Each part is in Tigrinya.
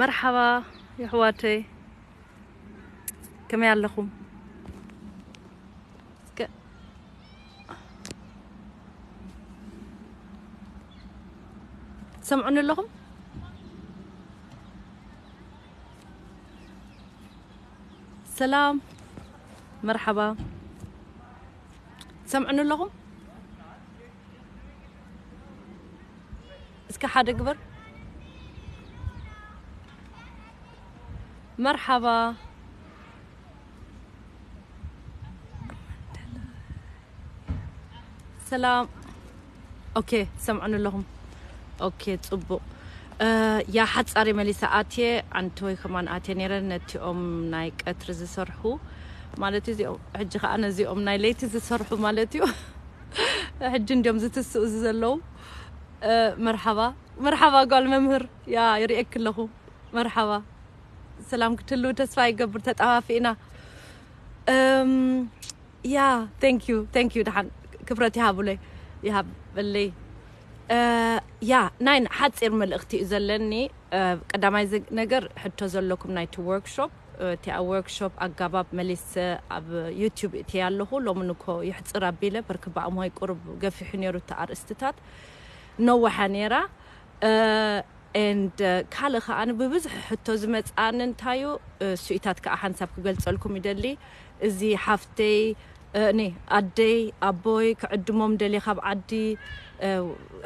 መርሓባ የሕዋተይ፣ ከመይ ኣለኹም? እስከ ትሰምዑኒ ኣለኹም? ሰላም፣ መርሓባ። ትሰምዑኒ ኣለኹም? እስከ ሓደ ግበር። መርሓባ። ሰላም። ኦኬ፣ ትሰምዑኒ ኣለኹም? ኦኬ፣ ጽቡቕ። እ፣ ያ ሓጻሪ መሊሳ ኣትየ፣ ኣንተ ወይ ከማን ኣትየ ነይረ፣ ነቲኦም ናይ ቀትሪ ዝሰርሑ ማለት እዩ። እዚኦም፣ ሕጂ ከኣ ነዚኦም ናይ ለይቲ ዝሰርሑ ማለት እዩ። ሕጂ እንዲዮም ዝትስኡ እዚ ዘለዉ። እ፣ መርሓባ፣ መርሓባ ጓል መምህር። ያ፣ ይርእየኪ ኣለኹ። መርሓባ። ሰላም ክትህልው ተስፋ ይገብር፣ ተጣፋፊእና። እም፣ ያ፣ thank you፣ thank you። ደሓን ክብረት ይሃቡለይ፣ ይሃበለይ። እ፣ ያ፣ ናይ ሓጺር መልእኽቲ እዩ ዘለኒ። እ፣ ቀዳማይ ዘ-፣ ነገር ሕቶ ዘለኩም ናይቲ ወርክሾፕ፣ እ፣ እቲ ኣብ ወርክሾፕ ኣጋባብ መሊሰ ኣብ ዩቲዩብ እትየ ኣለኹ። ሎሚ ንኮ ይሕጽር ኣቢለ፣ በርክ ብኣምሆይ ቁሩብ ገፊሑ ነይሩ እቲ ኣርእስትታት፣ ነዋሓ ነይራ። እ፣ and፣ እ፣ ካልእ ከኣ ብብዝሒ ሕቶ ዝመጽኣኒ እንታዩ፣ እ፣ ስኢታት ከኣ ሓንሳብ ክገልጸልኩም ይደሊ። እዚ ሓፍተይ፣ እ፣ ኒ ኣደይ፣ ኣቦይ ክዕድሞም ደልየ ካብ ዓዲ፣ እ፣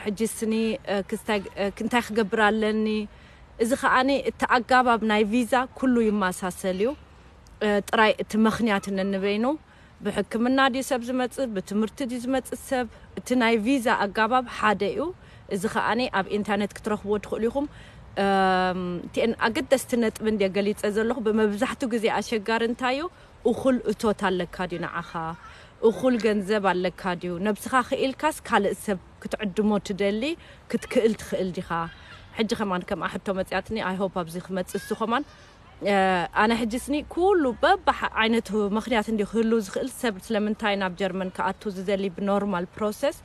ሕጂ ስኒ፣ እ፣ ክስታይ፣ እ፣ እንታይ ክገብር ኣለኒ? እዚ ከኣኒ እቲ ኣጋባብ ናይ ቪዛ ኩሉ ይመሳሰል እዩ። እ፣ ጥራይ እቲ ምኽንያት ነንበይኑ ብሕክምና ድዩ ሰብ ዝመጽእ፣ ብትምህርቲ ድዩ ዝመጽእ ሰብ፣ እቲ ናይ ቪዛ ኣጋባብ ሓደ እዩ። እዚ ከኣኒ ኣብ ኢንተርኔት ክትረኽብዎ ትኽእሉ ኢኹም። እም፣ እቲአን ኣገደስቲ ነጥቢ እንድየ ገሊጸ ዘለኹ። ብመብዛሕቱ ግዜ ኣሸጋሪ እንታይ እዩ? እኹል እቶት ኣለካ ድዩ ንዓኻ? እኹል ገንዘብ ኣለካ ድዩ? ነብስኻ ክኢልካስ ካልእ ሰብ ክትዕድሞ ትደሊ ክትክእል ትኽእል ዲኻ? ሕጂ ከማን ከምኣ ሕቶ መጽያትኒ። I hope ኣብዚ ክመጽእ እሱ ከማን። እ፣ ኣነ ሕጂ ስኒ ኩሉ በባሕ ዓይነቱ ምኽንያት እንዲ ክህሉ ዝኽእል ሰብ ስለምንታይ ናብ ጀርመን ክኣቱ ዝደሊ ብኖርማል ፕሮሰስ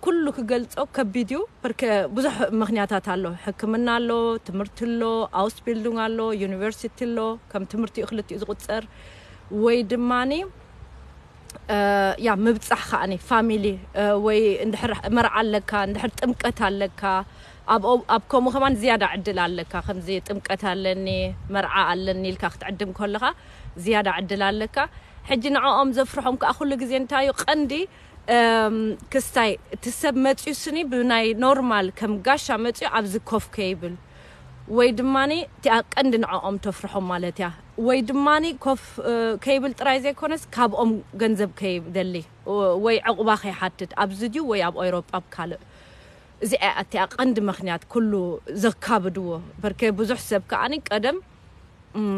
ኩሉ ክገልጾ ከቢድ እዩ። ብርክ-፣ ብዙሕ ምኽንያታት ኣሎ። ሕክምና ኣሎ፣ ትምህርቲ ኣሎ፣ ኣውስቢልዱንግ ኣሎ፣ ዩኒቨርሲቲ ኣሎ። ከም ትምህርቲ እዩ ክልቲኡ ዝቑጸር። ወይ ድማኒ፣ እ፣ ያ ምብጻሕ ከኣኒ ፋሚሊ፣ እ፣ ወይ እንድሕር መርዓ ኣለካ፣ እንድሕር ጥምቀት ኣለካ፣ ኣብ፣ ኣብ ከምኡ ከማን ዝያዳ ዕድል ኣለካ። ከምዚ ጥምቀት ኣለኒ፣ መርዓ ኣለኒ ኢልካ ክትዕድም ከለኻ ዝያዳ ዕድል ኣለካ። ሕጂ ንዕኦም ዘፍርሖም ከኣ ኩሉ ግዜ እንታይ እዩ ቀንዲ፣ እም፣ ክስታይ እቲ ሰብ መጽዩ ስኒ ብናይ ኖርማል ከም ጋሻ መጽዩ ኣብዚ ኮፍ ከይብል ወይ ድማኒ እቲኣ ቀንዲ ንዕኦም ተፍርሖም ማለት እያ። ወይ ድማኒ ኮፍ፣ እ፣ ከይብል ጥራይ ዘይኮነስ ካብኦም ገንዘብ ከይደሊ፣ እ፣ ወይ ዕቑባ ከይሓትት ኣብዚ ድዩ ወይ ኣብ ኤውሮጳ ኣብ ካልእ። እዚኣ እያ እቲኣ ቀንዲ ምኽንያት ኩሉ ዘካብድዎ። በርከ ብዙሕ ሰብ ከኣኒ ቀደም፣ እም፣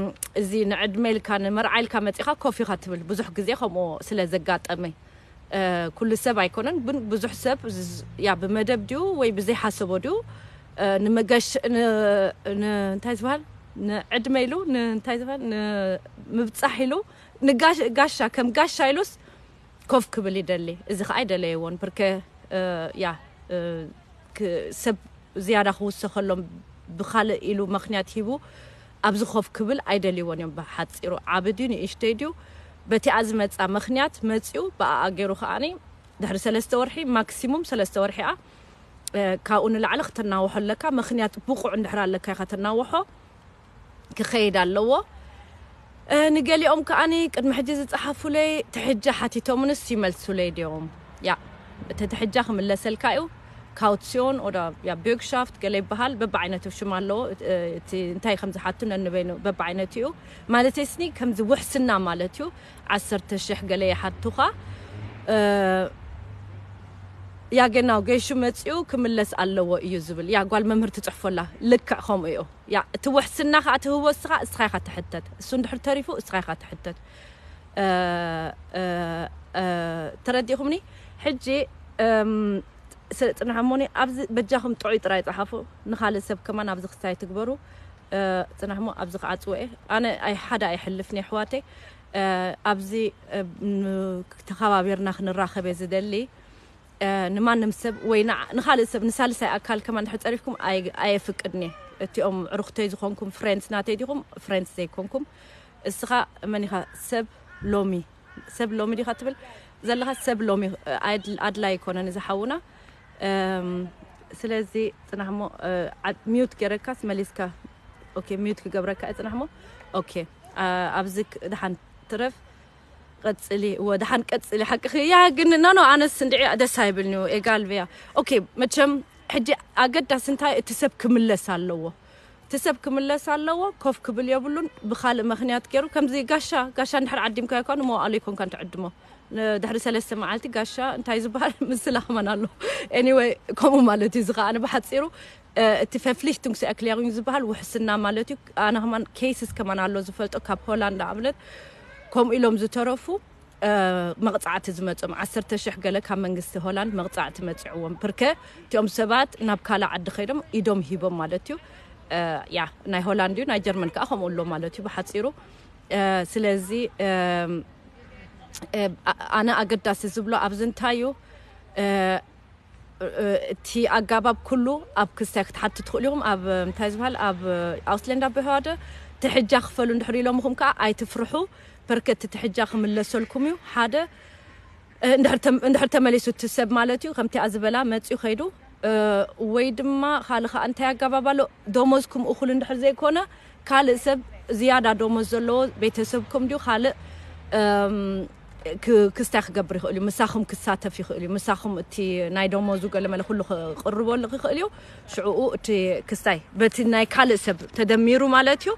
እዚ ንዕድመ ኢልካ ንመርዓ ኢልካ መጺኻ ኮፍ ኢኻ ትብል። ብዙሕ ግዜ ከምኡ ስለ ዘጋጠመ፣ እ፣ ኩሉ ሰብ ኣይኮነን፣ ግን ብዙሕ ሰብ ዝ-፣ ያ ብመደብ ድዩ ወይ ብዘይሓሰቦ ድዩ፣ እ፣ ንመገሽ-፣ ን-፣ ን-፣ እንታይ ዝበሃል? ንዕድመ ኢሉ፣ ን-፣ እንታይ ዝበሃል? ንምብጻሕ ኢሉ፣ ንጋሽ-፣ ጋሻ፣ ከም ጋሻ ኢሉስ ኮፍ ክብል ይደሊ። እዚ ኸኣ ኣይደለይዎን። ብርከ፣ እ፣ ያ፣ እ፣ ክ-፣ ሰብ ዝያዳ ክውሰኸሎም ብኻልእ ኢሉ ምኽንያት ሂቡ ኣብዚ ኮፍ ክብል ኣይደልይዎን እዮም። ብሓጺሩ ዓቢ ድዩ ንእሽተይ ድዩ በቲኣ ዝመጻ ምኽንያት መጺኡ ብኣኣ ገይሩ ከኣኒ ድሕሪ ሰለስተ ወርሒ፣ ማክሲሙም ሰለስተ ወርሒ እያ። እ፣ ካብኡ ንላዕሊ ክትናውሖ ኣለካ። ምኽንያት ብቑዕ እንድሕር ኣለካ ኢኻ ተናውሖ። ክኸይድ ኣለዎ። እ፣ ንገሊኦም ከኣኒ ቅድሚ ሕጂ ዝጸሓፉለይ ትሕጃ ሓቲቶምንስ ይመልሱለይ ድዮም? ያ፣ እቲ ትሕጃ ክምለሰልካ እዩ። ካውትሲዮን ኦዳ፣ ያ፣ ቢርግሻፍት ገለ ይበሃል፣ በብዓይነቱ ሽም ኣለዎ። እ፣ እቲ እንታይ ከም ዝሓቱ ነንበይኑ በብዓይነቱ እዩ። ማለተይ ስኒ ከምዚ ውሕስና ማለት እዩ። ዓሰርተ ሽሕ ገለ ይሓቱኻ። እ፣ ያ፣ ገናው ገይሹ መጺኡ ክምለስ ኣለዎ እዩ ዝብል። ያ፣ ጓል መምህር ትጽሕፎላ። ልክዕ ከምኡ እዩ። ያ፣ እቲ ውሕስና ኸኣ ትህቦ እስኻ፣ እስኻ ኢኻ ትሕተት። እሱ እንድሕር ተሪፉ፣ እስኻ ኢኻ ትሕተት። እ፣ እ፣ እ፣ ተረዲእኹምኒ? ሕጂ፣ እም፣ ስ-፣ ጽንሓሞኒ፣ ኣብዚ በጃኹም ጥዑይ ጥራይ ጸሓፉ። ንኻልእ ሰብ ከማን ኣብዚ ክስታይ ትግበሩ። እ፣ ጽናሕሞ፣ ኣብዚ ክዓጽዎ እየ። ኣነ ኣይ-፣ ሓደ ኣይሕልፍን እየ፣ ኣሕዋተይ። እ፣ ኣብዚ፣ እ፣ ን-፣ ተኸባቢርና ክንራኸብ እየ ዝደሊ። ንማንም ሰብ ወይ ንዓ- ንኻልእ ሰብ ንሳልሳይ ኣካል ከማን ድሕር ጸሪፍኩም ኣይ- ኣየፍቅድን እየ። እቲኦም ዕሩኽተይ ዝኾንኩም ፍሬንድስ ናተይ ዲኹም ፍሬንድስ ዘይኮንኩም? እስኻ መን ኢኻ? ሰብ ሎሚ ሰብ ሎሚ ዲኻ ትብል ዘለኻ? ሰብ ሎሚ ኣድል- ኣድላይ ኣይኮነን እዚ ሓውና። እም፣ ስለዚ ጽናሕ እሞ፣ እ፣ ዓ- ሚውት ገረካስ መሊስካ። ኦኬ፣ ሚውት ክገብረካ እየ ጽናሕ እሞ። ኦኬ፣ ኣ- ኣብዚ ክ- ድሓን ትረፍ። ቀጽሊ፣ እወ፣ ደሓን ቀጽሊ። ሓቅኺ እያ፣ ግን ኖ፣ ኖ፣ ኣነስ እንድዒ ደስ ኣይብልንዩ፣ ኤጋል ብያ። ኦኬ፣ መቸም፣ ሕጂ ኣገዳሲ እንታይ፣ እቲ ሰብ ክምለስ ኣለዎ። እቲ ሰብ ክምለስ ኣለዎ፣ ኮፍ ክብል የብሉን፣ ብኻልእ ምኽንያት ገይሩ፣ ከምዚ ጋሻ፣ ጋሻ እንድሕር ዓዲምካ ይኮን፣ መዋእሉ ይኮንካ እንትዕድሞ። ን- ድሕሪ ሰለስተ መዓልቲ ጋሻ እንታይ ዝበሃል ምስላ ከማን ኣሎ። ኤኒወይ፣ ከምኡ ማለት እዩ። እዚ ከኣ ብሓጺሩ፣ እ፣ እቲ verplichtungserklärung ዝበሃል ውሕስና ማለት እዩ። ኣነ ከማን ኬይስስ ከማን ኣሎ ዝፈልጦ ካብ ሆላንድ ኣብነት ከምኡ ኢሎም ዝተረፉ፣ እ፣ መቕጻዕቲ ዝመጾም ዓሰርተ ሽሕ ገለ ካብ መንግስቲ ሆላንድ መቕጻዕቲ መጺዕዎም። ብርከ እቲኦም ሰባት ናብ ካልእ ዓዲ ከይዶም ኢዶም ሂቦም ማለት እዩ። እ፣ ያ ናይ ሆላንድ እዩ፣ ናይ ጀርመን ከኣ ከምኡ ኣሎ ማለት እዩ ብሓጺሩ። እ፣ ስለዚ፣ እም፣ እ፣ ኣ- ኣነ ኣገዳሲ ዝብሎ ኣብዚ እንታይ እዩ፣ እ፣ እ፣ እቲ ኣጋባብ ኩሉ ኣብ ክስታይ ክትሓቱ ትኽእሉ ኢኹም። ኣብ እንታይ ዝበሃል ኣብ ኣውስሌንዳ ብህዋደ ትሕጃ ክፈሉ እንድሕር ኢሎምኹም ከዓ ኣይትፍርሑ። በርከት ትሕጃ ክምለሰልኩም እዩ። ሓደ እ፣ እንድሕር ተም- እንድሕር ተመሊሱ እቲ ሰብ ማለት እዩ ከምቲኣ ዝበላ መፅኡ ከይዱ፣ እ፣ ወይ ድማ ካልእ ከዓ እንታይ ኣጋባብ ኣሎ? ደሞዝኩም እኹል እንድሕር ዘይኮነ ካልእ ሰብ ዝያዳ ደሞዝ ዘለዎ ቤተሰብኩም ድዩ ካልእ፣ እም፣ ክ- ክስታይ ክገብር ይኽእል እዩ። ምሳኹም ክሳተፍ ይኽእል እዩ። ምሳኹም እቲ ናይ ደሞዙ ገለመለ ኩሉ ክቕርበሉ ይኽእል እዩ። ሽዕኡ እቲ ክስታይ በቲ ናይ ካልእ ሰብ ተደሚሩ ማለት እዩ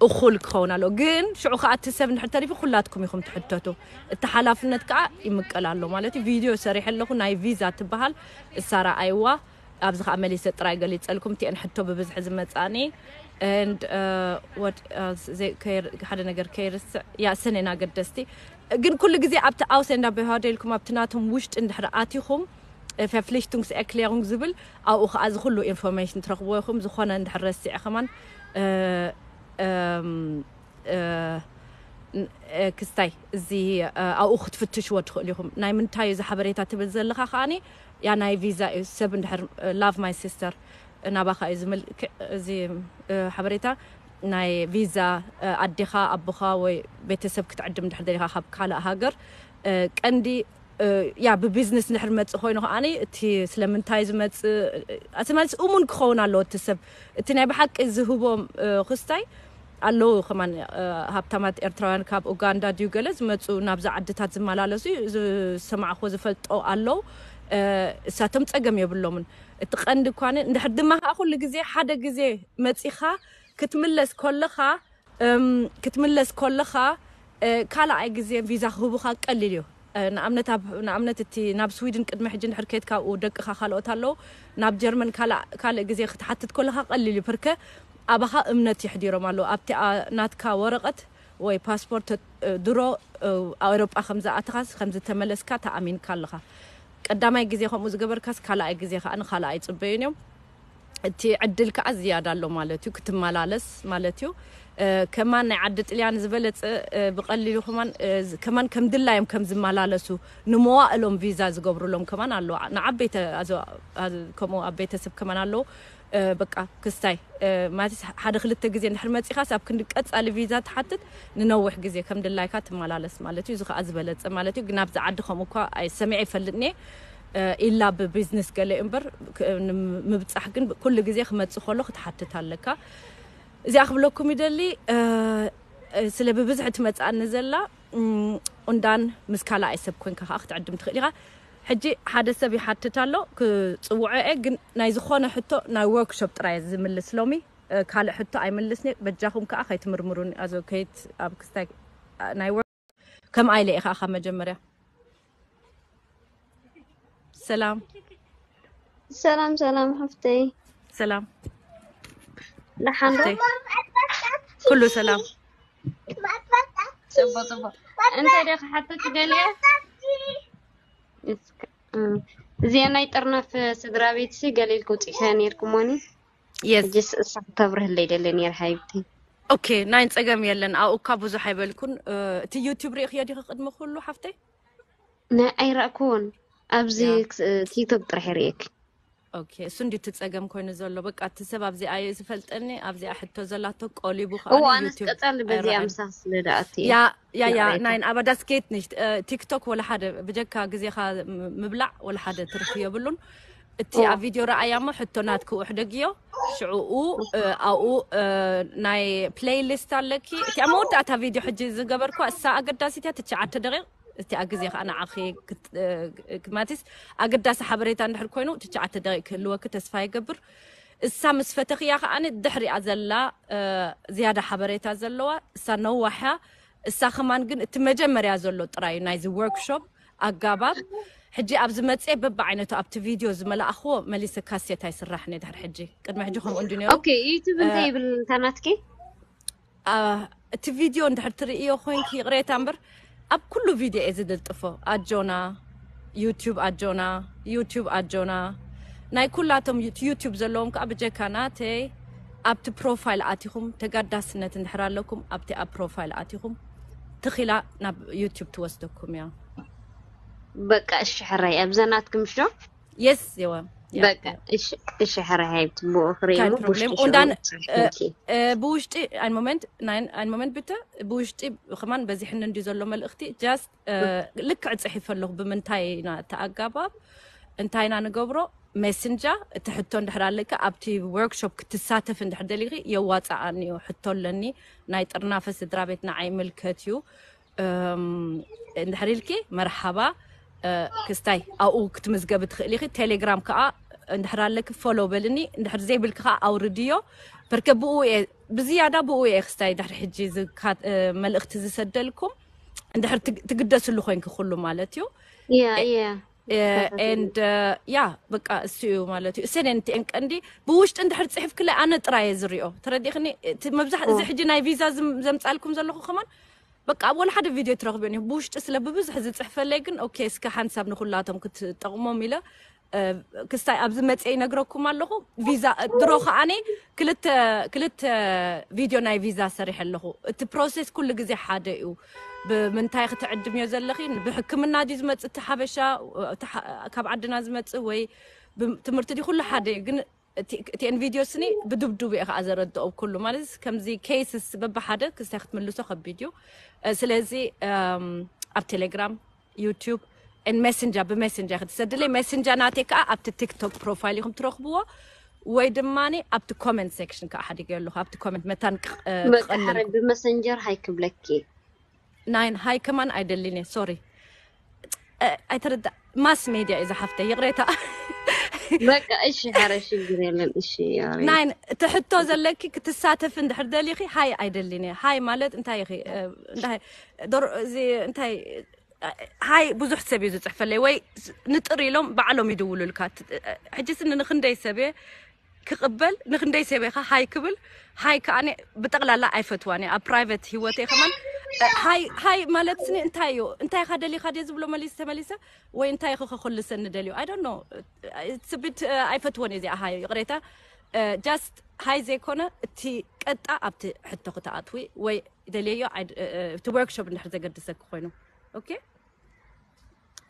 እኹል ክኸውን ኣለዎ። ግን ሽዑ ከዓ እቲ ሰብ እንድሕር ተሪፉ ኩላትኩም ኢኹም ትሕተቱ። እቲ ሓላፍነት ከዓ ይምቀል ኣሎ ማለት እዩ። ቪድዮ ሰሪሐ ኣለኹ ናይ ቪዛ ትበሃል እሳ ረኣይዋ። ኣብዚ ከዓ መሊሰ ጥራይ ገሊፀልኩም እቲአን ሕቶ ብብዝሒ ዝመፃኒ። And, uh, what else? ዘይ- ከይር- ሓደ ነገር ከይርስዕ ያ ሰኔን ኣገደስቲ ግን ኩሉ ግዜ ኣብቲ ኣውሴንዳ በሃደ ኢልኩም ኣብቲ ናቶም ውሽጢ እንድሕር ኣቲኹም verpflichtungserklärung ዝብል ኣብኡ ከዓ እዚ ኩሉ ኢንፎርሜሽን ትረኽብዎ ኢኹም። ዝኾነ እንድሕር ረሲዐ ከማን፣ እ፣ እም፣ እ፣ ን- እ፣ ክስታይ እዚ፣ እ፣ ኣብኡ ክትፍትሽዎ ትኽእሉ ኢኹም። ናይ ምንታይ እዚ ሓበሬታ ትብል ዘለኻ ከዓኒ ያ ናይ ቪዛ እዩ። ሰብ እንድሕር፣ እ፣ love my sister ናባኻ እዩ ዝምልክዕ እዚ፣ እ፣ ሓበሬታ ናይ ቪዛ፣ እ፣ ኣዴኻ ኣቦኻ ወይ ቤተሰብ ክትዕድም እንድሕር ደሊኻ ካብ ካልእ ሃገር፣ እ፣ ቀንዲ እ፣ ያ ብቢዝነስ እንድሕር መጽእ ኮይኑ ከዓኒ እቲ ስለምንታይ ዝመጽእ፣ እ፣ ኣቲ ማለት እሙን ክኸውን ኣለዎ እቲ ሰብ። እቲ ናይ ብሓቂ ዝህቦም፣ እ፣ ክስታይ ኣለዉ ከማን፣ እ፣ ሃብታማት ኤርትራውያን ካብ ኡጋንዳ ድዩ ገለ ዝመጹ ናብዚ ዓድታት ዝመላለሱ ዝሰማዕኮ ዝፈልጦ ኣለዉ። እ፣ እሳቶም ጸገም የብሎምን። እቲ ቀንዲ እኳ ን- እንድሕር ድማ ከዓ ኩሉ ግዜ ሓደ ግዜ መጺኻ ክትምለስ ከለኻ፣ እም፣ ክትምለስ ከለኻ፣ እ፣ ካልኣይ ግዜ ቪዛ ክህቡኻ ቀሊል እዩ። እ፣ ንኣብነት ኣብ- ንኣብነት እቲ ናብ ስዊድን ቅድሚ ሕጂ እንድሕር ከይድካ ኣብኡ ደቅኻ ካልኦት ኣለዉ። ናብ ጀርመን ካልእ ካልእ ግዜ ክትሓትት ከለኻ ቀሊል እዩ። ፕርከ ኣባኻ እምነት ይሕዲሮም ኣለዉ ኣብቲ ኣ- ናትካ ወረቐት ወይ ፓስፖርት፣ እ፣ ድሮ፣ እ፣ ኣውሮጳ ከም ዝኣተኻስ ከም ዝተመለስካ ተኣሚንካ ኣለኻ። ቀዳማይ ግዜ ከምኡ ዝገበርካስ ካልኣይ ግዜ ከዓ ንኻልኣይ ይጽበዩን እዮም። እቲ ዕድል ከዓ ዝያዳ ኣሎ ማለት እዩ ክትመላለስ ማለት እዩ። እ፣ ከማን ናይ ዓዲ ጥልያን ዝበለፀ፣ እ፣ ብቐሊሉ ከማን፣ እ፣ ዝ- ከማን ከም ድላዮም ከም ዝመላለሱ ንመዋእሎም ቪዛ ዝገብሩሎም ከማን ኣለዉ። ንዓበይቲ ኣዞ- ኣዝ- ከምኡ ኣብ ቤተሰብ ከማን ኣለዉ። እ፣ በቃ ክስታይ፣ እ፣ ማለት ሓደ ክልተ ግዜ እንድሕር መፂኻስ ኣብ ክንዲ ቀፃሊ ቪዛ ትሓትት ንነዊሕ ግዜ ከም ድላይካ ትመላለስ ማለት እዩ። እዚ ከዓ ዝበለፀ ማለት እዩ። ግን ኣብዚ ዓዲ ከምኡ እኳ ኣይ- ሰሚዐ ይፈልጥኒ። እ፣ ኢላ ብቢዝነስ ገለ እዩ እምበር ክ- ንምብጻሕ ግን ኩሉ ግዜ ክመጽእ ከሎ ክትሓትት ኣለካ። እዚኣ ክብለኩም ይደሊ፣ እ፣ እ፣ ስለ ብብዝሒ ትመጽኣኒ ዘላ፣ እም፣ ቁንዳን ምስ ካልኣይ ሰብ ኮንካ ከኣ ክትዕድም ትኽእል ኢኻ። ሕጂ ሓደ ሰብ ይሓትት ኣሎ፣ ክጽውዖ እየ፣ ግን ናይ ዝኾነ ሕቶ ናይ ወርክሾፕ ጥራይ እየ ዝምልስ ሎሚ። እ፣ ካልእ ሕቶ ኣይምልስን እየ። በጃኹም ከኣ ከይትምርምሩኒ፣ ኣዞ ከይት-፣ ኣብ ክስታይ፣ እ፣ ናይ ወርክ-፣ ከምኣ ኢለ እየ ከኣ ካብ መጀመርያ። ሰላም። ሰላም ሰላም ሓፍተይ። ሰላም ደሓን ዶ? ሓፍተይ። ኩሉ ሰላም። ጽቡቅ ጽቡቅ። እንታይ ደ ክሓተት ገለ? እስከ፣ እ፣ እዚኣ ናይ ጥርነፍ ስድራ ቤት ሲ ገለ ኢልኩ ጽፈ ነርኩሞኒ። የስ። ሕጂስ እሳ ክተብርህለይ ደለ ነር ሓይብቲ። ኦኬ፣ ናይ ጸገም የለን። ኣብኡ እኳ ብዙሕ ኣይበልኩን። እ፣ እቲ ዩቲዩብ ርኢኽዮ ዲኺ ቅድሚ ኩሉ ሓፍተይ? ናይ ኣይረእኩዎን። ኣብዚ ያ ቲክቶክ ጥራሕ ርእየክ። ኦኬ፣ እሱ እንዲ ትጸገም ኮይኑ ዘሎ። በቃ እቲ ሰብ ኣብዚኣ እዩ ዝፈልጠኒ፣ ኣብዚኣ ሕቶ ዘላቶ ቆሊቡ እዎ ከኣኒ ኣነስ ዩቲዩብ ቀጻሊ በዚኣ ኣይረኣን። ምሳስ ስለደኣት እየ ያ ያ ያ ይቕሬታ። ናይን ኣባዳስ ጌት ንሽት ቲክቶክ ወላ ሓደ ብጀካ ግዜኻ ም- ምብላዕ ወላ ሓደ ትርፊ የብሉን። እቲ እዎ ኣብ ቪድዮ ረኣያ እሞ ሕቶ ናትክ ውሕደግዮ ሽዕኡ እ፣ ኣብኡ እ፣ ናይ ፕሌይሊስት ኣለኪ። እቲ ኣብ መወዳእታ ቪድዮ ሕጂ ዝገበርኳ እሳ ኣገዳሲት እያ። ትሽዓተ ደቂቕ እቲ ኣብ ግዜ ከዓ ንዓኺ ክት- እ፣ ክማቲስ ኣገዳሲ ሓበሬታ እንድሕር ኮይኑ ትሽዓተ ደቂቕ ክህልወኪ ተስፋ ይገብር። እሳ ምስ ፈተኽያ ከዓኒ ድሕሪኣ ዘላ እ፣ ዝያዳ ሓበሬታ ዘለዋ እሳ ነዋሕያ። እሳ ከማን ግን እቲ መጀመርያ ዘሎ ጥራይ እዩ ናይዚ ወርክሾፕ ኣጋባብ። ሕጂ ኣብ ዝመፅእ በብዓይነቱ ኣብቲ ቪድዮ ዝመላእኽዎ መሊሰ ካሴት ኣይስራሕን እየ ድሕሪ ሕጂ። ቅድሚ ሕጂ ከምኡ እንዲ ነይሩ። ኦኬ፣ ዩቱብ እንታይ ይብል እንታ ናትኪ? አ፣ እቲ ቪድዮ እንድሕር ትርእዮ ኮይንኪ ይቕሬታ እምበር ኣብ ኩሉ ቪድዮ እየ ዝልጥፎ። ኣጆና ዩቲዩብ ኣጆና፣ ዩቲዩብ ኣጆና። ናይ ኩላቶም ዩት- ዩቲዩብ ዘለዎም ከዓ ብጀካ ናተይ ኣብቲ ፕሮፋይል ኣቲኹም ተጋዳስነት እንድሕር ኣለኩም ኣብቲ ኣብ ፕሮፋይል ኣቲኹም ትኺላ ናብ ዩቲዩብ ትወስደኩም እያ። በቃ እሺ፣ ሕራይ ኣብዛ ናትኪ ምሽ ዶ? የስ የዋ ያ በቃ ያ እሺ፣ እሺ፣ ሕራይ ሃይብቲ ብኡ ክርኢ ካይ እሞ ፕሮብሌም ብውሽጢ ኡንዳን ሽዑ ጽሕፍልኪ። እ፣ ብውሽጢ ኣን ሞመንት ናይን ኣን ሞመንት ብተ ብውሽጢ ከማን በዚሕኒ እንዲ ዘሎ መልእኽቲ ጃስት ልክዕ ጽሒፈ ኣለኹ ብምንታይ ኢና እቲ ኣጋባብ እንታይ ኢና ንገብሮ። ሜስንጃ እቲ ሕቶ እንድሕር ኣለካ ኣብቲ ወርክሾፕ ክትሳተፍ እንድሕር ደሊኺ የዋፅኣኒ እዩ። ሕቶ ኣለኒ ናይ ጥርናፈ ስድራ ቤት ንዓይ ምልከት እዩ። እም፣ እንድሕር ኢልኪ መርሓባ እ፣ ክስታይ ኣብኡ ክትምዝገቢ ትኽእሊ ኢኺ። ቴሌግራም ከዓ እንድሕር ኣለኪ ፎሎ በልኒ፣ እንድሕር ዘይብልኪ ከዓ ኣውርድዮ። በርከ ብኡ እየ ብዝያዳ ብኡ እየ ክስታይ ድሕሪ ሕጂ ዝካ- እ፣ መልእኽቲ ዝሰደልኩም እንድሕር ትግ- ትግደስሉ ኮይንኪ ኩሉ ማለት እዩ። ያ ያ ኤንድ ያ በቃ እሱ እዩ ማለት እዩ። እሰን ንቲአን ቀንዲ ብውሽጢ እንድሕር ፅሒፍክለይ ኣነ ጥራይ እየ ዝሪኦ። ተረዲእክኒ? እቲ መብዛሕ እዚ ሕጂ ናይ ቪዛ ዝም- ዘምፃልኩም ዘለኹ ከማን በቃ ኣብ ወላ ሓደ ቪድዮ ትረኽብዮን እዩ። ብውሽጢ ስለ ብብዝሕ ዝፅሕፈለይ ግን ኦኬ እስከ ሓንሳብ ንኩላቶም ክትጠቕሞም ኢለ እ፣ ክስታይ ኣብዚ መፅአ ይነግረኩም ኣለኹ። ቪዛ ድሮ ከዓኒ ክልተ ክልተ ቪድዮ ናይ ቪዛ ሰሪሐ ኣለኹ። እቲ ፕሮሴስ ኩሉ ግዜ ሓደ እዩ። ብምንታይ ክትዕድምዮ ዘለኺ? ብሕክምና ድዩ ዝመፅእ እቲ ሓበሻ? እቲ ሓ- ካብ ዓድና ዝመፅእ ወይ ብ- ትምህርቲ ድዩ? ኩሉ ሓደ እዩ። ግን እቲ- እቲአን ቪድዮ ስኒ ብድብዱብ እየ ከዓ ዘረድኦም ኩሉ ማለት ከምዚ ኬስስ በብሓደ ክስታይ ክትምልሶ ከቢድ እዩ። እ፣ ስለዚ እም፣ ኣብ ቴሌግራም ዩቲዩብ ን ሜሰንጀር ብሜሰንጀር ክትሰድለይ ሜሰንጀር ናተይ ከዓ ኣብቲ ቲክቶክ ፕሮፋይል ኢኹም ትረኽብዎ ወይ ድማ ኣብቲ ኮመንት ሴክሽን ከዓ ሓዲገ ኣለኹ። ኣብቲ ኮመንት መታን ቅ- እ፣ በቃ ክቐልል ሕራይ ብመሰንጀር ሃይ ክብለኪ። ናይን ሃይ ከማን ኣይደልን እየ ሶሪ። እ፣ ኣይተረዳ ማስ ሜድያ እዩ ዝሓፍተ ይቕሬታ። በቃ እሺ፣ ሕራይ ሽግር የለን። እሺ ያሪ ናይን እቲ ሕቶ ዘለኪ ክትሳተፊ እንድሕር ደሊኺ ሃይ ኣይደልን እየ። ሃይ ማለት እንታይ ኢኺ እ፣ እንታይ ዶር እዚ እንታይ ሃይ ብዙሕ ሰብ እዩ ዝፅሕፈለይ ወይ ንጥር ኢሎም ባዕሎም ይድውሉልካ። ሕጂ ስኒ ንክንደይ ሰብ እየ ክቕበል ንክንደይ ሰብ እየ ሃይ ክብል። ሃይ ከዓ ብጠቕላላ ኣይፈትዋን እየ ኣብ ፕራይቨት ህይወተይ ከማን። ሃይ ሃይ ማለት ስኒ እንታይ እዩ እንታይ ኢኻ ደሊኻ ድየ ዝብሎ መሊስ ተመሊሰ ወይ እንታይ ኢኻ ከኹልሰኒ ደልዩ ኣይ ዶንት ኖ። ስቢት ኣይፈትወን እየ እዚኣ ሃይ ይቕሬታ። ጃስት ሃይ ዘይኮነ እቲ ቀጣ ኣብቲ ሕቶ ክትኣትዊ ወይ ደልየዮ እቲ ወርክሾፕ እንድሕር ዘገድሰኪ ኮይኑ ኦኬ።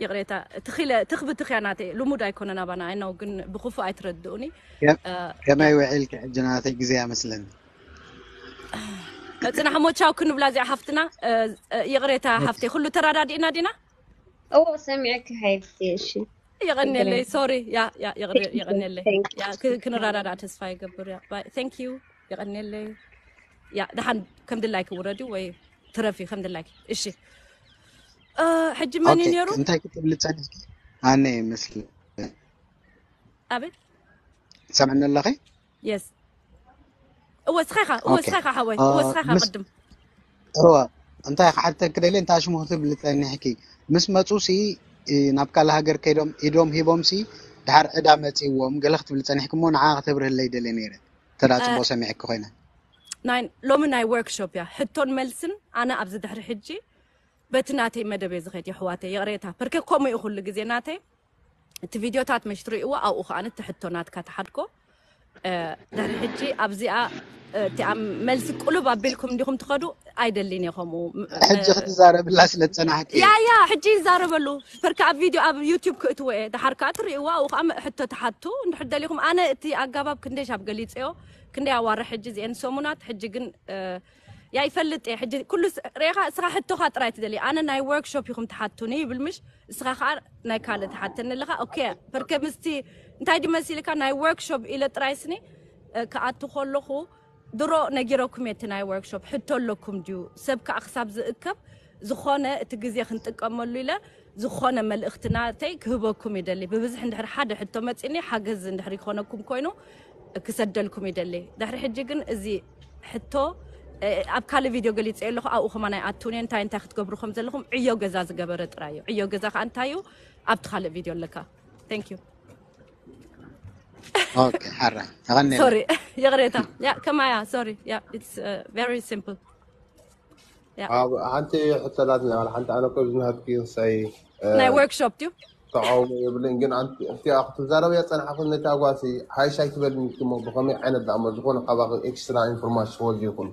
ይቕሬታ ትኽለ ትኽቢ ትኽያ ናተይ ልሙድ ኣይኮነን ኣባና ኣይናው ግን ብክፉ ኣይትረድኡኒ። ከመይ ውዒልኪ ሕጂ ናተይ ግዜ ኣመስለኒ። ፅናሕ ሞቻው ክንብላ እዚኣ ሓፍትና። ይቕሬታ ሓፍተይ ኩሉ ተራዳዲእና ዲና? እዎ ሰሚዐኪ ሓይብቲ። እሺ የቐንየለይ ሶሪ ያ ያ የቐንየለይ ያ ክ- ክንረዳዳእ ተስፋ ይገብር ያ thank you። የቐንየለይ ያ ደሓን ከም ድላይኪ ውረዲ ወይ ትረፊ ከም ድላይኪ። እሺ እ፣ ሕጂ መን እዩ ኦኬ ነይሩ? እንታይ ክትብሊ ጸኒሕኪ? ኣነ ይመስል ኣቤት ትሰምዕኒ ኣለኺ? የስ እወ ስኻ ኢኻ እወ ኦኬ ስኻ ኢኻ ሓወይ እ፣ እወ ስኻ ኢኻ ምስ ቅድም እወ እንታይ ክሓተኪ ደልየ እንታይ ሽሙ ክትብሊ ጸኒሕኪ? ምስ መጹ ሲ እ፣ ናብ ካልእ ሃገር ከይዶም ኢዶም ሂቦም ሲ ድሓር ዕዳ መጺዎም ገለ ክትብሊ ጸኒሕኪ እሞ ንዓ ከተብርህለይ ደልየ ነይረ። ተዳ እ፣ ጽቡቕ ሰሚዐኪ ኮይነ። ናይ ሎሚ ናይ ወርክሾፕ እያ ሕቶን መልስን። ኣነ ኣብዚ ድሕሪ ሕጂ በቲ ናተይ መደብ እየ ዝኸድ የሕዋተይ ይቕሬታ። ፐርከ ከምኡ እዩ ኩሉ ግዜ ናተይ እቲ ቪድዮታት መሽ ትርእይዎ ኣብኡ ከዓ እቲ ሕቶ ናትካ ተሓድጎ። እ፣ ድሕሪ ሕጂ ኣብዚኣ እቲኣ መልሲ ቁሉብ ኣቢልኩም እንዲኹም ትኸዱ? ኣይደልን እየ ከምኡ። ሕጂ ክትዛረብላ ስለ ዝጸናሕኪ ያ ያ ሕጂ ይዛረበሉ። ፐርከ ኣብ ቪድዮ ኣብ ዩቲዩብ ክእትዎ እየ። ድሓር ከዓ ትርእይዋ። ኣብኡ ከዓ ሕቶ ትሓቱ እንድሕር ደሊኹም። ኣነ እቲ ኣጋባብ ክንደይ ሻብ ገሊፀዮ፣ ክንደይ ኣዋርሕ ሕጂ እዚአን ሰሙናት። ሕጂ ግን ያ ይፈልጥ እየ። ሕጂ ኩሉ ሬኻ እስኻ ሕቶኻ ጥራይ ትደሊ። ኣነ ናይ ወርክሾፕ ኢኹም ትሓቱኒ ይብል ምሽ፣ እስኻ ከዓ ናይ ካልእ ትሓተኒ ኣለኻ። ኦኬ፣ ፐርከ ምስቲ እንታይ ድመሲልካ ናይ ወርክሾፕ ኢለ ጥራይ ስኒ ክኣቱ ከለኹ ድሮ ነጊረኩም እየ። እቲ ናይ ወርክሾፕ ሕቶ ኣለኩም ድዩ ሰብ ከዓ ክሳብ ዝእከብ ዝኾነ እቲ ግዜ ክንጥቀመሉ ኢለ ዝኾነ መልእኽቲ ናተይ ክህበኩም ይደሊ። ብብዝሕ እንድሕር ሓደ ሕቶ መፂኒ ሓገዝ እንድሕር ይኮነኩም ኮይኑ ክሰደልኩም ይደሊ። ድሕሪ ሕጂ ግን እዚ ሕቶ ኣብ ካልእ ቪድዮ ገሊፀ ኣለኹ። ኣብኡ ከማን ኣይኣትውን እየ። እንታይ እንታይ ክትገብሩ ከም ዘለኹም ዕዮ ገዛ ዝገበረ ጥራይ እዩ። ዕዮ ገዛ ከዓ እንታይ እዩ ኣብቲ ካልእ ቪድዮ ኣለካ። Thank you። ኦኬ ሓራ ተቐኒለ ሶሪ ይቕሬታ። ያ ከማያ ሶሪ ያ it's very simple። ሓንቲ ሕተላት ና ሓንቲ ኣነ ኮ ዝናሃትኪ ሳይ ናይ ወርክሾፕ ድዩ? ተቃውሞ የብለኝ ግን እቲኣ ክትዛረብ እያ ጸናሕኩ ነቲ ኣጓሲ ሃይሽ ኣይትበልኒ እሞ ብኸመይ ዓይነት ዳሞ ዝኾነ ካባኺ ኤክስትራ ኢንፎርማሽን ወዲ ይኹን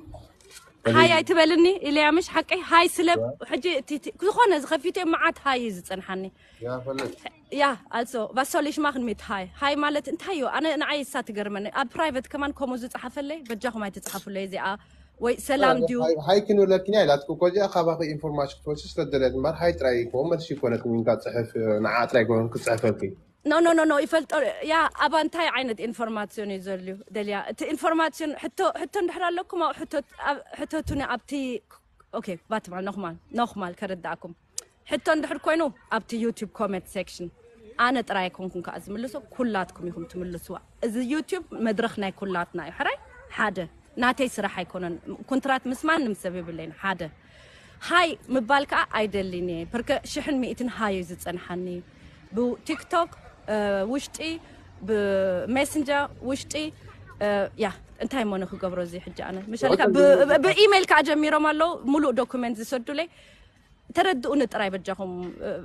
ሃይ ኣይትበልኒ ኢለያ ምሽ ሓቀይ ሃይ ስለ ሕጂ እቲ ዝኾነ ዝኸፊቱ መዓት ሃይ እዩ ዝጸንሓኒ። ያፈለጥ Ja, also, was soll ich machen mit Hi? Hi ማለት እንታይ እዩ? ኣነ ንዓይ እሳ ትገርመኒ። ኣብ ፕራይቨት ከማን ከምኡ ዝጸሓፈለይ በጃኹም ኣይትጽሓፉለይ እዚኣ ወይ ሰላም ድዩ? ሃይ ክንብለክን እያ ኢላትኩ እኮ እዚኣ ካባኺ ኢንፎርማሽን ክትወስድ ስለደለየት እምበር ሃይ ጥራይ እኮ መልሲ ይኮነትኒ እንካ ጽሕፍ ንዓ ጥራይ ይኮነ ክጽሕፈልኪ no no no no ይፈልጦ ያ ኣባ እንታይ ዓይነት ኢንፎርማሲዮን እዩ ዘልዩ ደልያ እቲ ኢንፎርማሲዮን ሕቶ ሕቶ እንድሕር ኣለኩም ኣብኡ ሕቶቱኒ ኣብቲ okay ባት mal nochmal nochmal ከረዳእኩም ሕቶ እንድሕር ኮይኑ ኣብቲ ዩቲዩብ ኮመንት ሴክሽን ኣነ ጥራይ ኣይኮንኩን ከዓ ዝምልሶ ኩላትኩም ኢኹም ትምልስዋ እዚ ዩቲዩብ መድረኽ ናይ ኩላትና እዩ ሕራይ ሓደ ናተይ ስራሕ ኣይኮነን ኩንትራት ምስ ማንም ሰብ የብለይን ሓደ ሃይ ምባል ከዓ ኣይደሊን እየ ፐርከ ሽሕን ሚእትን ሃይ እዩ ዝፀንሓኒ ብቲክቶክ ውሽጢ ብሜስንጀር ውሽጢ ያ እንታይ ሞነ ክገብሮ እዚ ሕጂ ኣነ ምሻልካ ብኢሜይል ከዓ ጀሚሮም ኣለዉ ሙሉእ ዶኩመንት ዝሰዱለይ ተረድኡኒ ጥራይ በጃኹም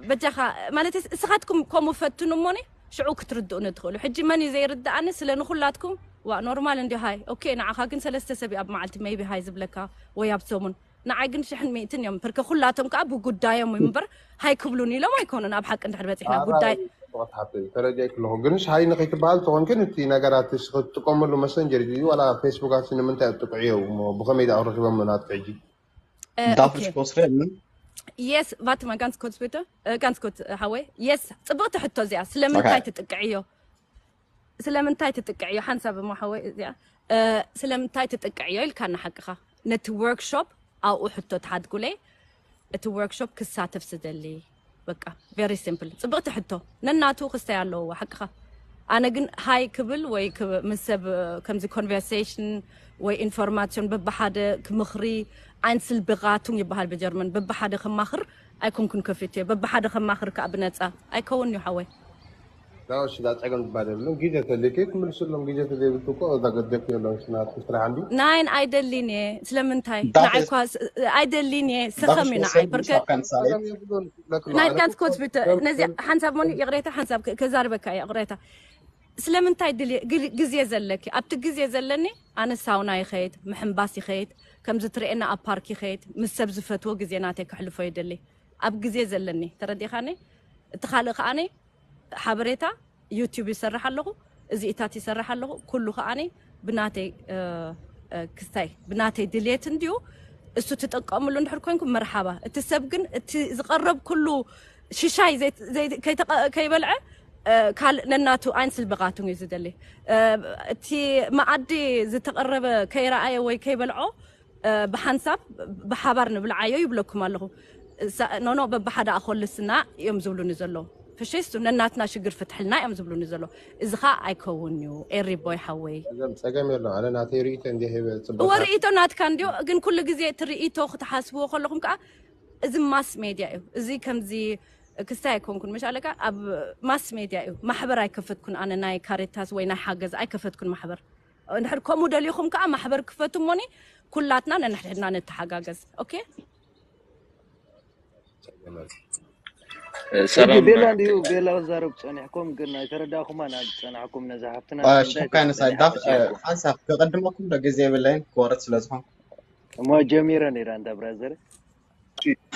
በጃኻ ማለት እስኻትኩም ከምኡ ፈትኑ እሞኒ ሽዑ ክትርድኡኒ ትኽእሉ ሕጂ መን እዩ ዘይርድኣኒ ስለ ንኩላትኩም ዋ ኖርማል እንዲ ሃይ ኦኬ ንዓኻ ግን ሰለስተ ሰብ ኣብ መዓልቲ ሜይቢ ሃይ ዝብለካ ወይ ኣብ ሰሙን ንዓይ ግን ሽሕን ሚእትን እዮም ፐርከ ኩላቶም ከዓ ብጉዳዮም እምበር ሃይ ክብሉን ኢሎም ኣይኮኑን ኣብ ሓቂ እንድሕር በፂሕና ጉዳይ ተረዲእክ ኣለኹ ግንሽ ሃይ ንኸይትበሃል ተኾን ግን እቲ ነገራት ትጥቀመሉ መሰንጀር እዩ ዋላ ፌስቡካት ንምንታይ ጥቅዕዮ ብኸመይ ዳ ረኪቦም ናትክ ሕጂ Darf ich kurz reden? Yes, warte mal ganz kurz bitte. Äh, ganz kurz, Hawei. Yes, ጽብቕቲ ሕቶ እዚኣ ስለምንታይ ትጥቅዕዮ? ስለምንታይ ትጥቅዕዮ? ሓንሳብ እሞ ሓወይ እዚኣ ስለምንታይ ትጥቅዕዮ ኢልካ ንሓቅኻ ነቲ ወርክሾፕ ኣብኡ ሕቶ ትሓድጉለይ እቲ ወርክሾፕ ክሳተፍ ዝደሊ በቃ very simple ጽብቕቲ ሕቶ ነናቱ ክስተይ ኣለዎ ሓቅኻ ኣነ ግን ሃይ ክብል ወይ ምስ ሰብ ከምዚ ኮንቨርሴሽን ወይ ኢንፎርማሲዮን በብሓደ ክምኽሪ Einzelberatung ይበሃል ብጀርመን በብሓደ ከማኽር ኣይኮንኩን ከፊት እየ በብሓደ ከማኽር ከዓ ብነፃ ኣይከውን እዩ ሓወይ ዳውሽ ዳ ጸገም ዝበሃል የብሉን ግዜ ተልክ ክምልስሎም ግዜ ተዘይብልክ እኮ እዛ ገደፍ የሎም ስናት ስራሕ እንዲ ናይን ኣይደሊን እየ ስለምንታይ ንዓይ እኳ ኣይደሊን እየ ስኸም እዩ ንዓይ በርከ ናይ ጋንስ ኮት ብተ ነዚ ሓንሳብ ሞኒ ይቕሬታ ሓንሳብ ከዛርበካ እየ ይቕሬታ ስለምንታይ ግዜ ዘለኪ ኣብቲ ግዜ ዘለኒ ኣነ ሳውና ይኸይድ ምሕንባስ ይኸይድ ከምዚ ትርእየና ኣብ ፓርክ ይኸይድ ምስ ሰብ ዝፈትዎ ግዜ ናተይ ከሕልፎ ይደሊ ኣብ ግዜ ዘለኒ ተረዲኻኒ እቲ ካልእ ከዓኒ ሓበሬታ ዩቲዩብ ይሰርሕ ኣለኹ እዚኢታት ይሰርሕ ኣለኹ ኩሉ ከዓኒ ብናተይ ክስታይ ብናተይ ድልየት እንድዩ እሱ ትጠቀምሉ እንድሕር ኮንኩም መርሓባ እቲ ሰብ ግን እቲ ዝቐረብ ኩሉ ሽሻይ ከይበልዐ ካልእ ነናቱ ኣይንስል ብቓቱን እዩ ዝደሊ እቲ መኣዲ ዝተቐረበ ከይረኣየ ወይ ከይበልዖ ብሓንሳብ ብሓባር ንብልዓዮ ይብለኩም ኣለኹ ኖኖ በብሓደ ኣኾልስና እዮም ዝብሉኒ ዘለዉ ፍሽስቱ ነናትና ሽግር ፍትሕልና እዮም ዝብሉኒ ዘሎ እዚ ኸዓ ኣይከውን እዩ ኤሪ ቦይ ሓወይ ጸገም የሎ ኣነ ናተይ ርእቶ እንዲ ሂበ ጽቡቅ ወርእቶ ናትካ እንዲዮ ግን ኩሉ ግዜ እቲ ርእቶ ክትሓስብዎ ከለኹም ከዓ እዚ ማስ ሜድያ እዩ እዚ ከምዚ ክስታይ ኣይኮንኩን መሻለካ ኣብ ማስ ሜድያ እዩ ማሕበር ኣይከፈትኩን ኣነ ናይ ካሬታስ ወይ ናይ ሓገዝ ኣይከፈትኩን ማሕበር እንድሕር ከምኡ ደሊኹም ከዓ ማሕበር ክፈቱ እሞኒ ኩላትና ነንሕድሕድና ንተሓጋገዝ ኦኬ ሕጂ ሰላም ቤላ እንዲሁ፣ ቤላ ክዛረብ ጸኒሕኩም፣ ግን ኣይተረዳእኩማን። ኣብ ጸናሕኩም ነዛ ሓፍትና እ፣ እንታይ ሽኮር ካይነ ትብል ሳይዳፍ፣ እ፣ ሓሲብኩም? ሓንሳብ ክቕድመኩም ዶ ግዜ የብለይን ክወርድ ስለ ዝኾንኩ። እሞ ጀሚረ ነይራ እንዳ ብራዘር።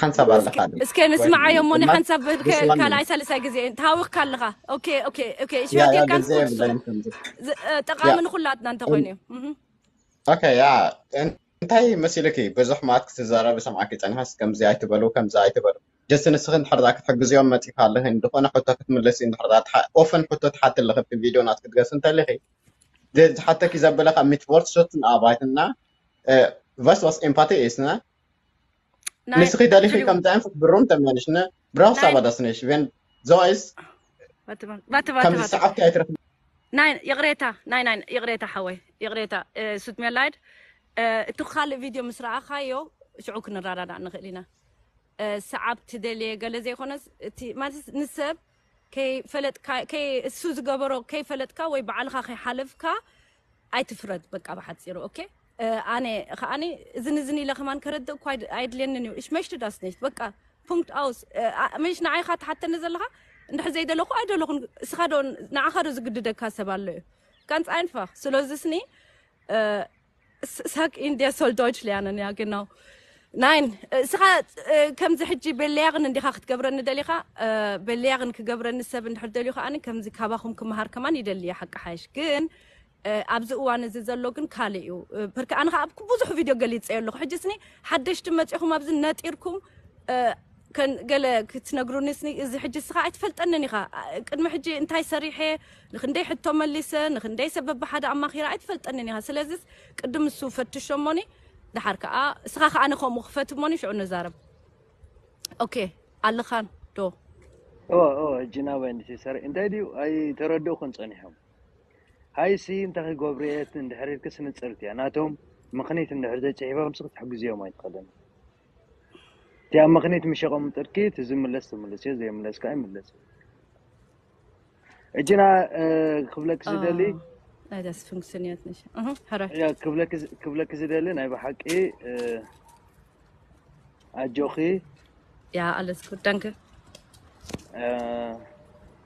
ሓንሳብ ኣለኻ እስከ ንስምዓዮ እሞ፣ ንሓንሳብ ካልኣይ ሳልሳይ ግዜ ተሃዊኽካ ኣለኻ። ኦኬ፣ ኦኬ፣ ኦኬ። እሺ፣ ያ፣ ያ፣ ጌርካ ግዜ የብለይን ከምዚ። ዝ-፣ እ፣ ጠቓሚ ያ። ንኹላትና እንተኾይኑ እዩ። እህ። ኦኬ፣ ያ። እን-፣ እንታይ መሲልኪ? ብዙሕ መዓት ክትዛረቢ ሰምዓኪ ጸኒሐስ፣ ከምዚ ኣይትበሉ፣ ከምዚ ኣይትበሉ። ጀስት ንስኺ እንድሕር ደኣ ክትሕግዝዮም መጺኻ ኣለኺ፣ ዝኾነ ሕቶ ክትምልሲ እንድሕር ደኣ ትሓ-፣ ኦፈን ሕቶ ትሓቲ ኣለኺ፣ ኣብቲ ቪድዮ ናት ክትገስ እንተሊኺ፣ ደ-፣ ዝሓተኪ ዘበለ ካብ ሚትቮርት ሶትን ኣባይትና፣ እ፣ ቨስ ዋስ ኤምፓቲ ኢስና። ናይ ንስኺ ደሊኺ ጅሉ። ከምዚ ዓይነት ብሩም ተመልሽነ፣ ብራው ናይ ሳባ ዳስነሽ፣ ቨን ዞይስ፣ ባትባ-፣ ባትባ-፣ ከምዚ ባትባ-፣ ሰዓብቲ ኣይትረኽቢ። ናይ ይቕሬታ፣ ናይ፣ ናይ ይቕሬታ ሓወይ፣ ይቕሬታ፣ እ፣ ሱት ሜላይድ፣ እ፣ እቲ ካልእ ቪድዮ ምስ ረኣኻዮ ሽዑ ክንረዳዳእ ንኽእል ኢና። እ፣ ሰዓብ ትደልየ ገለ ዘይኮነስ፣ እቲ፣ ማለት ንሰብ ከይፈለጥካ፣ ከይ-፣ እሱ ዝገበሮ ከይፈለጥካ ወይ ባዕልኻ ከይሓለፍካ ኣይትፍረድ። በቃ ብሓጺሩ፣ ኦኬ? እ፣ ኣነ ከኣኒ እዝን እዝን ኢለ ከማን ከረድእ እኳ ኣይድ-፣ ኣይድልየንን እዩ። Ich möchte das nicht። በቃ ፑንክት ኣውስ። እ፣ ኣ-፣ ምሽ ንዓይኻ ትሓተኒ ዘለኻ? እንድሕር ዘይደለኹ ኣይደለኹን። እስኻ ዶ፣ ንዓኻ ዶ ዝግድደካ ሰብ ኣሎ እዩ? Ganz einfach። ስለዚ ስኒ፣ እ፣ ስ-፣ sag in der soll Deutsch lernen፣ ja, genau። ናይን፣ እስኻ፣ እ፣ ከምዚ ሕጂ ቤለያቕን እንዲኻ ክትገብረኒ ደሊኻ? እ፣ ቤለያቕን ክገብረኒ ሰብ እንድሕር ደልዩ ከኣኒ ከምዚ ካባኹም ክመሃር ከማን ይደሊ እየ፣ ሓቂ ሓይሽ። ግን፣ እ፣ ኣብዚ እዋን እዚ ዘሎ ግን ካልእ እዩ። እ፣ ፐርከ ኣነ ከኣ ኣብ ብዙሕ ቪድዮ ገሊጸዮ ኣለኹ። ሕጂ ስኒ ሓደሽቲ መጺኹም ኣብዚ ነጢርኩም፣ እ፣ ከን-፣ ገለ ክትነግሩኒ ስኒ፣ እዚ ሕጂ እስኻ ኣይትፈልጠንን ኢኻ። እ፣ ቅድሚ ሕጂ እንታይ ሰሪሐ፣ ንኽንደይ ሕቶ መሊሰ፣ ንኽንደይ ሰብ በብሓደ ኣማኺረ ኣይትፈልጠንን ኢኻ። ስለዚስ ቅድም እሱ ፈትሾ እሞኒ፣ ደሓር ከኣ እስኻ ከኣ ንኸምኡ ክፈት እሞኒ፣ ሽዑ ንዛረብ። ኦኬ፣ ኣለኻን ዶ? እወ፣ እወ፣ ሕጂ ናባይ ንሲሳር እንታይ ድዩ? ኣይተረድእኹን ጸኒሖም። ሃይሲ እንታይ ክገብሩ እየ እንድሕር ኢልክስ ንጽርቲ እያ። ናቶም ምኽኒት እንድሕር ዘይጽሒፎምስ ክትሕግዝዮም ኣይትኽእልን። እቲኣ ምኽኒት ምሽ የቐምጥልኪ፣ እቲ ዝምለስ ትምልስዮ፣ ዘይምለስ ከኣ ኣይምለስን። ሕጂ ና-፣ እ፣ ክብለኪ ዝደሊ ኣዎ። ናይ ዳስ ፉንክስዮኔርት ኒሽ። እህ፣ ሕራይ። ያ፣ ክብለኪ ዝ-፣ ክብለኪ ዝደሊ ናይ ብሓቂ፣ እ፣ ኣጆኺ። ያ፣ ኣለስ ጉድ፣ ዳንከ። እ፣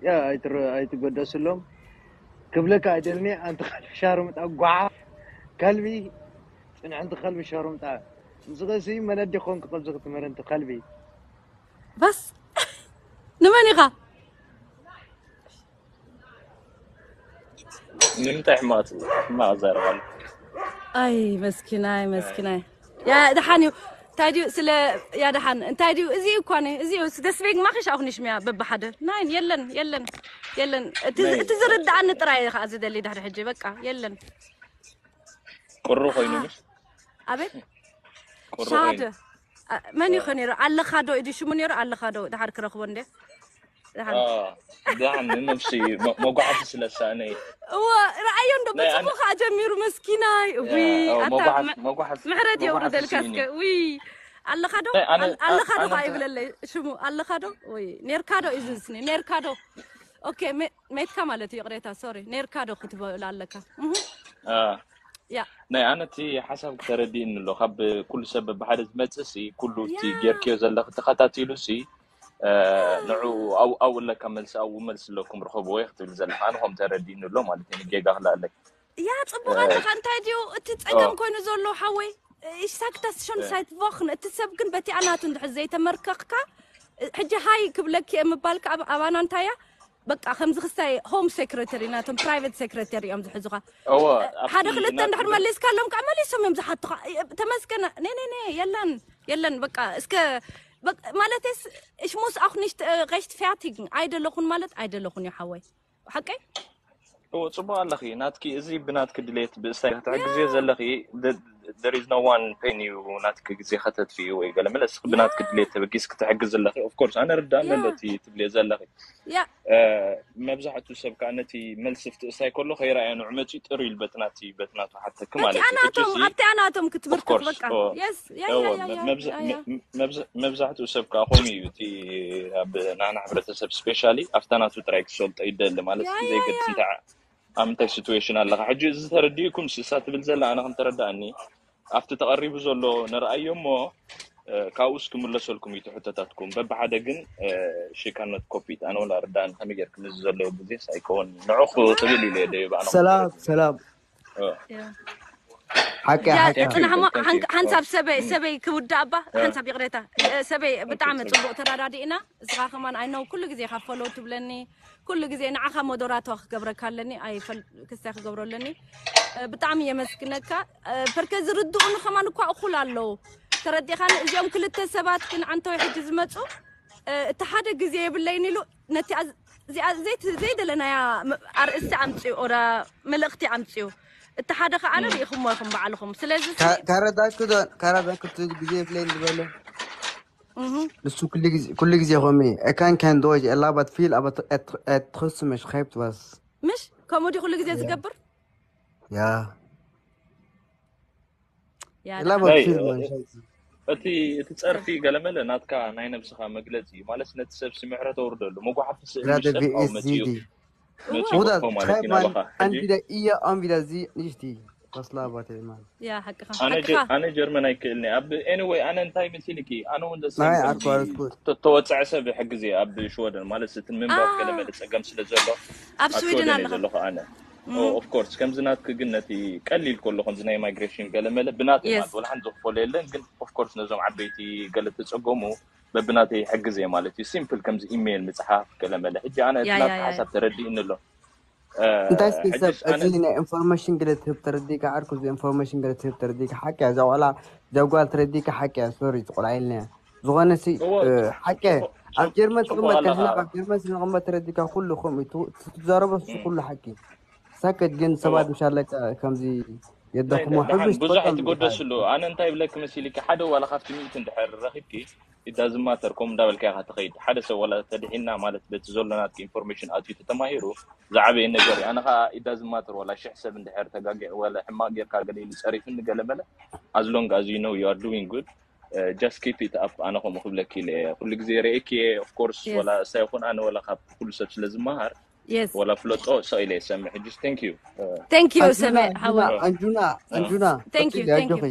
ያ፣ ኣይትረ-፣ ኣይትገደስሎም። ክብለካ ኣይደልኒ፣ ኣንቲ ከልቢ ሻርሙጣ ጓዓ። ከልቢ፣ ጽንዕንቲ ከልቢ ሻርሙጣ። ንስኺ ሲ መን ኣዴ ኮንኪ ከምዚ ክትምህሪ፣ ኣንቲ ከልቢ? በስ፣ ንመን ኢኻ? ንምንታይ ሕማቕ፣ ሕማቕ ዘረባ ኣሎ? ኣይ፣ መስኪናይ፣ መስኪናይ። ያ፣ ደሓን እዩ። እንታይ ድዩ ስለ፣ ያ፣ ደሓን። እንታይ ድዩ? እዚ እዩ እኳ ነ-፣ እዚ እዩ። ደስ ቤግ ማኺሽ ኣኹ ንሽሚያ በብሓደ። ናይን፣ የለን፣ የለን፣ የለን። እቲ ዝ-፣ ናይ እቲ ዝርድኣኒ ጥራይ እየ ኸዓ ዝደሊ ድሕሪ ሕጂ። በቃ፣ የለን። ቁሩ ኮይኑ ኣሃ። ምሽ? ኣቤት? ቁሩ ሻሃደ። ኮይኑ። ኣ፣ መን እዩ እ። ከ ነይሩ? ኣለኻ ዶ? ኢዱ ሽሙ ነይሩ? ኣለኻ ዶ? ደሓር ክረኽቦ እንዴ? ደሓን። እ፣ ደሓን ንነብሲ መ-፣ መጓዓዚ ስለ ዝሰኣነ እዩ። እወ፣ ረኣዮ እንዶ ናይ ብጽቡቕ ኣነ ከኣ ጀሚሩ መስኪናይ። እ፣ ውይ፣ እ፣ ኣታ መጓዓዝ-፣ መ-፣ መጓዓዝ-፣ ምሕረት መጓዓዚ የውርደልካ ስኢኑ እስከ። እዩ። ውይ፣ ኣለኻ ዶ? ናይ ኣነ-፣ ኣል-፣ ኣለኻ ዶ ኣነ ከኣ እንተ- ይብለለይ ሽሙ? ኣለኻ ዶ? ወይ፣ ኔርካ ዶ እዩ ዝስኒ? ኔርካ ዶ? ኦኬ፣ ሜ-፣ ሜትካ ማለት እዩ፣ ይቕሬታ፣ ሶሪ። ኔርካ ዶ ክትበል ኣለካ? እህ። እ። ያ። ናይ ኣነ እቲ ሓሳብ ተረዲእኒ ኣሎ። ካብ ኩሉ ሰብ ብሓደ ዝመጽእ ሲ፣ ኩሉ እቲ ያ። ጌርክዮ ዘለኺ ተኸታቲሉ ሲ፣ እ፣ ያ። ንዑ ኣብኡ፣ ኣብኡ ኣለካ መልሲ፣ ኣብኡ መልሲ ኣለኩም ርኸብዎ ኢኺ ክትብል ዘለኻ። ኣነ ከም ተረዲእኒ ኣሎ ማለት እዩ፣ ጌጋ ክልኣለይ። ያ፣ ጽቡቕ እ፣ ኣለኻ። እንታይ ድዩ እቲ ጸገም ኦ። ኮይኑ ዘሎ ሓወይ? Ich sag das schon እ። seit Wochen። እቲ ሰብ ግን በቲኣ ናቱ እንድሕር ዘይተመርከኽካ፣ ሕጂ ሃይ ክብለኪ እየ ምባልካ ኣብ-፣ ኣባና እንታይ እያ? በቃ ከምዚ ክስታይ ሆም ሴክሬተሪ ናቶም ፕራይቬት ሴክሬተሪ እዮም ዝሕዙኻ። እወ፣ ሓደ ኣብቲ ክልተ ናቱ እንድሕር ግን መሊስካሎም ከዓ መሊሶም እዮም ዝሓቱኻ። ተመስገን፣ ኔ፣ ኔ፣ ኔ፣ የለን፣ የለን፣ በቃ እስከ፣ በቃ፣ ማለትስ፣ ich muss auch nicht, äh, rechtfertigen። ኣይደለኹን ማለት ኣይደለኹን እዩ ሓወይ። ሓቀይ? እወ፣ ጽቡቕ ኣለኺ። ናትኪ፣ እዚ ብናትኪ ድሌት ብእስታይ ክትሕግዝዮ ያ። ዘለኺ፣ the-፣ there is no one paying you ናትኪ ግዜ ከተጥፍኢ ወይ ገለ መለ፣ እስኺ ብናትኪ ያ። ድሌት ተበጊስኪ ትሕግዚ ኣለኺ። Of course፣ ኣነ ርዳእ ያ። ኣሎ እቲ ትብልዮ ዘለኺ። ያ። እ፣ መብዛሕትኡ ሰብ ከኣ ነቲ መልሲ ኣብቲ እሳይ ከሎ ከይረኣዮ ንዑ መጺኡ ጥር ኢሉ በቲ ናቲ፣ በቲ ናቱ ሓተኪ በቲ ማለት እዩ። ሕጂ ኣናቶም፣ እዚ ኣብቲ ኣናቶም ክትምርኮስ of course፣ በቃ። ኦ፣ የስ፣ ያ፣ ያ፣ እወ፣ ያ፣ መ-፣ ያ፣ መብዛ-፣ ያ፣ ያ። መ-፣ መብዛ-፣ መብዛሕትኡ ሰብ ከኣ ከምኡ እዩ። እቲ ኣብ ናና ሕብረተሰብ ስፔሻሊ ኣብታ ናቱ ጥራይ ክሰልጦ ይደሊ ማለት ያ፣ እዩ። ያ፣ ዘይገድስ ያ። እንታይ ዓ-፣ ኣብ ምንታይ ሲትዌሽን ኣለኻ። ሕጂ እዚ ተረዲእኩም፣ ንሳ ትብል ዘላ ኣነ ከም ተረዳእኒ፣ ኣብቲ ተቐሪቡ ዘሎ ንርኣዮ እሞ፣ ካብኡስ ክምለሰልኩም እዩ ሕቶታትኩም። በብሓደ ግን ሽካነት ኮፒት ኣነ ወላ ርዳን ከመይ ጌርኩም እዚ ዘለዎ ግዜስ ኣይከውን ንዑ ክብል ኢለ ደይባ ሰላም ሰላም። ሓቂ ሓቂ። ጽናሕሞ ሓንሳብ ሰበይ ሰበይ ክውዳእ እባ ሓንሳብ ይቕሬታ ሰበይ ብጣዕሚ ጽቡቕ ተራዳዲእና። እስኻ ከማን ኣይነው ኩሉ ግዜ ካብ ፎሎው ትብለኒ ኩሉ ግዜ ንዓኻ ሞደራቶ ክገብረካ ኣለኒ ኣይፈል ክስታይ ክገብሮ ኣለኒ። ብጣዕሚ የመስግነካ። ፐርከ ዝርድኡኒ ከማን እኳ እኩል ኣለዉ። ተረዲኻኒ እዚኦም ክልተ ሰባት ግን ዓንተወይ ሕጂ ዝመፁ እቲ ሓደ ግዜ የብለይን ኢሉ ነቲ እዚኣ ዘይደለናያ ኣርእስቲ ኣምፅኡ ኦራ መልእኽቲ ኣምፅኡ። እቲ ሓደ ከዓ ንሪኢኹሞ ኢኹም ባዕልኹም። ስለዚ ካረዳኩ ዶ ካረዳኩ ግዜ የብለይን ዝበለ ንሱ ኩሉ ግዜ ከምኡ እዩ። I can't can do it a lot but feel about trotzdem schreibt was ምሽ ከምኡ ድዩ ኩሉ ግዜ ዝገብር? Ja. Ja, A lot but feel man. እቲ እቲ ጸርፊ ገለመለ ናትካ ናይ ነብስኻ መግለጺ እዩ ማለት ነቲ ሰብ ስምዕረ ተውርደሉ መጓሓፍቲ ስእሊ Gerade ሰብ wie ኣብ ist መጺኡ sie die? መጺኡ Bruder, እኮ ማለት እዩ schreib mal ናባኻ ሕጂ entweder ihr, entweder sie, nicht die. Was labert ihr, Mann? Ja, ሓቅኻ ኣነ ሓቅኻ ኣነ ጀርመን ኣይክእልኒ ኣብ anyway ኣነ እንታይ መሲልኪ ኣነ እውን ናይ ኣርኮ ኣርኮ ተወፀዐ ሰብ ሕግዝ እየ ኣብ ሽወደን ማለት እቲ ምንባብ ኣህ። ገለመለ ፀገም ስለ ዘሎ ኣብ ስዊድን ሽወደን እየ ኣለኻ ዘለኹ ኣነ ኦፍኮርስ ከምዚ ናትክ ግን ነቲ ቀሊል ከለኹ ከምዚ ናይ ማይግሬሽን ገለመለ ብናተይ Yes. ማለት ወላ ሓንቲ ዝኽፈሎ የለን ግን ኦፍኮርስ ነዞም ዓበይቲ ገለ ተፀገሙ በብናተይ ሕግዝ እየ ማለት እዩ ሲምፕል ከምዚ ኢሜይል ምፅሓፍ ገለመለ ሕጂ ኣነ እቲ ያ፣ ያ፣ ናትካ ያ፣ ሓሳብ ያ። ተረዲእኒ ኣሎ እንታይ እስኪ ሰብ ሕጅስ ኣነ እዚ ናይ ኢንፎርሜሽን ገለ ትህብ ተረዲካ ዓርኩ እዚ ኢንፎርሜሽን ገለ ትህብ ተረዲካ ሓቂ እያ እዛ ቆልዓ እዛ ጓል ተረዲካ ሓቂ እያ ሶሪ እቲ ቆልዓ ኢልና ዝኾነ ሲ እዎ ሓቂ እያ ኣብ ጀርመን ጽቡቕ ትቕመጥ ኣለኻ ከሕና ኣብ ጀርመን ስንቕመጥ ተረዲካ ኩሉ ከምኡ እዩ ትዛረቦ እሱ ኩሉ ሓቂ ሳከት ግን ሰባት ምሻለካ ከምዚ የዳኽሞ ደሓን ሕብሽ ብዙሕ ትፈጠም ትጎደስሉ ኣነ እንታይ ብለክ መሲልካ ሓደ ዋላ ካብቲ ሚእቲ እንድሕር ረኺብኪ ኢዳዝማተር ከም እንዳበልካ ኢኻ ትኸይድ ሓደ ሰብ ዋላ ተድሒና ማለት በቲ ዘሎ ናትኪ ኢንፎርሜሽን ኣትዩ ተተማሂሩ ዝዓበየ ነገር እዩ ኣነ ከዓ ኢዳዝማተር ዋላ ሽሕ ሰብ እንድሕር ተጋጊ ዋላ ሕማቅ ጌርካ ገለ ኢሉ ፀሪፍኒ ገለ በለ as long as you know you are doing good just keep it up ኣነ ከምኡ ክብለኪ ኢለ እየ ኩሉ ግዜ ርእየኪ እየ of course Yes. ዋላ እሳ ይኹን ኣነ ዋላ ካብ ኩሉ ሰብ ስለ ዝመሃር Yes. ዋላ ፍለጦ ሰቕ ኢለ ይሰምዕ ሕጅስ thank you Thank you ኣንጁና ሰመ ሓወይ። ኣንጁና ኣንጁና Thank you, ቀጽሊ thank you. ኣጆኺ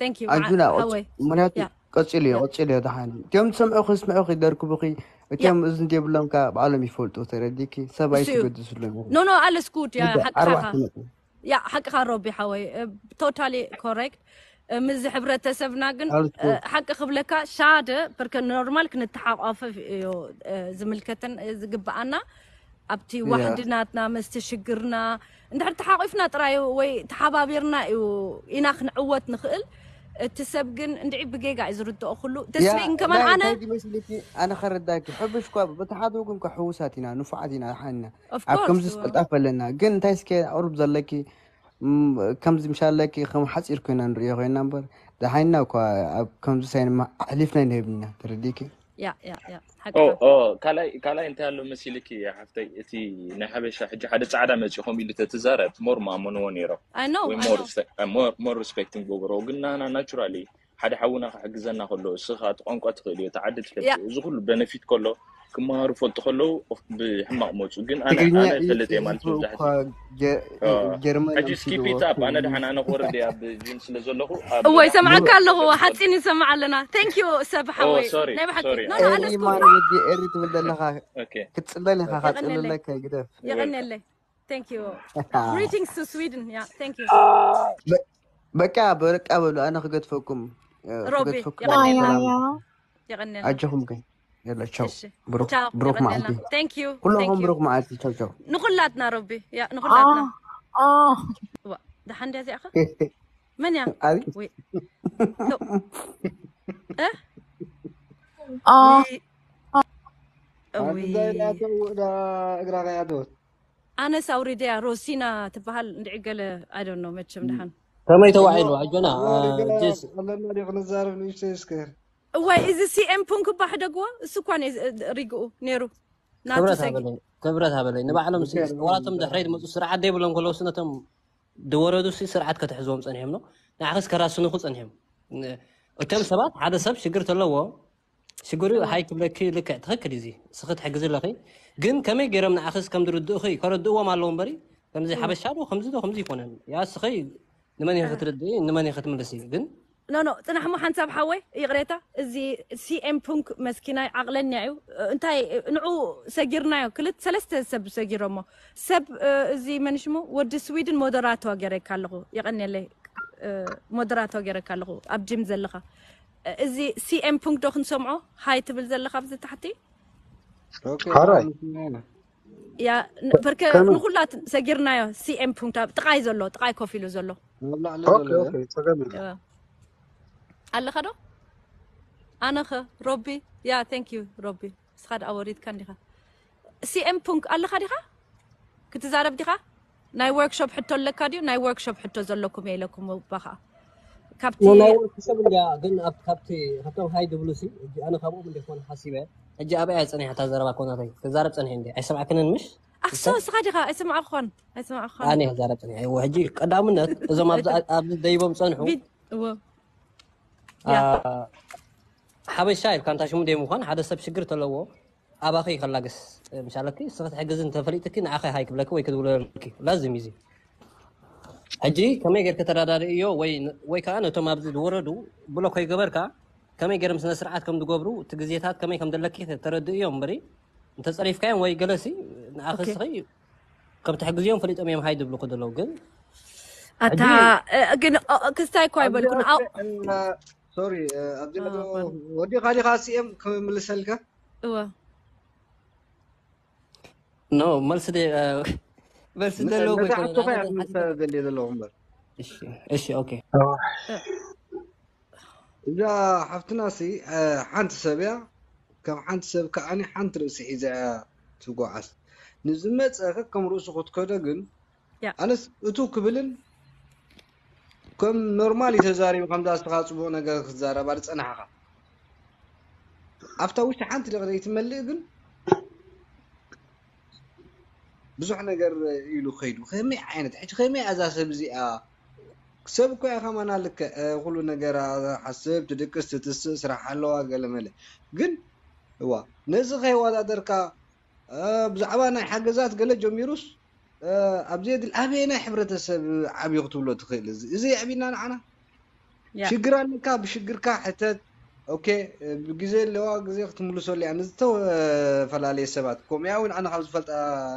Thank you. ኣንጁና ሓወይ። ምክንያቱ Yeah. ቀጽልዮ Yeah. ቀጽልዮ ደሓን እቲኦም ዝሰምዑኺ ይስምዑኺ ይደርክቡኺ እቲኦም እዝኒ ዘይብሎም ከኣ ባዕሎም ይፈልጡ ተረዲእኪ ሰብ እሱ እዩ። ኣይትገድስሎም No, no, alles gut. ያ ሓቅኻ ኣርባዕተ ኢኻ። ነጥቢ ያ ሓቅኻ ሮቢ ሓወይ። Totally correct. ምዚ ሕብረተሰብና ግን ኣልኩ ሓቂ ክብለካ ሻደ ፐርከ ኖርማል ክንተሓቋፈፍ እዩ ዝምልከተን ዝግብኣና ኣብቲ ያ ዋሕዲ ናትና መስቲ ሽግርና እንድሕር ተሓቂፍና ጥራይ ወይ ተሓባቢርና እዩ ኢና ክንዕወት ንኽእል። እቲ ሰብ ግን እንድዒ ብጌጋ እዩ ዝርድኦ ኩሉ ያ ተስቢእን ከማን ናይ ኣነ እንታይ ድመስልኪ ኣነ ከረዳኪ ሕብሽ እኳ ብተሓት ወግን እኳ ሕውሳት ኢና ንፉዓት ኢና ሓና Of ኣብ course. ከምዚ ዝቅልጣፈለና ግን እንታይ እስከ ኣቁርብ ዘለኪ ም- ከምዚ ምሻለኪ ከም ሓፂር ኮይና ንሪኦ ኮይና እምበር ደሓይና እኳ ኣብ ከምዚ ሳይን ኣሕሊፍና ይንህብና ተረዲኪ ያ ያ ያ ኦ ሓቅኻ ኦ ካልኣይ ካልኣይ እንታይ ኣሎ መሲልኪ ሓፍተይ እቲ ናይ ሓበሻ ሕጂ ሓደ ፃዕዳ መፂኡ ከም ኢሉ ተትዛረብ ሞር ማመንዎ ነይሮም I know ወይ I ሞር know ሞር ሪስፔክት ንገብሮ ግን ናና ናቹራሊ ሓደ ሓውና ክሕግዘና ከሎ እስኻ እቲ ቋንቋ ትኽእል እዩ እቲ ዓዲ ትፈልጥ ያ እዩ እዚ ኩሉ በነፊት ከሎ ክመሃሩ ፈልጡ ከለዉ ብሕማቕ መፁ ግን ኣነ ትግርኛ ኣነ ፈልጥ እየ ማለት እኮ መብዛሕቲ ጀርመን ሕጂ skip it up ኣነ ደሓን ኣነ ክወርድ እየ ኣብ ጂም ስለ ዘለኹ ኣብ እወይ ደሓን ሰምዐካ ክወርድ ኣለኹ እየ ሓፂን ይሰምዕ ኣለና thank you ሰብ ሓወይ sorry ናይ ብሓቂ sorry no no alles ኢማን good ወዲ ኤሪ ትብል ዘለኻ okay ክትፅበል ኢኻ የቐንየለይ ካፅልለካ ግደፍ welcome የቐንየለይ thank you greetings to Sweden yeah thank you በቃ በቃ በሉ ኣነ ክገድፈኩም ሮቢ ክገድፈኩም የቐንየልና ሰላም የቐንየልና ኣጆኹም ግን የለ ቻው እሺ ብሩክ ቻው ብሩክ የቐንየልና መዓልቲ thank you thank ኩለኹም you ብሩክ መዓልቲ ቻው ቻው ንኹላትና ሮቢ ያ ንኹላትና ዋ ደሓን ድያ እዚኣኻ መን እያ ኣይ ወይ እ اه እዊ እግራ ከያዶት ኣነስ ኣውሪደያ ሮሲና ትበሃል እንድዒ ገለ I don't know መቸም ደሓን ከመይ ተዋዒሉ ኣጆና ጅስ ኣለና ዲ ክንዛረብ ንእሽተይ እስከ እዋይ እዚ ሲኤም ፑንክ እባ ሕደግዎ እሱ እኳ ሪግኡ ነይሩ ናቱ ክብረት ሰጊ ሃበለይ ክብረት ሃበለይ ንባዕሎም ሲ- ዋላቶም ድሕረይ ዝመፁ ስርዓት ዘይብሎም ከለውስ ነቶም ዝወረዱ ሲ ስርዓት ከተሕዝዎም ፀኒሖም ነው ንዓኸስ ከራስኑኹ ፀኒሖም ን- እቶም ሰባት ሓደ ሰብ ሽግር ተለዎ ሽግሩ ሃይ ክብለኪ ልክዕ ትኽክል እዩ እዚ ስኺ ትሕግዝ ኣለኺ ግን ከመይ ገይሮም ንዓኸስ ከም ዝርድእኺ ከረድእዎም ኣለዎ እምበሪ ከምዚ ሓበሻ ዶ ከምዚ ዶ ከምዚ ይኮነን ያ ስኺ ንመን ኢኺ ክትርድኢ ንመን ኢኺ ክትምልሲ ግን ኖ ኖ፣ ጽናሕሞ ሓንሳብ ሓወይ፣ ይቕሬታ። እዚ ሲኤም ፑንክ መስኪናይ ዓቕለኛ እዩ። እንታይ ንዑ ሰጊርናዮ፣ ክልተ ሰለስተ ሰብ ሰጊሮሞ። ሰብ እዚ መንሽሙ ወዲ ስዊድን ሞደራቶ ገረካ ኣለኹ። የቐንየለይ። ሞደራቶ ገረካ ኣለኹ ኣብ ጅም ዘለኻ። እዚ ሲኤም ፑንክ ዶ ክንሰምዖ? ሃይ ትብል ዘለኻ ኣብዚ ታሕቲ። ሓራይ ያ በርከ ንኩላት ሰጊርናዮ። ሲኤም ፑንክ ኣብ ጥቃይ ዘሎ፣ ጥቃይ ኮፍ ኢሉ ዘሎ። ኣለኻ ዶ? ኣነኸ ሮቢ። ያ thank you ሮቢ። እስኻ ደኣ ወሪድካ እንዲኻ። ሲኤም ፑንክ ኣለኻ ዲኻ? ክትዛረብ ዲኻ? ናይ ወርክሾፕ ሕቶ ኣለካ ድዩ? ናይ ወርክሾፕ ሕቶ ዘለኩም እየ ኢለኩም ባኻ። ካብቲ ናይ ወርክሾፕ እንዲያ ግን ኣብ ካብቲ ካብቶም ሃይ ድብሉ ሲ ሕጂ ኣነ ካብኦም እንደ ኮነ ሓሲበ። ሕጂ ኣበይ እያ ጸኒሓ እታ ዘረባ ኮናተይ? ክዛረብ ጸኒሐ እንዲ ኣይሰማዕክንን ምሽ? ኣክሶ እስኻ ዲኻ? ኣይሰማዕኳን። ኣይሰማዕኳን። ኣነ ክዛረብ ጸኒሐ። እወ ሕጂ ቀዳምነት እዞም ኣብዚ ኣብዚ ደይቦም ጸንሑ። እዎ። ሓበሻ ኢልካ እንታ ሽሙ ደይ ምዃን ሓደ ሰብ ሽግር ተለዎ ኣባኺ ከላግስ ምሻለኪ እስኺ ትሕግዝ እንተፈሊጥኪ ንዓኸ ሃይ ክብለኪ ወይ ክድውለልኪ ላዝም እዩ። ሕጂ ከመይ ጌርኪ ተረዳድእዮ ወይ ወይ ከዓ ነቶም ኣብዚ ዝወረዱ ብሎ ከይገበርካ ከመይ ገይሮም ስነ ስርዓት ከም ዝገብሩ እቲ ግዜታት ከመይ ከም ዘለኪ ተረድእዮ እምበሪ እንተፀሪፍካዮም ወይ ገለሲ ንኣኺ እስኺ ከም ትሕግዝዮም ፈሊጦም እዮም ሃይ ዝብሉኺ ዘለዉ ግን ኣታ ግን ክስታይ እኮ ኣይበልኩን። ሶሪ ኣብዚ ወዲኻ ዲኻ ሲኤም ክምልሰልካ እወ ኖ መልሲ ደ መልሲ ዘለዎ ነዛ ሕቶኻ እያ ክምልሳ ዘድልየ ዘለኹ እምበር እሺ ኦኬ እዛ ሓፍትና ሲ ሓንቲ ሰብ እያ ከም ሓንቲ ሰብ ከዓኒ ሓንቲ ርእሲ ሒዛ እያ ትጓዓዝ ንዝመፀ ከከም ርእሱ ክትከዶ ግን ኣነስ እቱ ክብልን ከም ኖርማል እዩ ተዛሪቡ ከምዛ እስኻ ፅቡቅ ነገር ክትዛረባ ዝፀናሕኻ ኣብታ ውሽጢ ሓንቲ ደቂ ዘይትመልእ ግን ብዙሕ ነገር ኢሉ ከይዱ ከመይ ዓይነት ሕጂ ከመይ እዛ ሰብ እዚኣ ሰብ እኮ እያ ከማና ልክዕ ኩሉ ነገር ሓስብ ትድቅስ ትትስእ ስራሕ ኣለዋ ገለ መለ ግን እዋ ነዚ ከይወዳደርካ ብዛዕባ ናይ ሓገዛት ገለ ጀሚሩስ ኣብዚ የድል ኣበየናይ ሕብረተሰብ ዓብዩ ክትብሎ ትኽእል እዚ እዚ የዕቢና ንዓና ሽግር ኣለካ ብሽግርካ ሕተት ኦኬ ብግዜ ኣለዋ ግዜ ክትምልሰሉ እያ ንዝተፈላለየ ሰባት ከምኡ እውን ኣነ ካብ ዝፈልጣ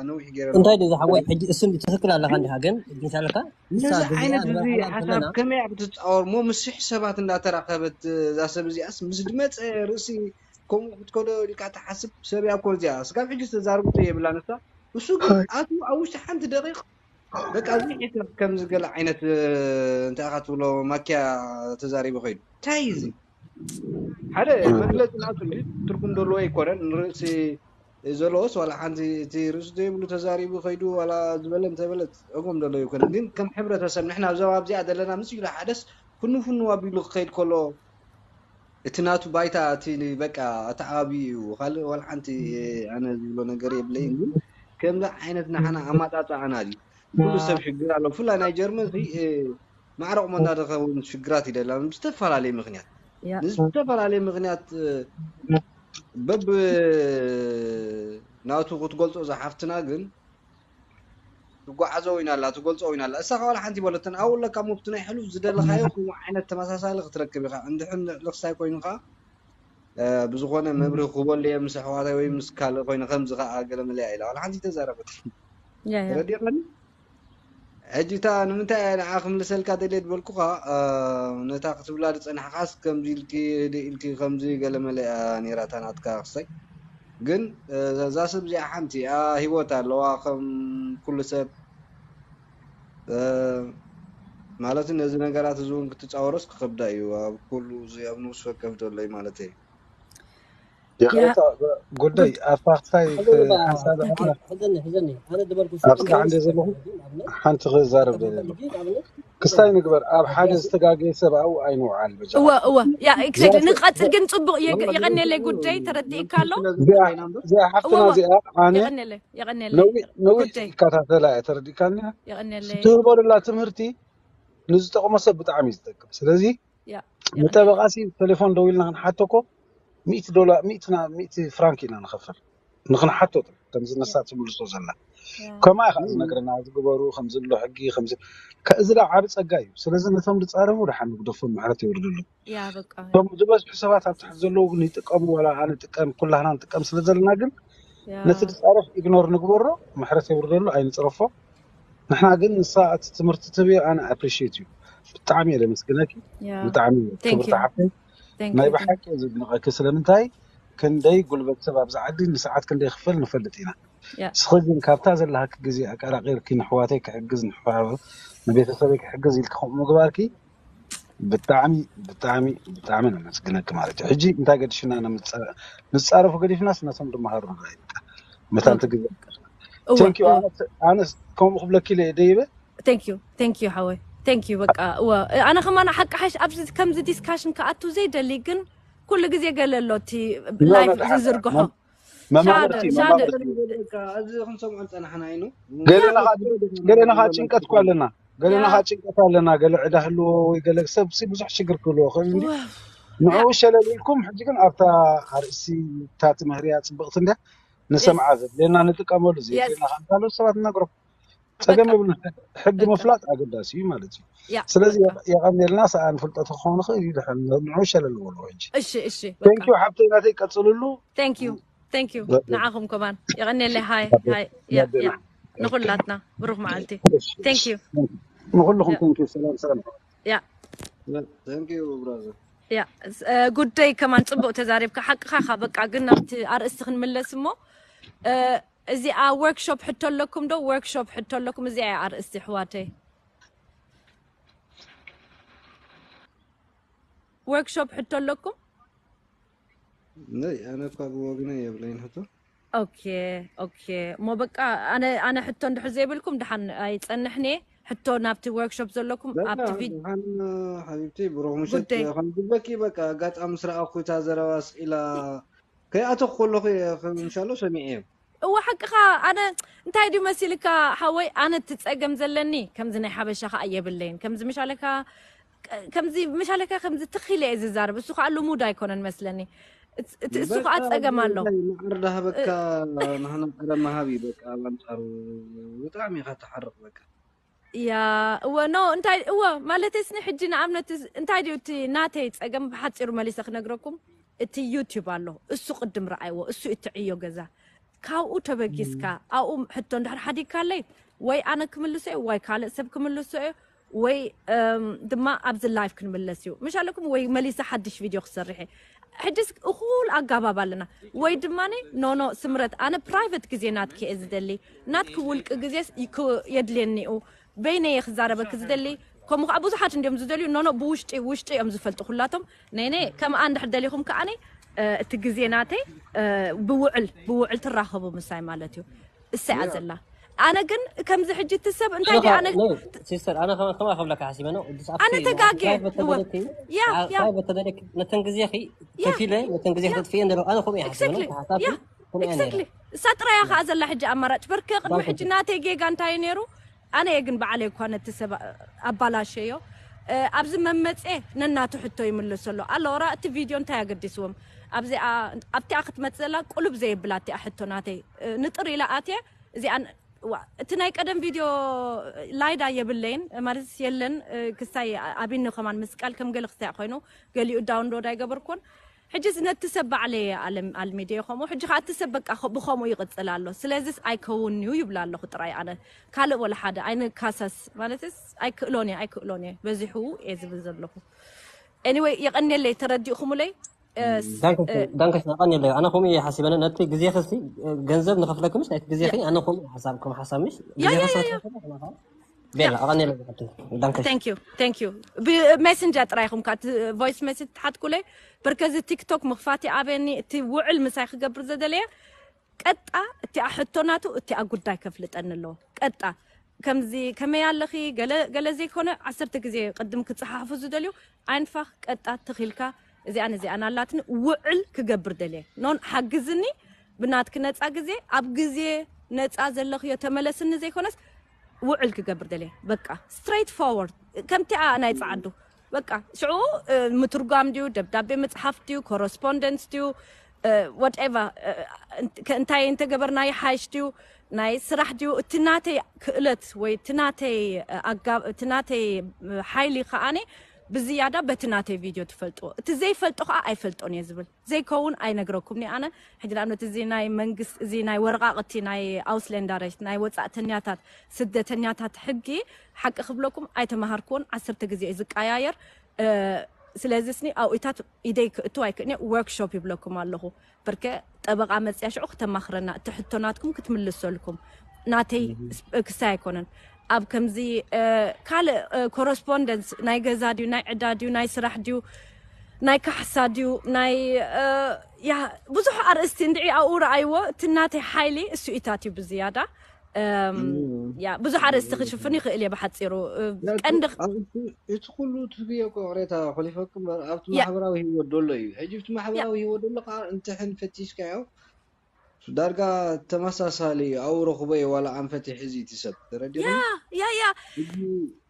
ነዊሕ ገይረ እንታይ ድዩ ዝሓወይ ሕጂ እሱ ትኽክል ኣለካ እንዲኻ ግን ምሻለካ ነዚ ዓይነት እዚ ሓሳብ ከመይ ኣብ ትፃወር ሞ ምስሕ ሰባት እንዳተራኸበት እዛ ሰብ እዚኣስ ምስ ድመፀ ርእሲ ከምኡ ክትከዶ ኢልካ ትሓስብ ሰብ እያ እኮ እዚኣ ስጋብ ሕጂ ዝተዛረበቶ የብላ ንሳ እሱ ግን ኣትዩ ኣብ ውሽጢ ሓንቲ ደቂቕ በቃ እዚ ሒሰብ ከምዚ ገለ ዓይነት እንታይ ኢኻ ትብሎ ማኪያ ተዛሪቡ ከይዱ እንታይ እዚ ሓደ መግለፂ ናቱ ትርጉም ዘለዎ ኣይኮነን ንርእሲ ዘለዎስ ዋላ ሓንቲ እቲ ርእሲ ዘይብሉ ተዛሪቡ ከይዱ ዋላ ዝበለ እንተበለ ጸገም ዘሎ ይኮነ ግን ከም ሕብረተሰብ ንሕና ኣብዛ ኣብዚኣ ዘለና ምስ ኢሉ ሓደስ ፍኑ ፍኑ ኣቢሉ ክኸይድ ከሎ እቲ ናቱ ባይታ እቲ በቃ እቲ ዓቢ እዩ ካልእ ዋላ ሓንቲ ኣነ ዝብሎ ነገር የብለይን ግን ከምዚ ዓይነት ንሓና ኣማጣጣዕና እዩ ኩሉ ሰብ ሽግር ኣሎ ብፍላይ ናይ ጀርመን ማዕረ ቁመና ዝኸውን ሽግራት ይደላ ብዝተፈላለየ ምክንያት ንዝተፈላለየ ምክንያት በብ ናቱ ክትገልጾ ዝሓፍትና ግን ትጓዓዞ ወይና ኣላ ትገልጾ ወይና ኣላ እሳ ከዋላ ሓንቲ ይበለትን ኣብኡ ኣለካ መብቱ ናይ ሕሉፍ ዝደለኻዮ ከምኡ ዓይነት ተመሳሳሊ ክትረክብ ኢኻ እንድሕን ልኽሳይ ኮይኑ ከዓ ብዝኾነ መብርህ ክበሉ እየ ምስ ኣሕዋተይ ወይ ምስ ካልእ ኮይነ ከምዚ ከዓ ገለ መለያ ኢላ ዋላ ሓንቲ ተዛረበት ተረዲእኻኒ ሕጂ እታ ንምንታይ እያ ንዓ ክምልሰልካ ደልየ ዝበልኩኻ ነታ ክትብላ ዝፀናሕኻስ ከምዚ ኢልኪ ህድእ ኢልኪ ከምዚ ገለ መለ እያ ነይራ እታ ናትካ ክሳይ ግን እዛ ሰብ እዚኣ ሓንቲ እያ ሂወት ኣለዋ ከም ኩሉ ሰብ ማለት ነዚ ነገራት እዚ እውን ክትፃወሮስ ክኸብዳ እዩ ኣብ ኩሉ እዚ ኣብ ንጉስ ወከፍ ዘሎ እዩ ማለት እዩ ይቕሬታ ጉዳይ ኣብታ ክስታይ ሓሳብ ኣነ ኣብቲ ስራሕ እንደ ዘለኹ ሓንቲ ክዛረብ ደለ ክስታይ ንግበር ኣብ ሓደ ዝተጋገየ ሰብ ኣብኡ ኣይንውዓል በጃ እወ እወ ያ exactly ንቀጽል ግን ጽቡቅ የቀኔለይ ጉዳይ ተረዲእካ ኣሎ እዚኣ ሓፍትና እዚኣ ኣነ ነዊሕ ይከታተላ እየ ተረዲእካኒ ትህበሉላ ትምህርቲ ንዝጠቕሞ ሰብ ብጣዕሚ እዩ ዝጠቅም ስለዚ ንጠበቃ ሲ ቴሌፎን ደው ኢልና ክንሓቶ እኮ ሚእቲ ዶላር ሚእቲ ና- ሚእቲ ፍራንክ ኢና ንኸፍል ንክንሓቶ ጥራሕ ከምዚ ነሳ ትምልሶ ዘላ ከማይ ከዓ ዝነግረና ዝግበሩ ከምዚ ኣሎ ሕጊ ከምዚ ከ- እዚ ዳ ዓብ ፀጋ እዩ። ስለዚ ነቶም ዝፃረፉ ደሓን ንግደፎም ምሕረት የውርድሉ። ያ በቃ እቶም ዝበዝሑ ሰባት ኣብ ታሕቲ ዘለዉ ግን ይጥቀሙ ዋላ ኣነ ጥቀም ኩላህና ንጥቀም ስለ ዘለና ግን ያ ነቲ ዝፃረፍ ኢግኖር ንግበሮ፣ ምሕረት የውርደሉ፣ ኣይንፅረፎ። ንሕና ግን ንሳ እቲ ትምህርቲ ትህብዮ ኣነ ኣፕሪሽት እዩ። ብጣዕሚ እየ ለመስግነኪ። ያ ብጣዕሚ Thank ክብርቲ you. ሓፍተይ Thank ናይ you. Thank ብሓቂ ዘድንቐኪ። ስለምንታይ ክንደይ ጉልበት ሰብ ኣብዚ ዓዲ ንሰዓት ክንደይ ክፈል ንፈልጥ ኢና። ያ ንስኺ ግን ካብታ ዘለሃኪ ግዜ ኣቀራቂርኪ ንሕዋተይ ክሕግዝ ንሕዋ ንቤተሰበይ ክሕግዝ ኢልኪ ከምኡ ምግባርኪ ብጣዕሚ ብጣዕሚ ብጣዕሚ ነመስግነኪ ማለት እዩ። ሕጂ እንታይ ገዲሽና ነምፀ- ንፃረፉ ገዲፍናስ ነቶም ድመሃሩ ንረኣይ በቃ መታንቲ ኦኬ ግዜ እወ ቴንኪዩ እወ ኣነስ ኣነስ ከምኡ ክብለኪ ኢለ ደይበ Thank you. Thank you ሓወይ. Thank you በቃ እወ ኣነ ከማን ሓቂ ሓሽ ኣብዚ ከምዚ ዲስካሽን ክኣቱ ዘይደሊ ግን ኩሉ ግዜ ገለ ኣሎ እቲ ኖ ኖ ላይፍ ደሓን ዝዝርግሖ መ- መማርርቲ ሻደር ሻደር መማርርቲ በቃ እዚ ክንሰምዖ ዝፀናሕና ኢኑ ገለና ያ ከዓ ገለና ከዓ ጭንቀት እኳ ኣለና ገለና ያ ከዓ ጭንቀት ኣለና ገለ ዕዳ ህልዎ ወይ ገለ ሰብ ሲ ብዙሕ ሽግር ክህልዎ ከ ወ- ንዕኡ ያ ሸለል ኢልኩም ሕጂ ግን ኣብታ ኣርእስቲ እታ ትምህርያ ፅብቕቲ እንድያ የስ ንሰምዓ ዘድልየና ንጥቀመሉ የስ ዘየድልየና ከዓ እንታሎ ሰባት ንነግሮም በቃ ፀገም የብሉን ሕጊ በቃ ምፍላጥ ኣገዳሲ እዩ ማለት እዩ ያ ስለዚ በቃ የቐንየልና ሰኣን ፍልጠቱ ክኸውን ይኽእል እዩ ድሕር ንዑ ሸለል በሉ ሕጂ እሺ እሺ በቃ ቴንኪዩ ሓብተይ ናተይ ቀፅልሉ Thank you. Thank you. ንዓኹም ከማን የቐንየለይ ሃይ ሃይ ያ ያ ንኹላትና ብሩኽ መዓልቲ Thank you. ንኩልኹም ያ ቴንኪዩ ሰላም ሰላም ያ Thank you brother. ያ ስ- እ፣ ጉዳይ ከማን ፅቡቅ ተዛሪብካ ሓቅኻ ኢኻ በቃ ግን ናብቲ ኣርእስቲ ክንምለስ እሞ እ፣ እዚኣ ወርክሾፕ ሕቶ ኣለኩም ዶ ወርክሾፕ ሕቶ ኣለኩም እዚኣ እያ ኣርእስቲ ኣሕዋተይ ወርክሾፕ ሕቶ ኣለኩም ነይ ኣነ እኳ ብወግነ የብለይን ሕቶ ኦኬ ኦኬ እሞ በቃ ኣነ ኣነ ሕቶ እንድሕር ዘይብልኩም ድሓን ኣይፀንሕን እየ ሕቶ ናብቲ ወርክሾፕ ዘለኩም በቃ ኣብቲ ቪድ ደሓን ሓቢብቲ ብሩኽ ምሸት ጉዳይ ከም ዝበኪ በቃ ኣጋጣሚ ስረኣኩ እታ ዘረባ ስኢላ ከይኣተኩ ከለኹ እየ ከም እንሻሎ ሰሚዐ እየ እወ ሓቅኻ ኣነ እንታይ ድዩ መሲልካ ሓወይ ኣነ እቲ ፀገም ዘለኒ ከምዚ ናይ ሓበሻ ከዓ የብለይን ከምዚ ምሻለካ ከምዚ ምሻለካ ከምዚ ትኺለ እየ ዝዛረብ እሱ ከዓ ልሙድ ኣይኮነን መስለኒ እቲ እሱ ከዓ በቃ ፀገም ኣሎ እንታይ መዓር ዳሃበካ ናህና ቀደም መሃብ እዩ በቃ ኣብ ኣንጻሩ ብጣዕሚ ኢኻ ትሓርቕ በቃ ያ እወ ኖ እንታይ እወ ማለተይ ስኒ ሕጂ ንኣብነት እዚ- እንታይ ድዩ እቲ ናተይ ፀገም ብሓፂሩ መሊሰ ክነግረኩም እቲ ዩቲዩብ ኣሎ እሱ ቅድም ረኣይዎ እሱ እትዕዮ ገዛ ካብኡ ተበጊስካ ኣብኡ ሕቶ እንድሕር ሓዲግካለይ ወይ ኣነ ክምልሶ እየ ወይ ካልእ ሰብ ክምልሶ እየ ወይ እም፣ ድማ ኣብዚ ላይፍ ክንምለስ እዩ ምሽ ኣለኩም ወይ መሊሰ ሓድሽ ቪድዮ ክሰርሕ እየ ሕጅስ እኹል ኣጋባብ ኣለና ወይ ድማ ኖኖ ስምረት ኣነ ፕራይቨት ግዜ ናትኪ እየ ዝደሊ ናትኪ ውልቂ ግዜስ ይክ- የድልየኒ እዩ በይነየ ክዛረበኪ ዝደሊ ከምኡ ከዓ ብዙሓት እንዲዮም ዝደልዩ ኖኖ ብውሽጢ ውሽጢ እዮም ዝፈልጡ ኩላቶም ነይነ ከምኣ እንድሕር ደሊኹም ከዓኒ እ፣ እቲ ግዜ ናተይ እ፣ ብውዕል ብውዕል ትራኸቡ ምሳይ ማለት እዩ እሰይ እያ ዘላ ኣነ ግን ከምዚ ሕጂ እቲ ሰብ እንታይ ድዩ ኣነ ሲስተር ኣነ ከማ ከማ ከብለካ ሓሲበ ነው እድስ ኣነ ኣብቲ ተጋጌ ፕራይቨት እወ ተደለኪ ያ ያ ፕራይቨት ተደለኪ ነተን ግዜኺ ያ ከፊለ ነተን ግዜ ያ ከጥፍኤ እንደለ ኣነ ከምኡ ይሓስበ ነው exactly ሓሳብ ያ ከምኡ እያ ነይረ exactly እሳ ጥራያ ከዓ ዘላ ሕጂ ኣማራጭ በርከ ቅድሚ ባንክ ሕጂ ናተይ ጌጋ እንታይ ነይሩ ኣነ እየ ግን ባዕለይ እኳ ነቲ ሰብ ኣባላሸዮ እ፣ ኣብዚ መመፅኤ ነናቱ ሕቶ ይምልሰሎ ኣሎ ራ እቲ ቪድዮ እንታይ ኣገዲስዎም ኣብዚኣ ኣብቲኣ ክትመፅእ ዘላ ቁሉብ ዘየብላ እቲኣ ሕቶ ናተይ እ፣ ንጥር ኢላ ኣትየ እዚኣ ዋ፣ እቲ ናይ ቀደም ቪድዮ ላይዳ የብለይን ማለት የለን እ፣ ክሳይ ኣቢኒ ከማን ምስቃል ከም ገለ ክሳይ ኮይኑ ገሊኡ ዳውንሎድ ኣይገበርኩን ሕጂ ነቲ ሰብ ባዕለየ ኣለም ኣልሚድዮ ከምኡ ሕጂ ከዓ እቲ ሰብ በቃ ከ- ብከምኡ ይቕፅል ኣሎ ስለዚስ ኣይከውን እዩ ይብላ ኣለኹ ጥራይ ኣነ ካልእ ወላ ሓደ ኣይንካሰስ ማለትስ ኣይክእሎን እየ ኣይክእሎን እየ በዚሑ እየ ዝብል ዘለኹ anyway የቐንየለይ ተረዲእኹምለይ እ፣ ስ- እ፣ ዳንከሽን ቀን የለ ኣነ ከምኡ እየ ሓሲበነ ነቲ ግዜ ክሲ ገንዘብ ንኸፍለኪ ምሽ ናይቲ ግዜ ያ ኣነ ከምኡ እየ ሓሳብ ከም ሓሳብ ምሽ ያ ግዜ ያ ያ ክሰ ያ ቤላ ያ ኣቐንየለ ዝሓቱ ዳንከሽ thank you thank you ብሜሰንጀር ጥራይ ኢኹም ከዓ ቮይስ ሜሴጅ ትሓትኩለይ በርከዚ ቲክቶክ ምኽፋት ይኣበኒ እቲ ውዕል ምሳይ ክገብር ዘደለየ ቀጣ እቲኣ ሕቶ ናቱ እቲኣ ጉዳይ ከፍልጠኒ ኣለዎ ቀጣ ከምዚ ከመይ ኣለኺ ገለ ገለ ዘይኮነ ዓሰርተ ግዜ ቅድም ክፀሓሕፉ ዝደልዩ ዓይንፋኽ ቀጣ ትኺልካ እዚኣን እዚኣን ኣላትኒ ውዕል ክገብር ደልየ ኖን ሓግዝኒ ብናትኪ ነፃ ግዜ ኣብ ግዜ ነፃ ዘለኽዮ ተመለስኒ ዘይኮነስ ውዕል ክገብር ደልየ በቃ straight forward ከምቲኣ ናይ ፀዓዱ በቃ ሽዑ እ፣ ምትርጓም ድዩ ደብዳቤ መፅሓፍ ድዩ ኮረስፖንደንስ ድዩ whatever እንታይ እንተገበርና ይሓይሽ ድዩ ናይ ስራሕ ድዩ እቲ ናተይ ክእለት ወይ እቲ ናተይ ኣጋብ እቲ ናተይ ሓይሊ ከዓኒ ብዝያዳ በቲ ናተይ ቪድዮ ትፈልጥዎ እቲ ዘይፈልጦ ከዓ ኣይፈልጦን እየ ዝብል ዘይከውን ኣይነግረኩም ኣነ ሕጂ ንኣብነት እዚ ናይ መንግስት እዚ ናይ ወረቃቅቲ ናይ ኣውስለንዳረሽት ናይ ወፃእተኛታት ስደተኛታት ሕጊ ሓቂ ክብለኩም ኣይተማሃርክዎን ዓሰርተ ግዜ እዩ ዝቀያየር ስለዚ ስኒ ኣብኡታት ኢደይ ክእቱ ኣይክእኒ workshop ይብለኩም ኣለኹ ብርከ ጠበቃ መፅያ ሽዑ ክተማኽረና እቲ ሕቶ ናትኩም ክትምልሰልኩም ናተይ ክሳይ ኣይኮነን ኣብ ከምዚ ካልእ correspondence ናይ ገዛ ድዩ ናይ ዕዳ ድዩ ናይ ስራሕ ድዩ ናይ ካሕሳ ድዩ ናይ ያ ብዙሕ ኣርእስቲ እንድዒ ኣብኡ ረኣይዎ እቲ ናተይ ሓይሊ እሱኢታት እዩ ብዝያዳ ያ ብዙሕ ኣርእስቲ ክሽፍን ይኽእል እየ ብሓፂሩ ቀንዲ እቲ ኩሉ ትብዮ ቅሬታ ኮሊፈኩም ኣብቲ ማሕበራዊ ህይወት ደሎ እዩ ሕጂ ብቲ ማሕበራዊ ህይወት ደሎ ከዓ እንትሕን ፈቲሽካዮ ዳርጋ ተመሳሳሊ ኣብኡ ረኽቦ እዩ ዋላ ኣንፈት ይሕዝ እቲ ሰብ ተረዲኹም ያ ያ ያ ሕጂ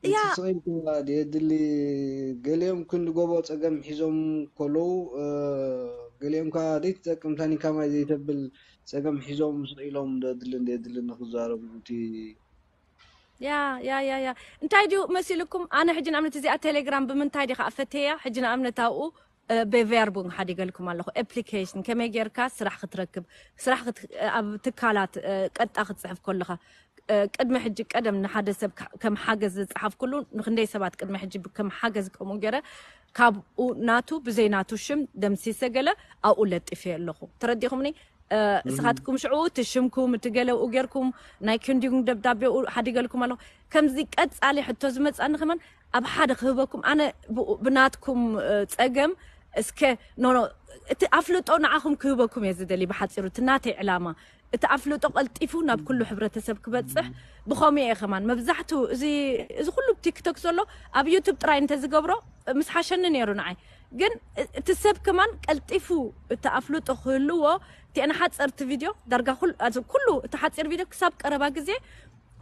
እቲ ስቕ ኢልካ የድሊ ገሊኦም ክንዲ ጎቦ ፀገም ሒዞም ከለዉ ገሊኦም ከዓ ዘይትጠቅም ታኒካ ማይ ዘይተብል ፀገም ሒዞም ስቕ ኢሎም ደድልን ደድልን ንክዛረቡ እቲ ያ ያ ያ ያ እንታይ ድዩ መሲልኩም ኣነ ሕጂ ንኣብነት እዚኣ ቴሌግራም ብምንታይ ዲኻ ፈተያ ሕጂ ንኣብነት ኣብኡ በ verb ሓዲገልኩም ኣለኹ application ከመይ ጌርካ ስራሕ ክትረክብ ስራሕ ኣብ ትካላት ቀጣ ክትፅሕፍ ከለኻ ቅድሚ ሕጂ ቀደም ንሓደ ሰብ ከም ሓገዝ ዝፀሓፍኩሉ ንክንደይ ሰባት ቅድሚ ሕጂ ከም ሓገዝ ከምኡ ገይረ ካብኡ ናቱ ብዘይ ናቱ ሽም ደምሲሰ ገለ ኣብኡ ለጢፈ ኣለኹ ተረዲኹምኒ እስኻትኩም ሽዑ እቲ ሽምኩም እቲ ገለኡ ጌርኩም ናይ ክንዲጉም ደብዳቤኡ ሓዲገልኩም ኣለኹ ከምዚ ቀፃሊ ሕቶ ዝመፃኒ ከማን ኣብ ሓደ ክህበኩም ኣነ ብናትኩም ፀገም እስከ ኖኖ እቲ ኣፍልጦ ንዓኹም ክህበኩም እየ ዝደሊ ብሓፂሩ እቲ ናተይ ዕላማ እቲ ኣፍልጦ ቀልጢፉ ናብ ኩሉ ሕብረተሰብ ክበፅሕ ብኸምኡ እየ ከማን መብዛሕቱ እዚ እዚ ኩሉ ቲክቶክ ዘሎ ኣብ ዩቱብ ጥራይ እንተዝገብሮ ምስ ሓሸኒ ነይሩ ንዓይ ግን እቲ ሰብ ከማን ቀልጢፉ እቲ ኣፍልጦ ክህልዎ እቲአን ሓፀርቲ ቪድዮ ዳርጋ ኩሉ እቲ ሓፂር ቪድዮ ክሳብ ቀረባ ግዜ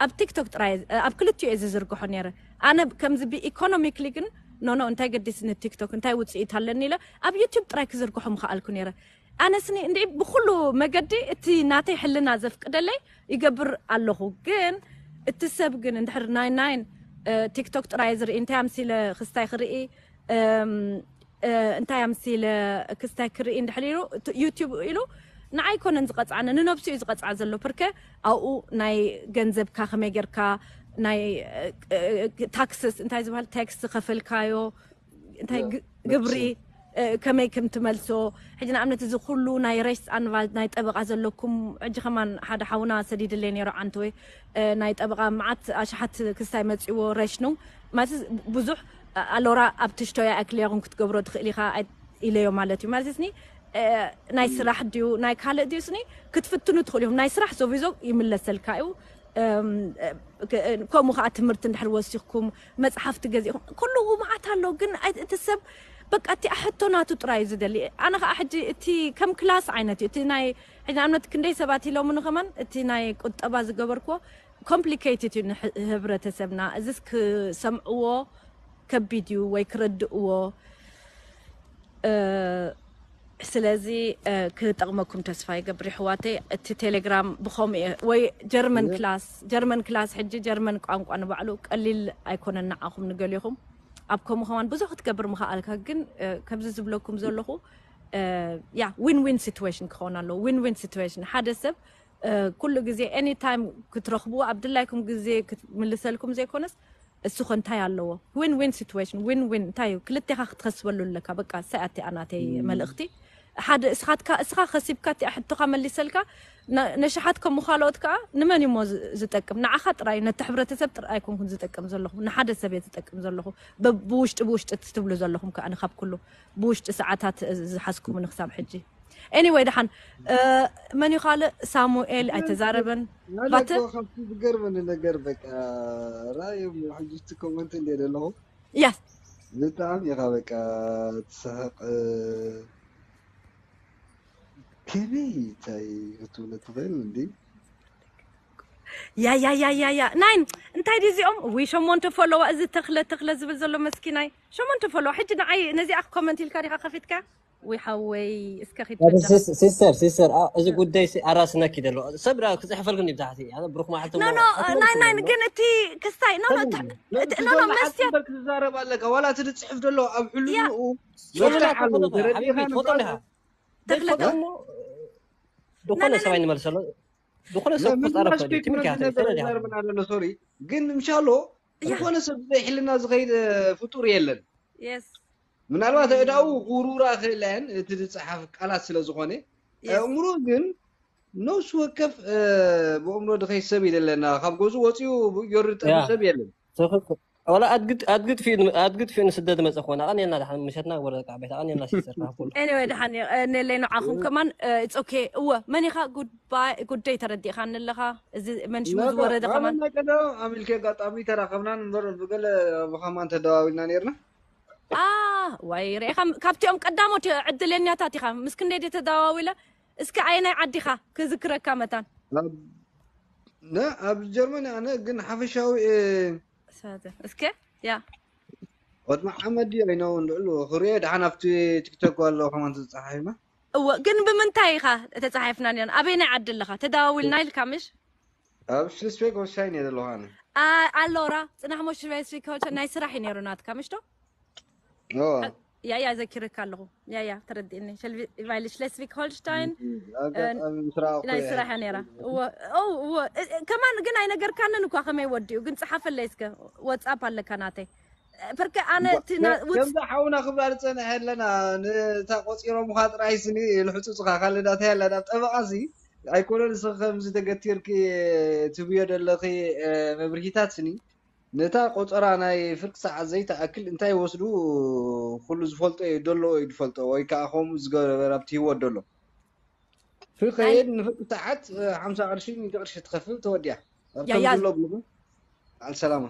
ኣብ ቲክቶክ ጥራይ ኣብ ክልቲኡ እየ ዝዝርግሖ ነይረ ኣነ ከምዚ ብኢኮኖሚክሊ ግን ኖኖ እንታይ ገዲስኒ ቲክቶክ እንታይ ውፅኢት ኣለኒ ኢለ ኣብ ዩቱብ ጥራይ ክዝርግሖ ምኽኣልኩ ነይረ ኣነስኒ እንዲ ብኩሉ መገዲ እቲ ናተይ ሕልና ዘፍቅደለይ ይገብር ኣለኹ ግን እቲ ሰብ ግን እንድሕር ናይ ናይን ቲክቶክ ጥራይ ዝርኢ እንታይ ኣምሲለ ክስታይ ክርኢ እንታይ ኣምሲለ ክስታይ ክርኢ እንድሕር ኢሉ ዩቲብ ኢሉ ንዓይ ኮነን ዝቐፅዓኒ ንነብሱ እዩ ዝቐፅዓ ዘሎ ፕርከ ኣብኡ ናይ ገንዘብካ ከመይ ጌርካ ናይ ታክስስ እንታይ ዝበሃል ታክስ ዝኸፈልካዮ እንታይ ግብሪ ከመይ ከም ትመልሶ ሕጂ ንኣብነት እዚ ኩሉ ናይ ረሽት ኣንቫልድ ናይ ጠበቃ ዘለኩም ሕጂ ከማን ሓደ ሓውና ሰዲድለይ ነይሩ ዓንተወይ ናይ ጠበቃ መዓት ኣሽሓት ክስታይ መፅዎ ረሽኑ ማለት ብዙሕ ኣሎራ ኣብ ትሽቶያ ኣክልያኹም ክትገብሮ ትኽእል ኢኻ ኢለዮ ማለት እዩ ማለት ስኒ ናይ ስራሕ ድዩ ናይ ካልእ ድዩ ስኒ ክትፍትኑ ትኽእሉ ኢኹም ናይ ስራሕ ሶቪዞ ይምለሰልካ እዩ ከምኡ ከዓ ትምህርቲ እንድሕር ወሲኽኩም መፅሓፍቲ ገዚእኹም ኩሉ መዓት ኣሎ ግን እቲ ሰብ በቃ እቲ ሕቶ ናቱ ጥራይ እዩ ዝደሊ ኣነ ከዓ ሕጂ እቲ ከም ክላስ ዓይነት እዩ እቲ ናይ ሕጂ ንኣብነት ክንደይ ሰባት ኢሎምኒ ከማን እቲ ናይ ቁጠባ ዝገበርክዎ ኮምፕሊኬትድ እዩ ንህብረተሰብና እዚስ ክሰምዕዎ ከቢድ እዩ ወይ ክረድእዎ ስለዚ ክጠቕመኩም ተስፋ ይገብር ይሕዋተይ እቲ ቴሌግራም ብኸምኡ እየ ወይ ጀርመን ክላስ ጀርመን ክላስ ሕጂ ጀርመን ቋንቋ ንባዕሉ ቀሊል ኣይኮነን ንዓኹም ንገሊኹም ኣብ ከምኡ ከማን ብዙሕ ክትገብር ምኽኣልካ ግን ከምዚ ዝብለኩም ዘለኹ ያ ዊን ዊን ሲትዌሽን ክኸውን ኣለዎ ዊን ዊን ሲትዌሽን ሓደ ሰብ ኩሉ ግዜ ኤኒ ታይም ክትረኽብዎ ኣብ ድላይኩም ግዜ ክትምልሰልኩም ዘይኮነስ እሱ ከ እንታይ ኣለዎ ዊን ዊን ሲትዌሽን ዊን ዊን እንታይ እዩ ክልቴኻ ክትኸስበሉ ኣለካ በቃ ሳይ ኣቲኣ ናተይ መልእኽቲ ሓደ እስኻትካ እስኻ ከሲብካ እቲኣ ሕቶኻ መሊሰልካ ነሽሓት ከምኡ ካልኦት ከዓ ንመን እዩሞ ዝጠቅም ንዓኻ ጥራይ ነቲ ሕብረተሰብ ጥራይ ኣይኮንኩን ዝጠቅም ዘለኹ ንሓደ ሰብ እየ ዝጠቅም ዘለኹ ብውሽጢ ብውሽጢ ትብሉ ዘለኹም ከዓ ንካብ ኩሉ ብውሽጢ ሰዓታት ዝሓዝኩምኒ ክሳብ ሕጂ anyway ደሓን መን እዩ ካልእ ሳሙኤል ኣይተዛረበን ማለት ካብቲ ዝገርመኒ ነገር በቃ ራእዮም ሕጂ እቲ ኮመንት እንደ ዘለኹ yes ብጣዕሚ ኢኻ በቃ ትስሕቕ ከመይ እንታይ ክትብሎ ትኽእል እንዲ ያ ያ ያ ያ ያ ናይን እንታይ ድዩ እዚኦም ወይ ሸሞንተ ፎሎዋ እዚ ተኽለ ተኽለ ዝብል ዘሎ መስኪናይ ሸሞንተ ፎሎዋ ሕጂ ንዓይ ነዚኣ ኮመንት ኢልካ ዲኻ ከፊትካ ወይ ሓወይ እስከ ኪድ ሲስተር ሲስተር፣ እዚ ጉዳይ ኣራስነኪ ደሎ ሰብ ክፅሕፈልክን ብታሕቲ ብሩክ ማዓልቲ። ኖ ኖ ናይ ናይ ግን እቲ ክስታይ ኖ ኖ ኖ ኖ መስያ ክትዛረብ ኣለካ ዋላ እቲ ዝፅሕፍ ደሎ ኣብ ሕልንኡ ተኽለ ተኽለ ዝኾነ ሰብኣይ ንመልሰሎ። ዝኾነ ሰብ ክፀረፍ ሶሪ ግን ምሻሎ ዝኾነ ሰብ ዘይሕልና ዝኸይድ ፍጡር የለን። ምናልባት ኣእዳኡ ክውርውራ ክእለን እቲ ዝፀሓፍ ቃላት ስለ ዝኾነ ኣእምሮ ግን ነፍሲ ወከፍ ብእምሮ ድኸይ ሰብ የለና ካብ ገዙ ወፂኡ ዮርድ ጠፊ ሰብ የለን። ትኽክል። ወላ ኣድግድ ኣድግድ ፊ ኣድግድ ፊ ንስደት መፀ ኮና ኣቐንየልና ድሓን ምሸትና ወረቃ ቤት ኣቐንየልና ሲስተር ካፍኩሉ። Anyway ድሓን ነለይ ንዓኹም ከማን it's okay። እወ መን ኢኻ ጉዳይ ጉዳይ ተረዲእካ ንለኻ እዚ መንሽሙ ዝወረደ ከማን ቀደም ኣሚልኪ ኣጋጣሚ ተራኸብና ንበር ብገለ ብኸማን ተደዋዊልና ነርና። ዋይ ርኢኻ ካብቲኦም ቀዳሞት ዕድለኛታት ኢኻ። ምስ ክንደይ ድየ ተደዋዊለ እስከ ኣየናይ ዓዲኻ ክዝክረካ መታን ኣብ ጀርመን ኣነ ግን ሓፈሻዊ እስከ ያ ወድ መሓመድ ድዩ ኣይነውን ልዕሉ ክሪኦ ድሓን ኣብቲ ቲክቶክ ኣሎ ከማን ተፃሓሒፍና። እወ ግን ብምንታይ ኢኻ ተፃሓፍና ኒና ኣበየናይ ዓዲ ኣለኻ ተደዋዊልና ኢልካ ምሽ? ኣብ ሽልስቤግ ወሳኝ እየ ዘለኹ ኣነ። ኣሎራ ፅናሕ ሞ ሽልስቤግ ናይ ስራሕ እዩ ነይሩ ናትካ ምሽ ዶ? ያያ ዘኪረካ ኣለኹ። ያያ ተረዲእኒ። ሽለስቪክ ሆልሽታይን ናይ ስራሕ ነራ። ከማን ግን ኣይነገርካንን እኳ ከመይ ወዲኡ ግን ፀሓፈለይ እስከ ወፃፕ ኣለካ ናተይ ፐርከ ኣነ ከምዛ ሓውና ክብላ ዝፀንሐ ኣለና። ንታ ቆፂሮምካ ጥራይ ስኒ ልሕፁፅካ ካልእ ዳታ ያላ ናብ ጠበቃ ሲ ኣይኮነን ንስኻ ከምዚ ተገቲርኪ ትብዮ ዘለኺ መብርሂታት ስኒ ነታ ቆፀራ ናይ ፍርቂ ሰዓት ዘይትኣክል እንታይ ወስዱ ኩሉ ዝፈልጦ እዩ ደሎ እዩ ዝፈልጦ ወይ ከዓ ከምኡ ዝገበረ ኣብቲ ህይወት ደሎ ፍርቂ ከየድ ንፍርቂ ሰዓት ሓምሳ ቅርሺ ሚእቲ ቅርሺ ትኸፍል ተወዲያ ኣብ ከም ዘሎ ብልኹ በዓል ሰላማ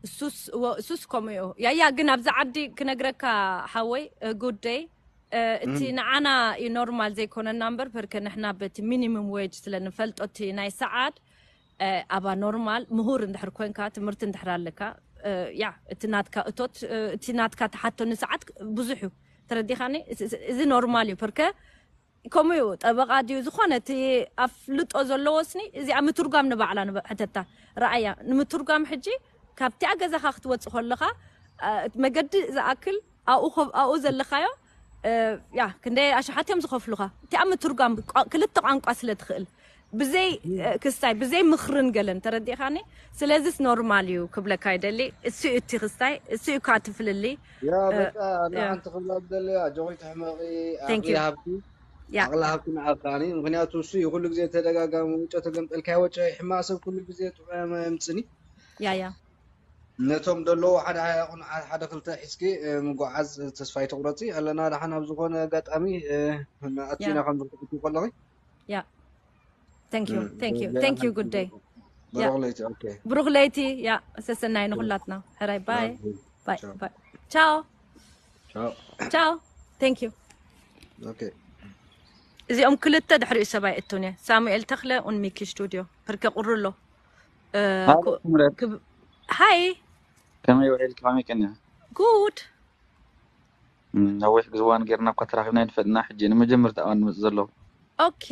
እሱስ እሱስ ከምኡ እዩ ያያ ግን ኣብዚ ዓዲ ክነግረካ ሓወይ ጉደይ እቲ ንዓና እዩ ኖርማል ዘይኮነና እምበር ፐርከ ንሕና በቲ ሚኒሙም ዌጅ ስለ ንፈልጦ እቲ ናይ ሰዓት ኣባ ኖርማል ምሁር እንድሕር ኮንካ ትምህርቲ እንድሕር ኣለካ ያ እቲ ናትካ እቶት እቲ ናትካ ተሓቶ ንሰዓት ብዙሕ እዩ ተረዲኻኒ እዚ ኖርማል እዩ ፐርከ ከምኡ እዩ ጠበቃ ድዩ ዝኾነ እቲ ኣፍልጦ ዘለዎ ስኒ እዚኣ ምትርጓም ንባዕላ ሕተታ ረኣያ ንምትርጓም ሕጂ ካብቲኣ ገዛኻ ክትወፅእ ከለኻ መገዲ ዝኣክል ኣብኡ ዘለኻዮ ያ ክንደይ ኣሽሓት እዮም ዝኸፍሉኻ እቲኣ ምትርጓም ክልተ ቋንቋ ስለ ትኽእል ብዘይ ክስታይ ብዘይ ምኽርን ገለን ተረዲእኻኒ ስለዚስ ኖርማል እዩ ክብለካ ይደሊ እሱ እዩ እቲ ክስታይ እሱ እዩ ካ ትፍልሊ ያ በቃ ንሓንቲ ክብላ ዝደሊ ኣጆኺ ትሕመቂ ዓቕሊ ሃብቲ ዓቕሊ ሃብቲ ንዓካኒ ምክንያቱ እሱ እዩ ኩሉ ግዜ ተደጋጋሚ ውጮ ተገምጠልካዮ ወጨ ሕማቅ ሰብ ኩሉ ግዜ ጥዑያማ የምፅኒ ያ ያ ነቶም ደለዉ ሓደ ቁኑዓት ሓደ ክልተ ሒዝኪ ምጉዓዝ ተስፋ ይትቁረፂ ኣለና ደሓን ኣብ ዝኾነ ኣጋጣሚ ኣቲና ከም ዝክእቱ ከለኺ ያ thank you thank you thank you good day ብሩኽ ለይቲ okay ብሩኽ ለይቲ ያ ሰሰናይ ንኹላትና ሕራይ ባይ ባይ ባይ ቻው ቻው thank you okay እዚኦም ክልተ ድሕሪኡ ሰብኣይ እቱን እየ ሳሙኤል ተኽለ ኡን ሚኪ ስቱድዮ ፐርከ ቁሩ ኣሎ ሃይ ከመይ ውዒልኪ ከመይ ቀኒኻ ጉድ ነዊሕ ግዝዋን ጌርና እኳ ተራኺብና ይንፈልጥና ሕጂ ንመጀመርታ እዋን ንመፅእ ዘለኹ ኦኬ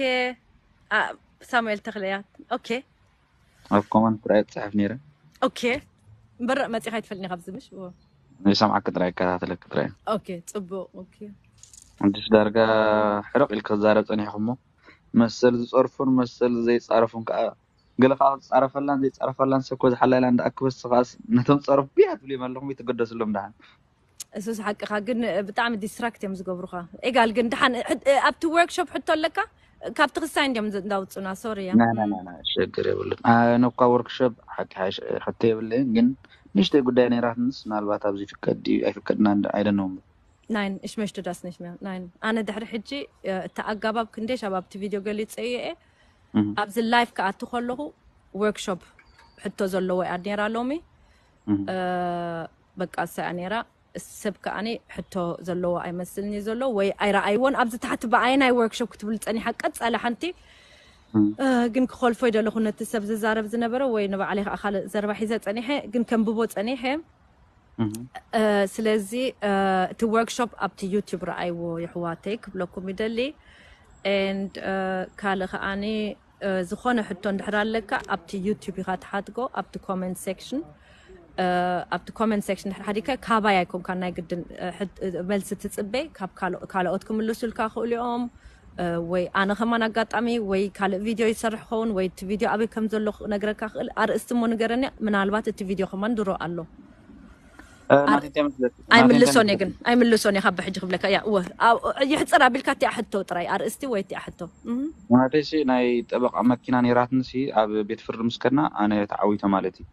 ሳሙኤል ተኽለያ ኦኬ ኣብ ኮመንት ጥራይ ፅሕፍ ነይረ ኦኬ እምበር መፂኻ ይትፈልኒ ካብዚ ምሽ ይሰምዓኪ ጥራይ ይከታተለኪ ጥራይ ኦኬ ፅቡቅ ኦኬ እንድሽ ዳርጋ ሕርቕ ኢልክ ክዛረብ ፀኒሕኩሞ መሰል ዝፀርፉን መሰል ዘይፃረፉን ከዓ ገለ ከዓ ዝፃረፈላን ዘይፃረፈላን ሰብ ኮ ዝሓላ ኢላ እንዳኣክበስ ከዓስ ነቶም ዝፀረፉ ብያ ትብልዮም ኣለኹም ይትገደስሎም ደሓን እሱስ ሓቅኻ ግን ብጣዕሚ ዲስትራክት እዮም ዝገብሩኻ ኤጋል ግን ደሓን ኣብቲ ወርክሾፕ ሕቶ ኣለካ ካብቲ ክሳይ እንዲዮም እንዳውፁና ሶሪ እያ ሸግር የብሉን ነኳ ወርክሾፕ ሓቂ ሕቶ የብለይን ግን ንሽተይ ጉዳይ ነይራትንስ ምናልባት ኣብዚ ፍቀድ ድዩ ኣይፍቀድና ኣይደነውም Nein, ich möchte das nicht mehr. Nein. ኣነ ድሕሪ ሕጂ እቲ ኣጋባብ ክንደይ ሻብ ኣብቲ ቪድዮ ገሊፀ እየ ኣብዚ ላይፍ ክኣቱ ከለኹ ወርክሾፕ ሕቶ ዘለዎ እያ ነራ ሎሚ በቃ እሳ እያ ነራ ሰብ ከኣኒ ሕቶ ዘለዎ ኣይመስልን እዩ ዘሎ ወይ ኣይረኣይዎን ኣብዚ ታሕቲ ብኣይ ናይ ወርክሾፕ ክትብል ፀኒሓ ቀፃለ ሓንቲ ግን ክኸልፎ ይደለኹ ነቲ ሰብ ዝዛረብ ዝነበረ ወይ ንባዕለይ ከዓ ካልእ ዘረባ ሒዘ ፀኒሐ ግን ከንብቦ ፀኒሐ ስለዚ እቲ workshop ኣብቲ YouTube ረኣይዎ የሕዋተይ ክብለኩም ይደሊ። And ካልእ ከዓኒ ዝኾነ ሕቶ እንድሕር ኣለካ ኣብቲ YouTube ኢኻ ትሓትጎ ኣብቲ comment section። ኣብቲ comment section ድሕር ሓዲካ ካባይ ኣይኮንካ ናይ ግድን መልሲ ትጽበ። ካብ ካልኦት ክምልሱልካ ክእሉ እዮም። ወይ ኣነ ከማን ኣጋጣሚ ወይ ካልእ ቪድዮ ይሰርሕ ኸውን ወይ እቲ ቪድዮ ኣበይ ከም ዘሎ ክነግረካ ክእል። ኣርእስቲ እሞ ንገረኒ። ምናልባት እቲ ቪድዮ ከማን ድሮ ኣሎ። ኣይምልሶን እየ ግን ኣይምልሶን እየ ካብ ሕጂ ክብለካ እያ። እወ ይሕፅር ኣቢልካ እቲኣ ሕቶ ጥራይ ኣርእስቲ ወይ እቲኣ ሕቶ። ናተይሲ ናይ ጠበቃ መኪና ነይራትኒ ሲ ኣብ ቤት ፍርዲ ምስ ከድና ኣነ ተዓዊተ ማለት እዩ።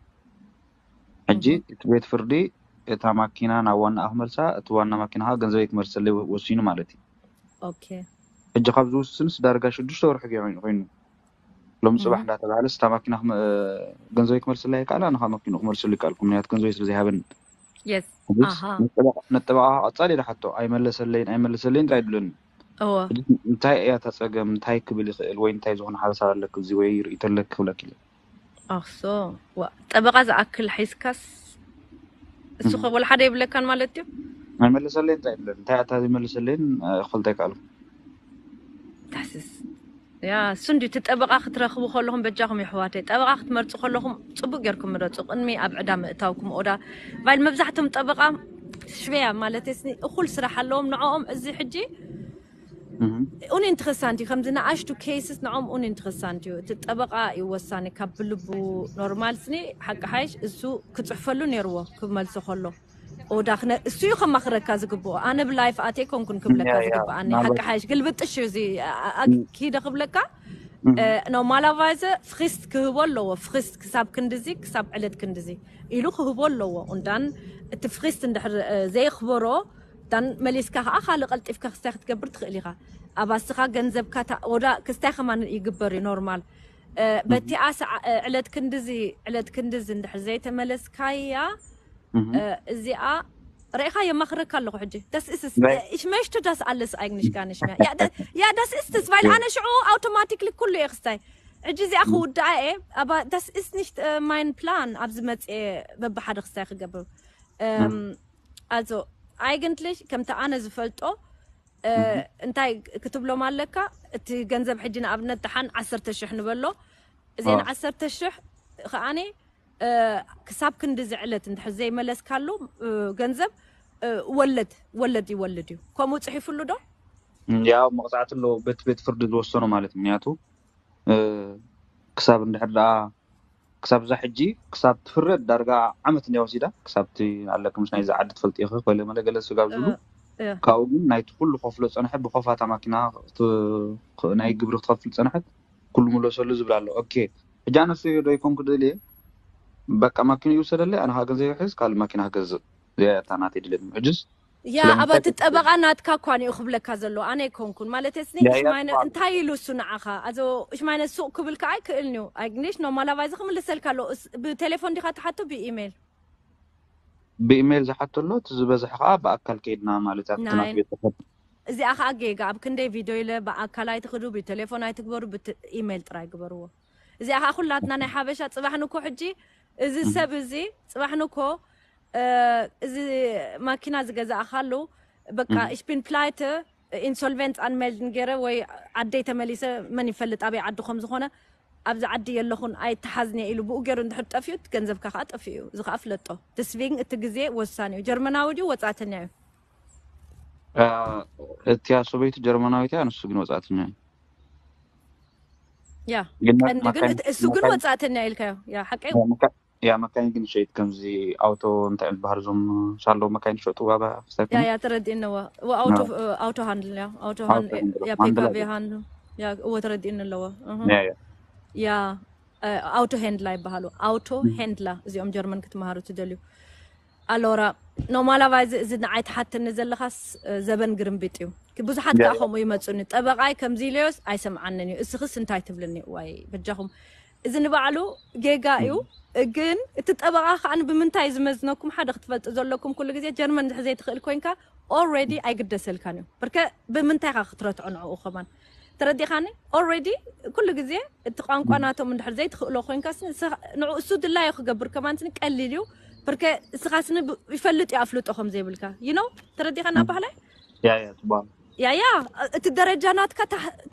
ሕጂ እቲ ቤት ፍርዲ እታ ማኪና ናብ ዋናኣ ክመልሳ እቲ ዋና ማኪና ከዓ ገንዘበይ ክመልሰለይ ወሲኑ ማለት እዩ። ኦኬ ሕጂ ካብ ዝውስንስ ዳርጋ ሽዱሽተ ወርሒ ገይሩ ኮይኑ ሎሚ ፅባሕ እንዳተባሃለስ እታ ማኪና ገንዘበይ ክመልሰለይ ኣይከኣል ኣነ ከዓ መኪንኡ ክመልሰሉ ይከኣልኩ ምክንያቱ ገንዘበይ ስለዘይሃበኒ። የስ ነጠበቃ ቀፃሊ ኢለ ሓቶ ኣይመለሰለይን ኣይመለሰለይን ጥራይ ይብለኒ። እንታይ እያ እታ ፀገም እንታይ ክብል ይኽእል ወይ እንታይ ዝኾነ ሓሳብ ኣለክ እዚ ወይ ርእይቶ ኣለክ ክብለክ ኢለ። ኣክሶ ጠበቃ ዝኣክል ሒዝካስ እሱ ከ ወላ ሓደ የብለካን ማለት እዩ። ኣይመለሰለይን እንታይ ይብለኒ እንታይ እታ ዘይመለሰለይን ክፈልጥ ኣይከኣልኩ። ዳስስ ያ እሱ እንዲ እቲ ጠበቃ ክትረኽቡ ከለኹም በጃኹም የሕዋተይ ጠበቃ ክትመርፁ ከለኹም ፅቡቅ ጌርኩም ምረፁ። ቅድሚ ኣብ ዕዳ ምእታውኩም ኦዳ ቫይል መብዛሕትኦም ጠበቃ ሽበያ ማለት ስኒ እኩል ስራሕ ኣለዎም ንዕኦም እዚ ሕጂ ኡን ኢንትረሳንት እዩ ከምዚ ንኣሽቱ ኬስስ ንዕኦም ኡን ኢንትረሳንት እዩ። እቲ ጠበቃ እዩ ወሳኒ ካብ ብልቡ ኖርማል ስኒ ሓቂ ሓይሽ እሱ ክፅሕፈሉ ነይርዎ ክመልሶ ከሎ ኦዳ ክነ እሱ እዩ ከማኽረካ ዝግብኦ። ኣነ ብላይፍ ኣትየ ኮንኩን ክብለካ ዝግብኣኒ ሓቂ ሓይሽ ግልብጥሽ እዩ እዚ ኪደ ክብለካ normalerweise Frist ክህቦ ኣለዎ። Frist ክሳብ ክንድዚ ክሳብ ዕለት ክንድዚ ኢሉ ክህቦ ኣለዎ። Und dann እቲ Frist እንድሕር ዘየኽበሮ dann መሊስካ ከዓ ካልእ ቀልጢፍካ ክስታይ ክትገብር ትኽእል ኢኻ። ኣብ ኣስኻ ገንዘብካ ወዳ ክስታይ ከማን ይግበር እዩ normal። በቲኣ ዕለት ክንድዚ ዕለት ክንድዚ እንድሕር ዘይተመለስካያ እዚኣ ርኢኻ የማኽረካ ኣለኹ ሕጂ das ist es ich möchte das alles eigentlich gar nicht mehr ja das ist es weil ኣነ ሽዑ automatically ኩሉ እየ ክስታይ ሕጂ እዚኣ ክውድኣ እየ aber das ist nicht mein Plan ኣብዚ መፅየ በብሓደ ክስታይ ክገብር also eigentlich ከምቲ ኣነ ዝፈልጦ እንታይ ክትብሎም ኣለካ እቲ ገንዘብ ሕጂ ንኣብነት ደሓን ዓሰርተ ሽሕ ንበሎ እዚን ዓሰርተ ሽሕ ከዓኒ ክሳብ ክንዲ ዝዕለት እንድሕር ዘይመለስካሉ ገንዘብ ወለድ ወለድ ይወልድ እዩ። ከምኡ ፅሒፉሉ ዶ? ያው መቕፃዕቲ ኣለዎ በቲ ቤት ፍርዲ ዝወሰኖ ማለት ምክንያቱ ክሳብ እንድሕር ደኣ ክሳብ እዛ ሕጂ ክሳብ ትፍረድ ዳርጋ ዓመት እንድያ ወሲዳ ክሳብ እቲ ኣለኪ ምስ ናይዚ ዓዲ ትፈልጢ ኢኺ ኮለ መለ ገለ ስጋብ ዝብሉ ካብኡ ግን ናይቲ ኩሉ ከፍሎ ፀንሐ ብኮፋታ ማኪና ናይ ግብሪ ክትኸፍል ፀንሐት ኩሉ ምለሰሉ ዝብል ኣሎ። ኦኬ ሕጂ ኣነ ዶ ይኮንኩ ደልየ በቃ ማኪና ይውሰደለይ ኣነ ከዓ ገንዘብ ይሕዝ ካልእ ማኪና ክገዝእ እዚኣ እያ እታ ናተይ ድሌት ሕጅስ ያ ኣባቲ ጠበቃ ናትካ እኳ ንኡ ክብለካ ዘሎ ኣነ ኣይኮንኩን ማለት ስኒ ሽማይነ እንታይ ኢሉ እሱ ንዓኻ ኣዞ ሽማይነ ሱቅ ክብል ከዓ ኣይክእልን እዩ። ኣግኒሽ ኖማላቫይዝ ክምልሰልካ ኣሎ። ብቴሌፎን ዲካ ትሓቶ ብኢሜይል ብኢሜይል ዝሓቶ ኣሎ እቲ ዝበዝሐ ከዓ ብኣካል ከይድና ማለት ኣብቲ ናት ቤት ጽሕፈት እዚኣ ከዓ ጌጋ ኣብ ክንደይ ቪድዮ ኢለ ብኣካል ኣይትኽዱ ብቴሌፎን ኣይትግበሩ ብኢሜይል ጥራይ ግበርዎ። እዚኣ ከዓ ኩላትና ናይ ሓበሻ ፅባሕ ንኮ ሕጂ እዚ ሰብ እዚ ፅባሕ ንኮ እዚ ማኪና ዝገዛእካሉ በቃ ich bin pleite insolvenz anmelden ገይረ ወይ ዓደይ ተመሊሰ መን ይፈልጥ ኣበይ ዓዲ ከም ዝኾነ ኣብዚ ዓዲ የለኹን ኣይተሓዝኒ ኢሉ ብኡ ገይሩ እንድሕር ጠፊኡ እቲ ገንዘብካ ከዓ ጠፊኡ እዩ። እዚ ከዓ ፍለጦ። Deswegen እቲ ግዜ ወሳኒ እዩ። ጀርመናዊ ድዩ ወፃእተኛ እዩ? እቲያ ሰበይቱ ጀርመናዊት እያ፣ ንሱ ግን ወፃእተኛ እዩ። ያ ቀንዲ ግን እሱ ግን ወፃእተኛ ኢልካዮ። ያ ሓቀይ ያ መካይን ግን ሸይት ከምዚ ኣውቶ እንታይ ዝበሃል እዞም ሳሎ መካይን ሸጡ ዋጋ ክስታይ ያ ያ ተረዲእነዋ። ኣውቶ ሃንድል ያ ኣውቶ ያ ፒካቤ ሃንድል ያ እዎ ተረዲእኒ ኣለዎ። ያ ኣውቶ ሄንድላ ይበሃሉ። ኣውቶ ሄንድላ እዚኦም ጀርመን ክትመሃሩ ትደልዩ። ኣሎራ ኖማላቫይዝ እዚ ንዓይ ትሓተኒ ዘለኻስ ዘበን ግርምቢጥ እዩ። ብዙሓት ከዓ ከምኡ ይመፁኒ። ጠበቃይ ከምዚ ኢለዮስ ኣይሰምዓንን እዩ። እስኽስ እንታይ ትብልኒ? ዋይ በጃኹም እዚ ንባዕሉ ጌጋ እዩ። ግን እቲ ጠበቃ ከዓ ብምንታይ ዝመዝነኩም ሓደ ክትፈልጡ ዘለኩም ኩሉ ግዜ ጀርመን እንድሕር ዘይትኽእል ኮይንካ already ኣይግደሰልካን እዩ። ብርከ ብምንታይ ኢኻ ክትረትዖ ንዕኡ ከማን ተረዲኻኒ? Already ኩሉ ግዜ እቲ ቋንቋ ናቶም እንድሕር ዘይትኽእሎ ኮይንካ ንዑ እሱ ድላዮ ክገብር ከማን ቀሊል እዩ። ብርከ እስኻስኒ ይፈልጥ እዩ ኣፍልጦ ከም ዘይብልካ you know ተረዲኻና ባህላይ ያ ያ ትባል ያ ያ እቲ ደረጃ ናትካ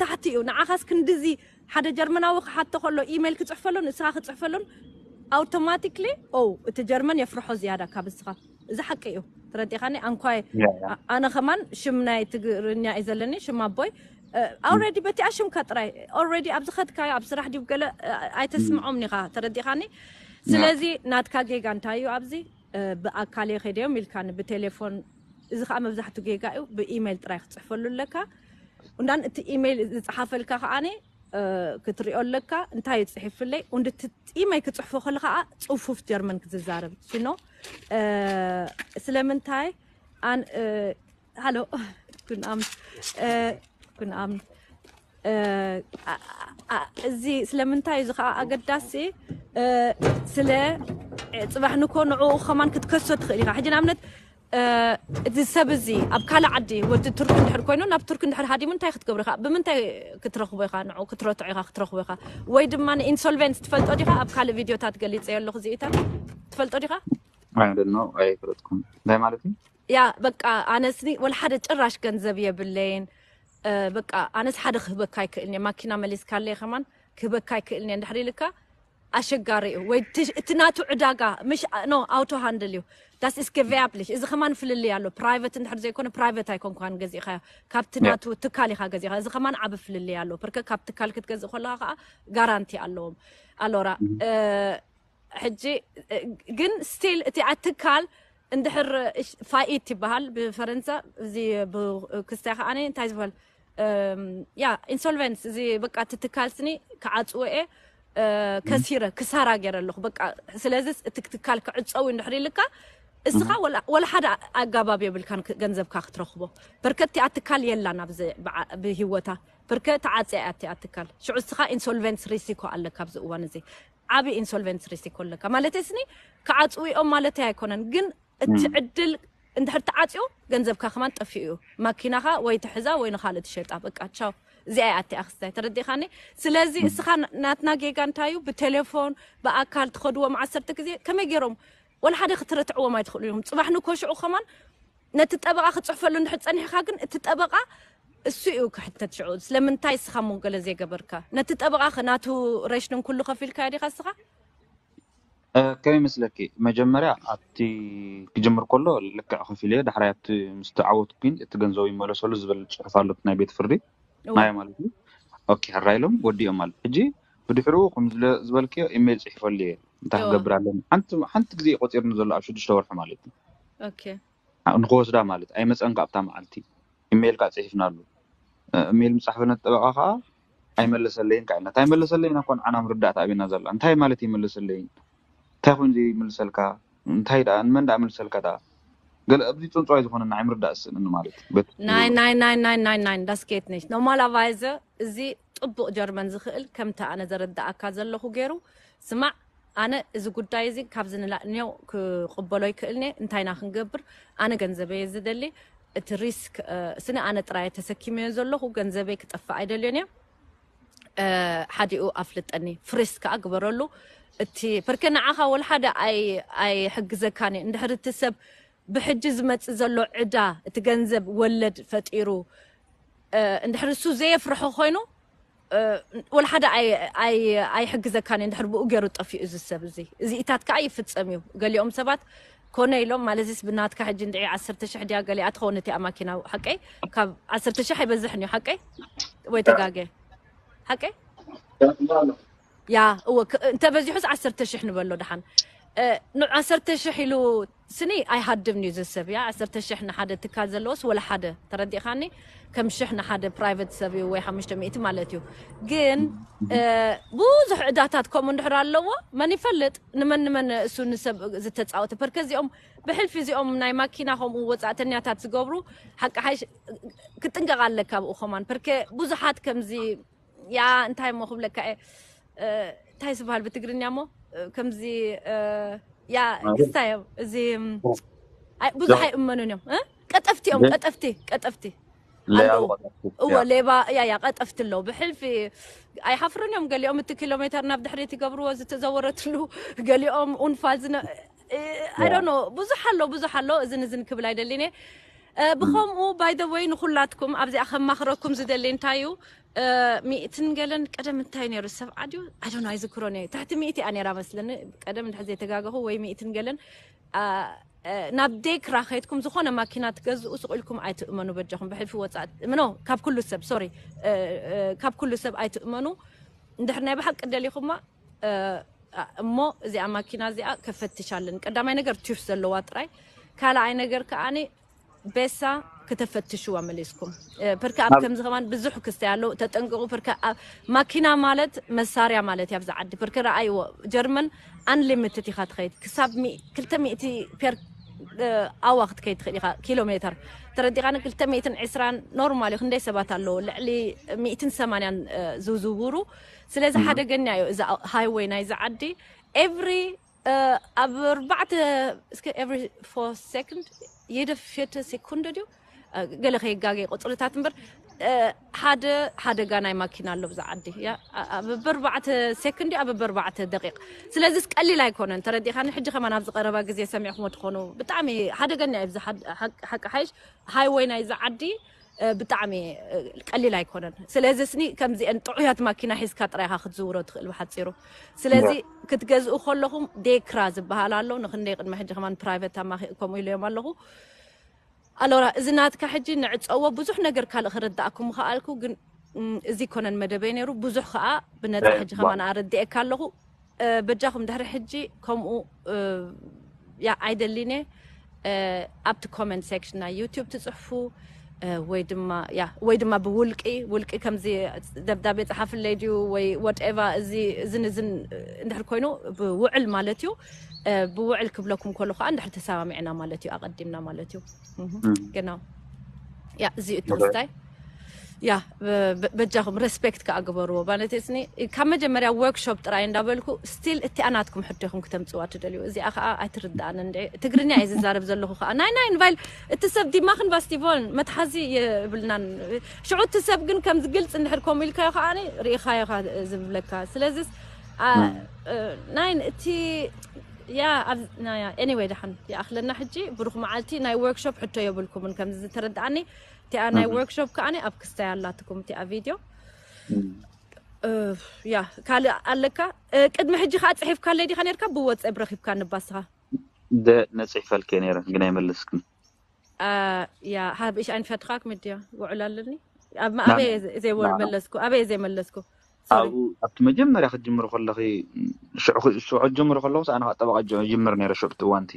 ታሕቲ እዩ ንዓኻስ ክንድዚ ሓደ ጀርመናዊ ክሓቶ ከሎ ኢሜይል ክፅሕፈሉን እስኻ ክፅሕፈሉን ኣውቶማቲክሊ ኦ እቲ ጀርመን የፍርሖ ዝያዳ ካብ እስኻ እዚ ሓቂ እዩ ተረዲኻኒ ኣንኳይ ኣነ ከማን ሽም ናይ ትግርኛ እዩ ዘለኒ ሽም ኣቦይ ኣውረዲ በቲኣ ሽምካ ጥራይ ኦረዲ ኣብ ዝኸድካዮ ኣብ ስራሕ ዲብ ገለ ኣይተስምዖም ኒኻ ተረዲኻኒ ስለዚ ናትካ ጌጋ እንታይ እዩ ኣብዚ ብኣካል እየ ከይደዮም ኢልካኒ ብቴሌፎን እዚ ከዓ መብዛሕቱ ጌጋ እዩ ብኢሜይል ጥራይ ክፅሕፈሉ ኣለካ እንዳን እቲ ኢሜይል ዝፀሓፈልካ ከዓኒ ክትሪኦ ኣለካ እንታይ እዩ ፅሒፍለይ und እቲ ኢሜይል ክፅሕፎ ከለ ከዓ ፅፉፍ ጀርመን ክዝዛረብ ሲኖ ስለምንታይ ሃሎ ኩን ኣም ኩን ኣም እዚ ስለምንታይ እዚ ከዓ ኣገዳሲ ስለ ፅባሕ ንኮ ንዕኡ ከማን ክትከሶ ትኽእል ኢኻ ሕጂ ንኣብነት እዚ ሰብ እዚ ኣብ ካልእ ዓዲ ወዲ ቱርክ እንድሕር ኮይኑ ናብ ቱርክ እንድሕር ሃዲሙ እንታይ ክትገብሩ ኢኻ ብምንታይ ክትረኽቦ ኢኻ ንዑ ክትረትዑ ኢኻ ክትረኽቦ ኢኻ ወይ ድማ ኢንሶልቨንስ ትፈልጦ ዲኻ ኣብ ካልእ ቪድዮታት ገሊፀ ኣለኹ እዚኢታት ትፈልጦ ዲኻ ኣይደኖ ኣይፈለጥኩም እንታይ ማለት እዩ ያ በቃ ኣነስኒ ወላ ሓደ ጭራሽ ገንዘብ የብለይን በቃ ኣነስ ሓደ ክህበካ ኣይክእልን እየ ማኪና መሊስካለየ ከማን ክህበካ ኣይክእልን እየ እንድሕር ኢልካ ኣሸጋሪ እዩ ወይ እቲ ናቱ ዕዳጋ ምሽ ኖ ኣውቶ ሃንድል እዩ ዳስ እስከ ቪያብሊሽ እዚ ከማን ፍልልይ ኣሎ ፕራይቨት እንድሕር ዘይኮነ ፕራይቨት ኣይኮንኳን ገዚእካዮ ካብቲ ናቱ ትካል ኢኻ ገዚእካ እዚ ከማን ዓቢ ፍልልይ ኣሎ ብርከ ካብ ትካል ክትገዝእ ከለካ ከዓ ጋራንቲ ኣለዎም ኣሎራ ሕጂ ግን ስቲል እቲ ኣትካል እንድሕር ፋኢት ይበሃል ብፈረንሳ እዚ ክስታይ ከዓ እንታይ ዝበሃል ያ ኢንሶልቨንስ እዚ በቃ እቲ ትካል ስኒ ክዓፅዎ እየ ከሲረ ክሳራ ገይረ ኣለኹ በቃ ስለዚ እቲ ትካል ክዕፀው እንድሕር ኢልካ እስኻ ወላ ሓደ ኣጋባብ የብልካን ገንዘብካ ክትረኽቦ በርከቲ ኣትካል የላን ኣብዚ ብሂወታ በርከ ተዓፅያ እያ እቲኣ ትካል ሽዑ እስኻ ኢንሶልቨንስ ሪሲኮ ኣለካ ኣብዚ እዋን እዚ ዓቢ ኢንሶልቨንስ ሪሲኮ ኣለካ ማለት ስኒ ክዓፅውኦም ማለት ኣይኮነን ግን እቲ ዕድል እንድሕር ተዓፅዮ ገንዘብካ ከማን ጠፊኡ እዩ ማኪናኻ ወይ ትሕዛ ወይ ንካልእ ትሸጣ በቃ ቻው እዚኣ እያ ኣቲኣ ክስታይ ተረዲኻኒ ስለዚ እስኻ ናትና ጌጋ እንታይ እዩ ብቴሌፎን ብኣካል ትኸድዎም ዓሰርተ ግዜ ከመይ ገይሮም ወላ ሓደ ክትረትዕዎም ኣይትኽእሉ እዮም ፅባሕ ንኮሽዑ ከማን ነቲ ጠበቓ ክፅሕፈሉ እንድሕር ፀኒሕካ ግን እቲ ጠበቓ እሱ እዩ ክሕተት ሽዑ ስለምንታይ እስኻ ሞ ገለ ዘይገበርካ ነቲ ጠበቓ ኸ ናቱ ሬሽንን ኩሉ ከፊልካዮ ዲኻ እስኻ ከመይ መስለኪ መጀመርያ ኣብቲ ክጅምር ከሎ ልክዕ ከፊል እየ ዳሕራይ ኣብቲ ምስ ተዓወትኩ ግን እቲ ገንዘቡ ይመለሰሉ ዝበል ፅሑፍ ኣሎ ናይ ቤት ፍርዲ ናይ ማለት እዩ ኦኬ ሕራ ኢሎም ወዲኦም ማለት ሕጂ ብድሕሩ ከም ዝበልክዮ ኢሜይል ፅሒፈሉ እየ እንታይ ክገብር ኣለኒ ሓንቲ ግዜ ቆፂርኒ ዘሎ ኣብ ሽዱሽተ ወርሒ ማለት እዩ ንክወስዳ ማለት ኣይመፀን ካብታ መዓልቲ ኢሜይል ከዓ ፅሒፍናሉ ኢሜይል ምፃሕፈነ ጠበቃ ከዓ ኣይመለሰለይን ከዓ ኢልና እንታይ መለሰለይን ኣኮን ዓና ምርዳእ ተኣቢና ዘላ እንታይ ማለት ይመለሰለይን እንታይ ኮይኑ ዘይምልሰልካ እንታይ ደኣ ንመን ደኣ ምልሰልካ ደኣ ገለ ኣብዚ ፅንፅዋይ ዝኾነና ኣይምርዳእ ዝስእንኒ ማለት እዩ ናይ ናይ ናይ ናይ ናይ ናይ das geht nicht normalerweise እዚ ጥቡቕ ጀርመን ዝኽእል ከምቲ ኣነ ዘረዳእካ ዘለኹ ገይሩ ስማዕ ኣነ እዚ ጉዳይ እዚ ካብዚ ንላዕሊ ክቕበሎ ይክእልኒ እንታይ ኢና ክንገብር ኣነ ገንዘበይ ዝደሊ እቲ ሪስክ ስኒ ኣነ ጥራይ ተሰኪመዮ ዘለኹ ገንዘበይ ክጠፍእ ኣይደልዮን እየ ሓዲኡ ኣፍልጠኒ ፍሪስ ከዓ ግበረሉ እቲ ፐርከ ንዓኻ ወላ ሓደ ኣይሕግዘካን እዩ እንድሕር እቲ ሰብ ብሕጂ ዝመፅእ ዘሎ ዕዳ እቲ ገንዘብ ወለድ ፈጢሩ እንድሕር እሱ ዘየፍርሖ ኮይኑ ወላ ሓደ ኣይሕግዘካን እዩ እንድሕር ብኡ ገይሩ ጠፊኡ እዚ ሰብ እዚ እዚኢታት ከዓ ይፍፀም እዩ ገሊኦም ሰባት ኮነ ኢሎም ማለትስ ብናትካ ሕጂ እንድዒ ዓሰርተ ሽሕ ድያ ገሊኣ ትኸውን እቲኣ ማኪና ሓቀይ ካብ ዓሰርተ ሽሕ ኣይበዝሕን እዩ ሓቀይ ወይ ተጋገ ሓቀይ ያ እወ እንተበዚሑስ ዓሰርተ ሽሕ ንበሎ ደሓን ንዓሰርተ ሽሕ ኢሉ ስኒ ኣይሃድም እዩ ዝሰብ ያ ዓሰርተ ሽሕ ንሓደ ትካል ዘለዎስ ወላ ሓደ ተረዲእኻኒ ከም ሽሕ ንሓደ ፕራይቨት ሰብ እዩ ወይ ሓሙሽተ ሚእቲ ማለት እዩ ግን ብዙሕ ዕዳታት ከምኡ እንድሕር ኣለዎ መን ይፈልጥ ንመን ንመን እሱ ንሰብ ዝተፃወተ ፐርከ እዚኦም ብሕልፊ እዚኦም ናይ ማኪና ከምኡ ወፃእተኛታት ዝገብሩ ሓቂ ሓይሽ ክጥንቀቕ ኣለካ ብኡ ከማን ፐርከ ብዙሓት ከምዚ ያ እንታይ እሞ ክብለካ እየ እንታይ ዝበሃል ብትግርኛ እሞ ከምዚ ያ ክስታይ እዮም እዚ ብዙሕ ኣይእመኑን እዮም ቀጠፍቲ እዮም ቀጠፍቲ ቀጠፍቲ እወ ሌባ ያ ያ ቀጠፍቲ ኣለዉ ብሕልፊ ኣይሓፍርን እዮም ገሊኦም እቲ ኪሎ ሜተር ናብ ድሕሪት ይገብርዎ ዝተዘወረትሉ ገሊኦም ኡንፋል ዝነ I don't know፣ ብዙሕ ኣሎ፣ ብዙሕ ኣሎ። እዝን እዝን ክብል ኣይደልን እየ። እ፣ ብኸምኡ፣ by the way፣ ንኹላትኩም ኣብዚኣ ከማኽረኩም ዝደሊ እንታይ እዩ፣ እ፣ ሚእትን ገለን ቀደም እንታይ ነይሩ፣ ሰብዓ ድዩ? I don't know፣ ኣይዝክሮን እየ። ትሕቲ ሚእቲ እያ ነይራ መስለኒ፣ ቀደም እንድሕር ዘይተጋገኹ፣ ወይ ሚእትን ገለን። እ፣ እ፣ ናብ ዴክራ ከይድኩም ዝኾነ ማኪና ትገዝኡ፣ ስቕ ኢልኩም ኣይትእመኑ በጃኹም። ብሕልፊ ወጻእ ምኖ፣ ካብ ኩሉ ሰብ፣ ሶሪ፣ እ፣ እ፣ ካብ ኩሉ ሰብ ኣይትእመኑ። እንድሕር ናይ ብሓቂ ደሊኹማ፣ እ፣ እሞ እዚኣ ማኪና እዚኣ ከፈትሻለን። ቀዳማይ ነገር ቱፍ ዘለዋ ጥራይ፣ ካልኣይ ነገር ከኣኒ ቤሳ ከተፈትሽዋ መሊስኩም። እ፣ ፕርካ ኣብ ከምዚ ከማን ብዙሕ ክስታይ ኣሎ፣ ተጠንቀቑ። ፕርካ ኣብ ማኪና ማለት መሳርያ ማለት እያ ኣብዚ ዓዲ። ፕርካ ረኣይዎ፣ ጀርመን unlimited ኢኻ ትኸይድ። ክሳብ ሚ-፣ ክልተ ሚእቲ ፔር፣ እ፣ ኣዋ ክትከይድ ትኽእል ኢኻ፣ ኪሎ ሜተር። ተረዲኻኒ? ክልተ ሚእትን ዕስራን ኖርማል እዩ። ክንደይ ሰባት ኣለዉ? ልዕሊ ሚእትን ሰማንያን፣ እ፣ ዝዝውሩ። ስለዚ ሓደገኛ እዩ እዚ ሃይወይ ናይዚ ዓዲ። ኤቭሪ፣ እ፣ ኣብ ኣርባዕተ፣ እስከ፣ ኤቭሪ ፎር ሰከንድ፣ የደ ፌተ ሴኮንደ ድዩ? እ፣ ገለ ከይጋገ ቁጽርታት እምበር፣ እ፣ ሓደ ሓደጋ ናይ ማኪና ኣሎ ብዛ ዓዲ። ያ፣ ኣ-፣ ኣ-፣ በብኣርባዕተ ሴኮንድ ድዩ? ኣብ በብኣርባዕተ ደቂቕ። ስለዚስ ቀሊል ኣይኮነን። ተረዲኻኒ? ሕጂ ከማን ኣብዚ ቀረባ ግዜ ሰሚዕኩሞ ትኾኑ። ብጣዕሚ ሓደገኛ እዩ። ብዚ ሓድ-፣ ሓቅ-፣ ሓቂ ሓይሽ ሃይወይ ናይዚ ዓዲ፣ እ፣ ብጣዕሚ፣ እ፣ ቀሊል ኣይኮነን። ስለዚ ስኒ ከምዚአን ጥዑያት ማኪና ሒዝካ ጥራይ ኢኻ ክትዝውሮ ትኽእል ብሓጺሩ። ስለዚ ክትገዝኡ ከለኹም ዴክራ ዝበሃል ኣሎ። ንክንደይ ቅድሚ ሕጂ ከማን ፕራይቬት ኣማኺ-፣ ከምኡ ኢለዮም ኣለኹ። ኣሎራ፣ እዚ ናትካ ሕጂ ንዕጸዎ። ብዙሕ ነገር ካልእ ክርዳእኩም ምኸኣልኩ፣ ግን፣ እም፣ እዚ ኮነን መደበይ ነይሩ። ብዙሕ ከኣ ብነጻ ሕጂ ከማን ኣረዲኤካ ኣለኹ። እ፣ በጃኹም ድሕሪ ሕጂ ከምኡ፣ እ፣ ያ ኣይደሊን እየ። እ፣ ኣብቲ ኮመንት ሴክሽን ናይ ዩቲዩብ ትጽሕፉ፣ እ፣ ወይ ድማ፣ ያ፣ ወይ ድማ ብውልቂ፣ ውልቂ ከምዚ ደብዳቤ ጸሓፍለይ ድዩ ወይ ወትኤቨር፣ እዚ፣ እዝን እዝን እንድሕር ኮይኑ ብውዕል ማለት እዩ። እ፣ ብውዕል ክብለኩም ከሎ ከኣ እንድሕር ተሰማሚዕና ማለት እዩ፣ ኣቐዲምና ማለት እዩ። እህ፣ እም። ግና፣ ያ፣ እዚ እዩ እቲ ክስታይ። ያ፣ በ-፣ በ-፣ በጃኹም ሬስፔክት ከኣ ግበርዎ። ማለት ስኒ ካብ መጀመርያ ወርክሾፕ ጥራይ እንዳበልኩ፣ ስቲል እቲኣ ናትኩም ሕቶ ኢኹም ክተምጽዋ ትደልዩ። እዚኣ ከኣ ኣይትርድኣን እንዴ። ትግርኛ እየ ዝዛረብ ዘለኹ ከኣ። ናይ፣ ናይ፣ ንባይል፣ እቲ ሰብ ዲማኽን ባስቲቮን መትሓዚ የብልናን። ሽዑ እቲ ሰብ ግን ከምዚ ግልጽ እንድሕር ከምኡ ኢልካዮ ከኣ ርኢኻዮ ከኣ ዝብለካ። ስለዚስ፣ አ፣ እ፣ ናይ፣ እቲ፣ ያ፣ ኣብ፣ ና፣ ያ፣ ኤኒዌይ፣ ደሓን ይኣኽለና ሕጂ። ብሩኽ መዓልቲ። ናይ ወርክሾፕ ሕቶ የብልኩምን ከምዚ ዝተረድኣኒ። እቲኣ ናይ እም። ወርክሾፕ ከኣ ኣብ ክስታይ ኣላትኩም እቲኣ ቪድዮ። እም። እ፣ ያ፣ ካልእ ኣለካ? እ፣ ቅድሚ ሕጂ ከኣ ጽሒፍካለይ ዲኻ ነርካ? ብወጸብ ረኺብካ ንባስኻ? ደ-፣ ነጽሒፈልኪ ነይረ፣ ግን ኣይመለስክን። እ፣ ያ፣ habe ich einen Vertrag mit dir? ውዕል ኣለኒ? ኣብ፣ ና-፣ ኣበይ እየ ዘ-፣ ዘይወ-፣ ና-፣ መለስኩ? ኣበይ እየ ዘይመለስኩ? ሶሪ። ኣብኡ፣ ኣብቲ መጀመርያ ክትጅምሪ ከለኺ፣ ሽዑ ክ-፣ ሽዑ ክትጅምሪ ከለኹስ ኣነ ኸኣ ጠበቓ ጅ-፣ ጅምር ነይረ ሽዑ፣ ኣብቲ እዋንቲ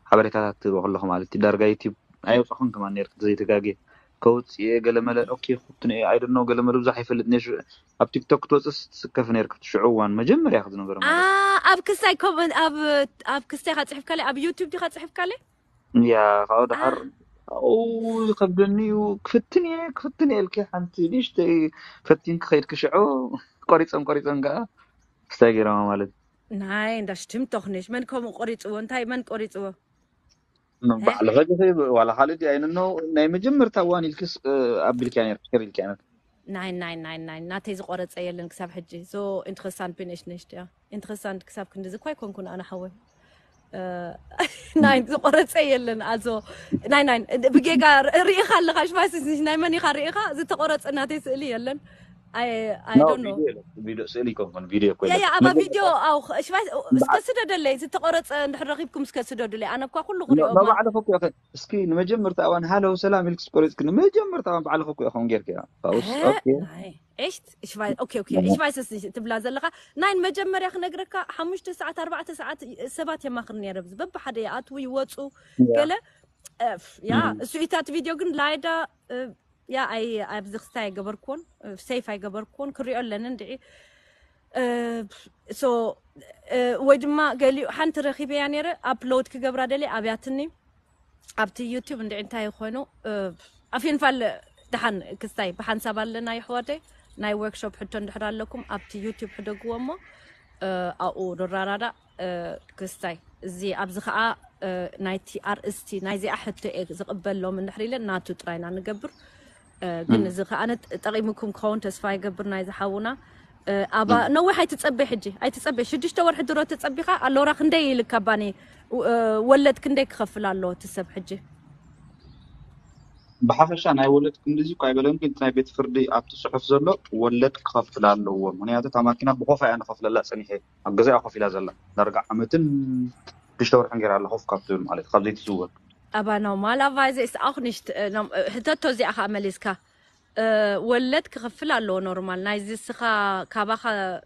ሓበሬታታት ትህቢ ከለኹ ማለት እዩ። ዳርጋ ዩቲዩብ ኣየውጻኹን ከማን ነይርኪ፣ እንተዘይተጋግየ። ከውጽእ እየ ገለመለ፣ ኦኬ፣ ክፍትን እየ፣ I don't know፣ ገለመለ ብዙሕ ኣይፈልጥን እየ። ሽዑ ኣብ ቲክቶክ ክትወጽእስ ትስከፊ ነይርኪ፣ ኣብቲ ሽዑ እዋን መጀመርያ ክዝነበረ ማለት እዩ። ኣ፣ ኣብ ክስታይ ኮመን-፣ ኣብ፣ ኣብ ክስታይ ኢኻ ጽሒፍካለይ? ኣብ ዩቲዩብ ዲኻ ጽሒፍካለይ? ያ፣ ካብኡ ደሓር፣ ኣ። "ኦ፣ ይኸብደኒ እዩ፣ ክፍትን እየ፣ ክፍትን እየ" ኢልኪ ሓንቲ ንእሽተይ ፈቲንኪ ከይድኪ ሽዑ ቆሪጸን ቆሪጸን ከኣ ክስታይ ገይሮማ ማለት እዩ። ናይ፣ das stimmt doch nicht። መን ከምኡ ቆሪጽዎ? እንታይ፣ መን ቆሪጽዎ? እ? ባዕልኺ ዲኺ ዋላ ካልእ ድዩ? I don't know። ናይ መጀመርታ እዋን ኢልክስ፣ እ፣ ኣቢልክያ ነይርኪ፣ ሸር ኢልክያ ነይርኪ። ናይ፣ ናይ፣ ናይ፣ ናይ፣ ናተይ ዝቆረጸ የለን ክሳብ ሕጂ። So interessant bin ich nicht, ja። Interessant ክሳብ ክንድዚ እኳ ኣይኮንኩን ኣነ ሓወይ። እ፣ ናይ፣ ዝቆረጸ የለን። Also፣ ናይ፣ ናይ፣ ብጌጋ ር-፣ ርኢኻ ኣለኻ፣ ich weiß es nicht፣ ናይ መን ኢኻ ርኢኻ? ዝተቆረጸ ናተይ ስእሊ የለን። I፣ I ኖ፣ don't know። ቪድዮ የለን። ቪድዮ፣ ስእሊ ኣይኮንኩን፣ ቪድዮ እኮ ያ፣ የለን። ያ፣ ኣባ መጀመርታ ቪድዮ፣ ኣው፣ ኸ-፣ እሽባይ፣ እስከ በዓል ስደደለይ፣ ዝተቆረጸ እንድሕር ረኺብኩም እስከ ስደዱለይ። ኣነ እኳ ኩሉ ኖ፣ ክሪኦ ኖ፣ ማ-፣ ባዕልኺ እኮ ኢኺ። እስኪ ንመጀመርታ እዋን ሃሎ ሰላም ኢልክስ ቆሪጽክኒ። መጀመርታ እዋን ባዕልኺ እኮ ኢኺ ጌርክያ። ፋውስ፣ እ፣ ኦኬ። ናይ፣ እሽት፣ እሽባይ፣ ኦኬ፣ ኦኬ፣ ኖ፣ ኖ። እሽባይ ሰስ ትብላ ዘለኻ። ናይ መጀመርያ ክነግረካ፣ ሓሙሽተ ሰዓት፣ ኣርባዕተ ሰዓት ሰባት የማኽር ነይረ። በብሓደ ይኣትዉ፣ ይወጹ፣ ያ። ገለ፣ እፍ፣ ያ፣ እም። እሱ ኢታት ቪድዮ ግን ላይዳ፣ እ፣ ያ፣ ኣይ-፣ ኣብዚ ክስታይ ኣይገበርኩዎን፣ እ፣ ሴፍ ኣይገበርኩዎን፣ ክሪኦ ኣለኒ እንድዒ። እ፣ ሶ፣ እ፣ ወይ ድማ ገሊኡ ሓንቲ ረኺበያ ነይረ፣ ኣፕሎድ ክገብራ ደልየ ኣብያትኒ። ኣብቲ ዩቲዩብ እንድዒ እንታይ ኮይኑ፣ እ፣ ኣፊንፋል ደሓን ክስታይ ብሓንሳብ ኣለና የሕዋተይ። ናይ ወርክሾፕ ሕቶ እንድሕር ኣለኩም ኣብቲ ዩቲዩብ ሕደግዎ እሞ፣ እ፣ ኣብኡ ንራዳዳእ። እ፣ ክስታይ፣ እዚ ኣብዚ ኸኣ፣ እ፣ ናይቲ ኣርእስቲ ናይዚኣ ሕቶ እየ ዝቕበሎም እንድሕር ኢለ ናቱ ጥራይና ንገብር። እ፣ ግን እም። እዚ ኸኣ ነ-፣ ጠቒምኩም ክኸውን ተስፋ ይገብር ናይዚ ሓውና። እ፣ ኣባ እም። ነዊሕ ኣይትጸበይ ሕጂ፣ ኣይትጸበይ። ሽዱሽተ ወርሒ ድሮ ተጸቢኻ ኣሎራ ክንደይ ኢልካ ባኒ ወለድ ክንደይ ክኸፍል ኣለዎ እቲ ሰብ ሕጂ? ብሓፈሻ ናይ ወለድ ክንድዚ እኳ ኣይበለን፣ ግን ናይ ቤት ፍርዲ ኣብቲ ጽሑፍ ዘሎ ወለድ ክኸፍል ኣለዎ። ምክንያቱ እታ ማኪና ብኾፋ እያ ንኸፍለላ ጸኒሐ፣ ኣብ ገዛኣ ኮፍ ኢላ ዘላ ዳርጋ ዓመትን ሽዱሽተ ወርሕን ገይራ ኣላ ኮፍ ካብ ትብል ማለት ካብ ዘይትዝወር። Aber normalerweise ist auch nicht, äh, norm- äh, ሕተቶ እዚኣ ከዓ መሊስካ። ወለድ ክኸፍል ኣለዎ ኖርማል ናይዚ እስኻ ካባኻ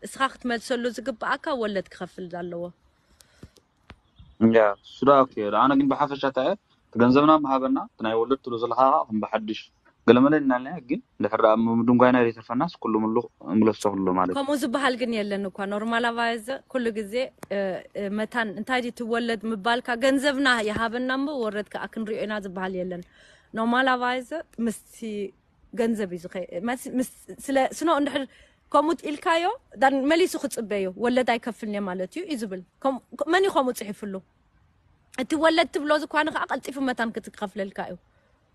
እስኻ ክትመልሰሉ ዝግብኣካ ወለድ ክኸፍል ኣለዎ። ያ እሱ ደኣ ኦኬ። ኣነ ግን ብሓፈሻ እንታይ እየ፣ እቲ ገንዘብና ምሃበና፣ እቲ ናይ ወለድ ትብሎ ዘለኻ ከዓ ከም ብሓድሽ ገለመለ እናልና፣ ግን ድሕር ደኣ ምድንጓይና ዘይተርፈናስ ኩሉ ምሉ ምለሶ ኩሉ ማለት እዩ። ከምኡ ዝበሃል ግን የለን እኳ። ኖርማላቫይዘ ኩሉ ግዜ መታን እንታይ ድዩ ትወለድ ምባልካ፣ ገንዘብና ይሃበና እሞ ወረድ ከዓ ክንሪኦ ኢና ዝበሃል የለን። ኖርማላቫይዘ ምስቲ ገንዘብ እዩ ዝኸ- መስ- ምስ- ስለ ስኖ እንድሕር ከምኡ ኢልካዮ ዳን መሊሱ ክፅበዮ ወለድ ኣይከፍልንየ ማለት እዩ እዩ ዝብል። ከም- መን እዩ ከምኡ ፅሒፍሉ? እቲ ወለድ ትብሎ ዝኳነ ከዓ ቀልጢፉ መታን ክትከፍለልካ እዩ።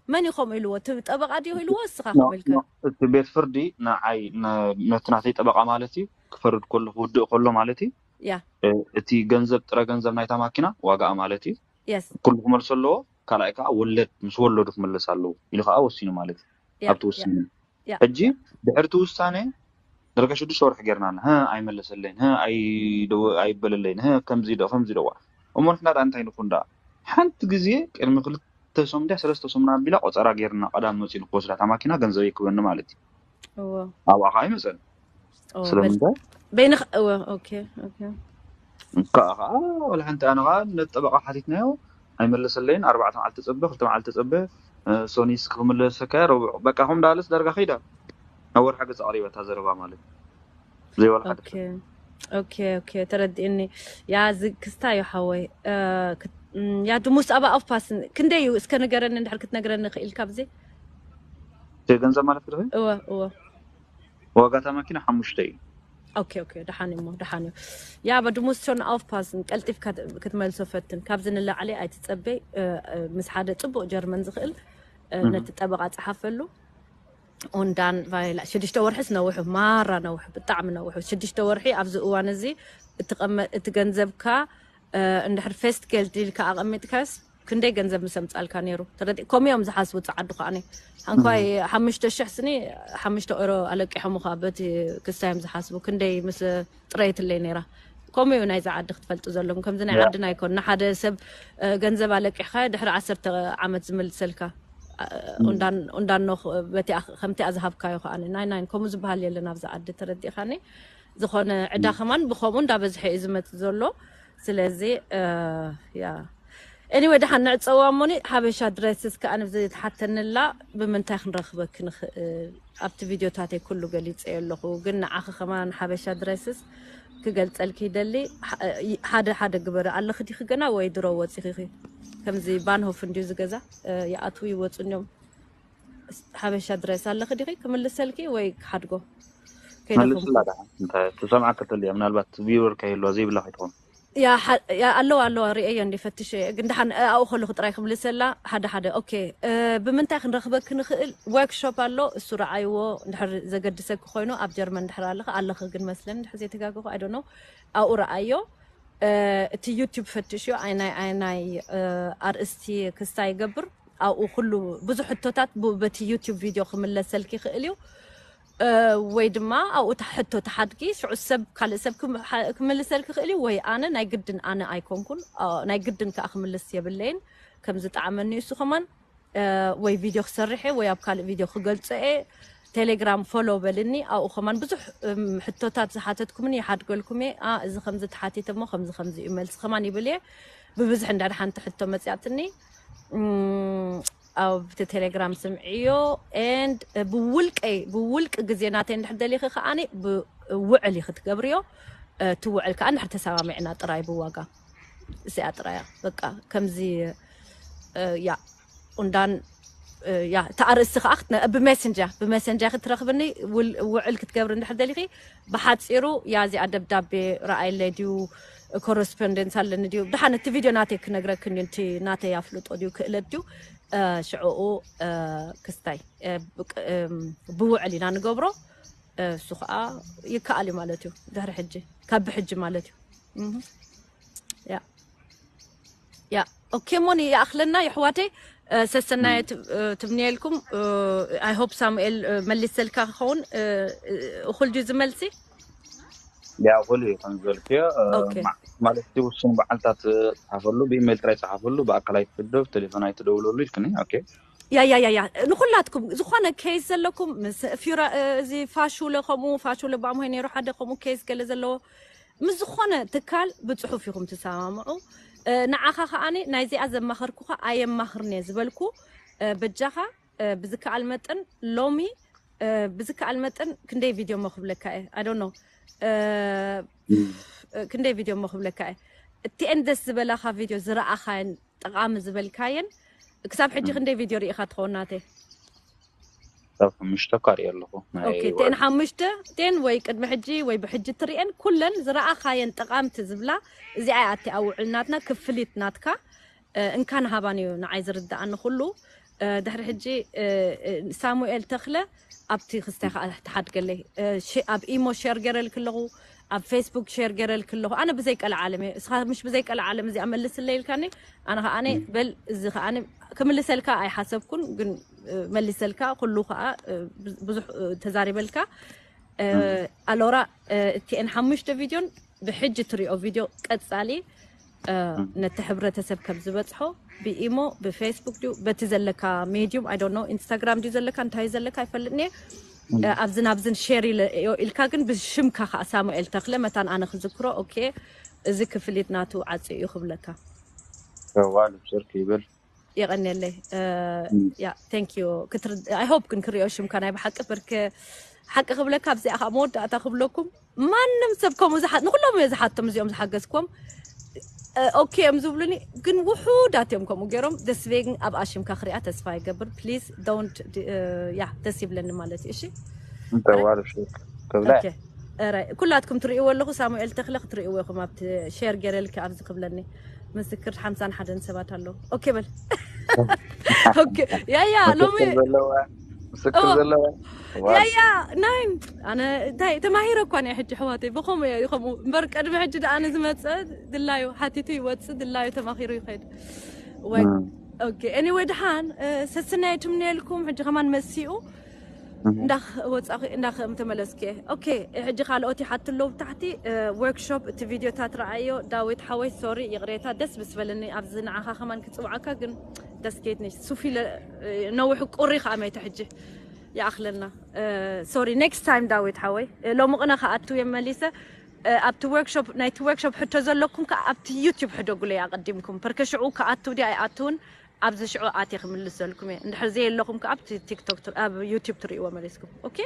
መን እዩ ከምኡ ኢልዎ? እቲ ጠበቃ ድዩ ኢልዎ እስኻ ከምኡ ኢልካ? እቲ ቤት ፍርዲ ንዓይ ነ- ነቲ ናተይ ጠበቃ ማለት እዩ ክፈርድ ከሎ ክውድእ ከሎ ማለት እዩ ያ እ፣ እቲ ገንዘብ ጥረ ገንዘብ ናይታ ማኪና ዋጋኣ ማለት እዩ የስ ኩሉ ክመልሶ ኣለዎ። ካልኣይ ከዓ ወለድ ምስ ወለዱ ክምለስ ኣለዎ ኢሉ ከዓ ወሲኑ ማለት እዩ። ያ ኣብቲ ውሳነ ያ ሕጂ ድሕርቲ ውሳነ ደርጋ ሽዱሽተ ወርሒ ጌርና ኣለና። ህ ኣይመለሰለይን፣ ህ ኣይደወ- ኣይበለለይን፣ ህ ከምዚ ዶ ከምዚ ደዋ እሞ ንሕና ደኣ እንታይ ንኹን ደኣ ሓንቲ ግዜ ቅድሚ ክልተ ሰሙን ድያ ሰለስተ ሰሙን ኣቢላ ቆፀራ ጌርና ቀዳም መፂኡ ንክወስዳ እታ ማኪና ገንዘብ ይክበኒ ማለት እዩ። እዎ ኣብኣ ከዓ ኣይመፀን። እዎ በል ስለምንታይ በይንኻ እዎ ኦኬ ኦኬ ከዓ ከዓ ወላ ሓንቲ ኣነ ከዓ ነቲ ጠበቃ ሓቲትናዮ ኣይመለሰለይን። ኣርባዕተ መዓልቲ ተፀበ፣ ክልተ መዓልቲ ተፀበ፣ እ፣ ሶኒስ ክምለሰካ ረቡዕ በቃ ከም ዳለስ ዳርጋ ከይዳ ናብ ወርሓ ገፅ ኣቅሪባ እታ ዘረባ ማለት ዘይዋላ ሓደ ኦኬ ኦኬ ኦኬ ተረዲእኒ። ያ እዚ ክስታይ እዩ ሓወይ እ፣ ክት- እም፣ ያ ድሙስ ኣባ ኣፍፓስን ክንደይ እዩ እስከ ንገረኒ እንድሕር ክትነግረኒ ክኢልካ ብዚ እቲ ገንዘብ ማለት ክትኽእል እወ እወ ዋጋታ ማኪና ሓሙሽተ እዩ። ኦኬ ኦኬ ደሓን እሞ ደሓን እዩ። ያ በድሙስ ሾን ኣፍፓስን ቀልጢፍካ ክትመልሶ ፈትን ካብዚ ንላዕሊ ኣይትጸበይ እ፣ እ፣ ምስ ሓደ ጽቡቅ ጀርመን ዝኽእል እ፣ እህ። ነቲ ጠበቃ ጸሓፈሉ። ኡንዳን ቫይላ ሽዱሽተ ወርሒስ ነውሑ ማራ ነውሑ ብጣዕሚ ነውሑ ሽዱሽተ ወርሒ ኣብዚ እዋን እዚ እትቐመ- እቲ ገንዘብካ እ፣ እንድሕር ፌስት ጌልድ ኢልካ ኣቐሚጥካስ ክንደይ ገንዘብ ምስ ኣምጻልካ ነይሩ ተረዲ ከምኡ እዮም ዝሓስቡ ጸዓዱ ከዓኒ ሓንኳይ ሓሙሽተ ሽሕ ስኒ ሓሙሽተ ኦሮ ኣለቂሖምኻ በቲ ክስታይ እዮም ዝሓስቡ ክንደይ ምስ ጥረይትለይ ነይራ ከምኡ እዩ ናይዚ ዓዲ ክትፈልጡ ዘለኩም ከምዚ ናይ ያ ዓድና ኣይኮን ንሓደ ሰብ እ፣ ገንዘብ ኣለቂሕካ ድሕሪ ዓሰርተ ዓመት ዝምልሰልካ እ፣ ኡንዳን ኡንዳኖ በቲኣ ከምቲኣ ዝሃብካዮ ከዓኒ ናይ ናይን ከምኡ ዝበሃል የለን ኣብዚ ዓዲ ተረዲእካኒ ዝኾነ ዕዳ ከማን ብኸምኡ እንዳበዝሐ እዩ ዝመፅእ ዘሎ ስለዚ እ፣ ያ anyway ደሓን ንዕፀዋ እሞኒ ሓበሻ ድረስስ ከዓ ንብዚ ትሓተንላ ብምንታይ ክንረኽበክ ንኽእል ኣብቲ ቪድዮታተይ ኩሉ ገሊፀዮ ኣለኹ ግን ንዓኺ ከማን ሓበሻ ድረስስ ክገልፀልኪ ይደሊ ሓደ ሓደ ግበሪ ኣለኺ ዲኺ ገና ወይ ድሮ ወፂኺ ከምዚ ባንሆፍ እንድዩ ዝገዛ ይኣትዉ ይወፁ እንዮም ሓበሻ ድረስ ኣለኺ ዲኺ ክምልሰልኪ ወይ ክሓድጎ ከይደኹም መልስላ ደኣ እንታይ ትሰምዓ ከተልያ ምናልባት ቪወር ከይህልዋ ዘይብላ ከይትኾን ያ ሓ- ያ ኣለዋ ኣለዋ ርእየ እንዲ ፈትሽ ግን ደሓን ኣብኡ ከለኹ ጥራይ ክምልሰላ ሓደ ሓደ ኦኬ እ፣ ብምንታይ ክንረኽበኪ ንኽእል ወርክሾፕ ኣሎ እሱ ረዓይዎ እንድሕር ዘገድሰኪ ኮይኑ ኣብ ጀርመን እንድሕር ኣለኺ ኣለኺ ግን መስለን እንድሕር ዘይተጋገኹ ኣይዶኖ ኣብኡ ረኣዮ እ፣ እቲ ዩቱብ ፈትሽዮ ኣይናይ ኣይናይ እ፣ ኣርእስቲ ክስታ ይገብር ኣብኡ ኩሉ ብዙሕ ሕቶታት ብ- በቲ ዩቱብ ቪድዮ ክምለሰልኪ ይኽእል እዩ እ፣ ወይ ድማ ኣብኡ ታ- ሕቶ ተሓድጊ ሽዑ ሰብ ካልእ ሰብ ክም- ሓ- ክምልሰልኪ ይኽእል እዩ ወይ ኣነ ናይ ግድን ኣነ ኣይኮንኩን እ፣ ናይ ግድን ከዓ ክምልስ የብለይን ከም ዝጠዓመኒ እሱ ከማን እ፣ ወይ ቪድዮ ክሰርሕ እየ ወይ ኣብ ካልእ ቪድዮ ክገልጾ እየ ቴሌግራም ፎሎ በልኒ ኣብኡ ከማን ብዙሕ እም፣ ሕቶታት ዝሓተትኩምኒ ይሓድገልኩም እየ ኣ እዚ ከምዚ ተሓቲተ እሞ ከምዚ ከምዚ እዩ መልሲ ከማን ይብል እየ ብብዝሒ እንድሕር ሓንቲ ሕቶ መፅያትኒ እም፣ ኣብቲ ቴሌግራም ስምዕዮ and ብውልቀይ ብውልቂ ግዜ ናተይ እንድሕር ደሊኺ ከዓኒ ብውዕል እዩ ክትገብርዮ እቲ ውዕል ከዓ እንድሕር ተሰማሚዕና ጥራይ ብዋጋ እዚኣ ጥራያ በቃ ከምዚ እ፣ ያ ኡንዳን እ፣ ያ እቲ ኣርእስቲ ከዓ ክትነ- ብሜሰንጀር ብሜሰንጀር ክትረኽብኒ ውል- ውዕል ክትገብሪ እንድሕር ደሊኺ ብሓፂሩ ያ እዚኣ ደብዳቤ ረኣየለይ ድዩ ኮረስፖንደንስ ኣለኒ ድዩ ደሓን እቲ ቪድዮ ናተይ ክነግረክን እዩ እቲ ናተይ ኣፍልጦ ድዩ ክእለት ድዩ እ፣ ሽዕኡ እ፣ ክስታይ እ፣ ብቅ- እም፣ ብውዕል ኢና ንገብሮ እ፣ እሱ ከዓ ይከኣል እዩ ማለት እዩ ድሕሪ ሕጂ ካብ ብሕጂ ማለት እዩ እህ። ያ ያ ኦኬ ሞኒ ይኣኽለና የሕዋተይ። ሰሰናየ ትምንየልኩም። I hope ሳሙኤል መሊሰልካ ክኸውን። እኹል ድዩ ዝመልሲ? ያ እኹል እዩ ከም ዝበልክዮ። ማለት ውሱን በዓልታት ጸሓፈሉ፣ ብኢሜይል ጥራይ ጸሓፈሉ፣ ብኣካል ኣይትስደብ፣ ቴሌፎን ኣይትደውለሉ ኢልክኒ። ኦኬ ያ ያ ያ ያ ንኹላትኩም ዝኾነ ኬስ ዘለኩም ምስ ፊራ እዚ ፋሹለ ከምኡ ፋሹለ ባምሆይ ነይሩ ሓደ ከምኡ ኬስ ገለ ዘለዎ ምስ ዝኾነ ትካል ብጽሑፍ ኢኹም ትሰማምዑ። ንዓኻ ከኣኒ ናይዚኣ ዘማኸርኩኻ ኣየማኽርንየ ዝበልኩ በጃኻ ብዝከኣል መጠን ሎሚ ብዝከኣል መጠን ክንደይ ቪድዮ መክብለካ እየ I don't know ክንደይ ቪድዮ መክብለካ እየ እቲኤን ደስ ዝበላኻ ቪድዮ ዝረኣኻየን ጠቓሚ ዝበልካየን ክሳብ ሕጂ ክንደይ ቪድዮ ርኢኻ ትኸውን ናተይ ካብ ሓሙሽተ እኳ ርኢ ኣለኹ ናይ ኦኬ ቴን ሓሙሽተ ቴን ወይ ቅድሚ ሕጂ ወይ ብሕጂ ትርኤን ኩለን ዝረኣኻየን ጠቓምቲ ዝብላ እዚኣ እያ ኣቲ ኣውዕል ናትና ክፍሊት ናትካ እንካን ሃባን እዩ ንዓይ ዝርድኣኒ ኩሉ ድሕሪ ሕጂ ሳሙኤል ተኽለ ኣብቲ ክስታይ ከዓ ትሓድገለይ ኣብ ኢሞ ሸር ገረልክ ኣለኹ ኣብ ፌስቡክ ሸር ገረልክ ኣለኹ ኣነ ብዘይ ቀለ ዓለም እየ እስኻ ምሽ ብዘይ ቀለ ዓለም እዚኣ መልስለይ ኢልካኒ ኣነ ከዓ በል እዚ ከዓ ክምልሰልካ ኣይሓሰብኩን ግን መሊሰልካ ኩሉ ከዓ ብዙሕ ተዛሪበልካ ኣሎራ እቲኤን ሓሙሽተ ቪድዮን ብሕጂ ትሪኦ ቪድዮ ቀጻሊ ነቲ ሕብረተሰብ ከም ዝበጽሖ ብኢሞ ብፌስቡክ ድዩ በቲ ዘለካ ሜዲዩም I don't know ኢንስታግራም ድዩ ዘለካ እንታይ ዘለካ ኣይፈልጥን እየ ኣብዚ ናብዝን ሼር ኢልካ ግን ብሽምካ ከዓ ሳሙኤል ተኽለ መታን ኣነ ክዝክሮ ኦኬ እዚ ክፍሊት ናቱ ዓፂ እዩ ክብለካ ተዋል ብስርክ ይብል የቐንየለይ ያ thank you I hope ግን ክሪኦ ሽምካ ናይ ብሓቂ ብርክ ሓቂ ክብለካ ኣብዚኣ ከዓ መወዳእታ ክብለኩም ማንም ሰብ ከምኡ ዝሓ ንኩሎም እየ ዝሓቶም እዚኦም ዝሓገዝኩም ኦኬ እዮም ዝብሉኒ ግን ውሑዳት እዮም ከምኡ ገይሮም ደስቬግን ኣብ ኣሽምካ ክሪኣ ተስፋ ይገብር please don't ያ ደስ ይብለኒ ማለት እዩ እሺ ተዋል ብስርክ ክብላ ኦኬ ራይ ኩላትኩም ትርእይዎ ኣለኹ ሳሙኤል ተኽለ ክትርእይዎ ኢኹም ኣብቲ ሼር ገይረልኪ ኣብዚ ክብለኒ ምስክር ሓምሳን ሓደን ሰባት ኣለዉ ኦኬ በል ኦኬ ያ ያ ሎሚ ዘለዋ ምስክር ዘለዋ ያያ ናይ ኣነ እንታይ ተማሂረ እኳ ናይ ሕጂ ሕዋተይ ብኸምኡ እየ ከምኡ እምበር ቅድሚ ሕጂ ደኣ ንዝመፀ ድላዩ ሓቲቱ ይወፅእ ድላዩ ተማኺሩ ይኸይድ ወይ ኦኬ anyway ድሓን ሰስናየ ትምነየልኩም ሕጂ ከማን መሲኡ እንዳወፃኺ እንዳተመለስኪ ኦኬ ሕጂ ካልኦት ይሓቱ ኣለዉ ብታሕቲ ወርክሾፕ እቲ ቪድዮታት ረኣዮ ዳዊት ሓወይ sorry ይቕሬታ ደስ ምስ በለኒ ኣብዚ ንዓኻ ከማን ክፅውዓካ ግን ደስ ኬትኒ ሱፊ ነዊሕ ቁሪ ከዓ መይተ ሕጂ ይኣኽለና sorry next time ዳዊት ሓወይ ሎሚ ቅነ ክኣቱ እየ መሊሰ ኣብቲ ወርክሾፕ ናይቲ ወርክሾፕ ሕቶ ዘለኩም ከዓ ኣብቲ ዩቲብ ሕደጉለይ ኣቐዲምኩም ፐርከ ሽዑ ክኣትው ድዩ ኣይኣትውን ኣብዚ ሽዑ ኣትየ ክምልሰልኩም እየ እንድሕር ዘየለኹም ከዓ ኣብቲ ቲክቶክ ኣብ ዩቲብ ትርእይዎ መሊስኩም ኦኬ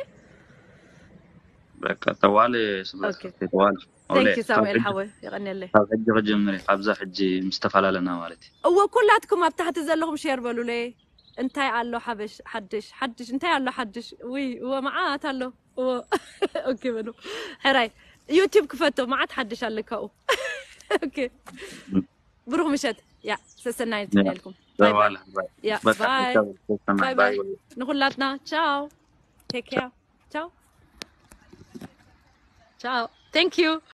በቃ ተዋለ ስብረት ተዋለ thank you ሳሙኤል ሓወይ የቐንየለይ ካብ ሕጂ ክጀምር እየ ካብዛ ሕጂ ምስ ተፈላለና ማለት እዩ እወ ኩላትኩም ኣብ ታሕቲ ዘለኹም ሼር በሉለይ እንታይ ኣሎ ሓበሽ ሓድሽ ሓድሽ እንታይ ኣሎ ሓድሽ ውይ እወ መዓት ኣሎ እወ ኦኬ በሉ ሕራይ ዩቲብ ክፈቶ መዓት ሓድሽ ኣለካኡ ኦኬ ብሩክ ምሸት ያ ሰሰናይ ትብለልኩም ተዋለ ያ ባይ ባይ ባይ ንኩላትና ቻው ቴክ ኬር ቻው ቻው thank you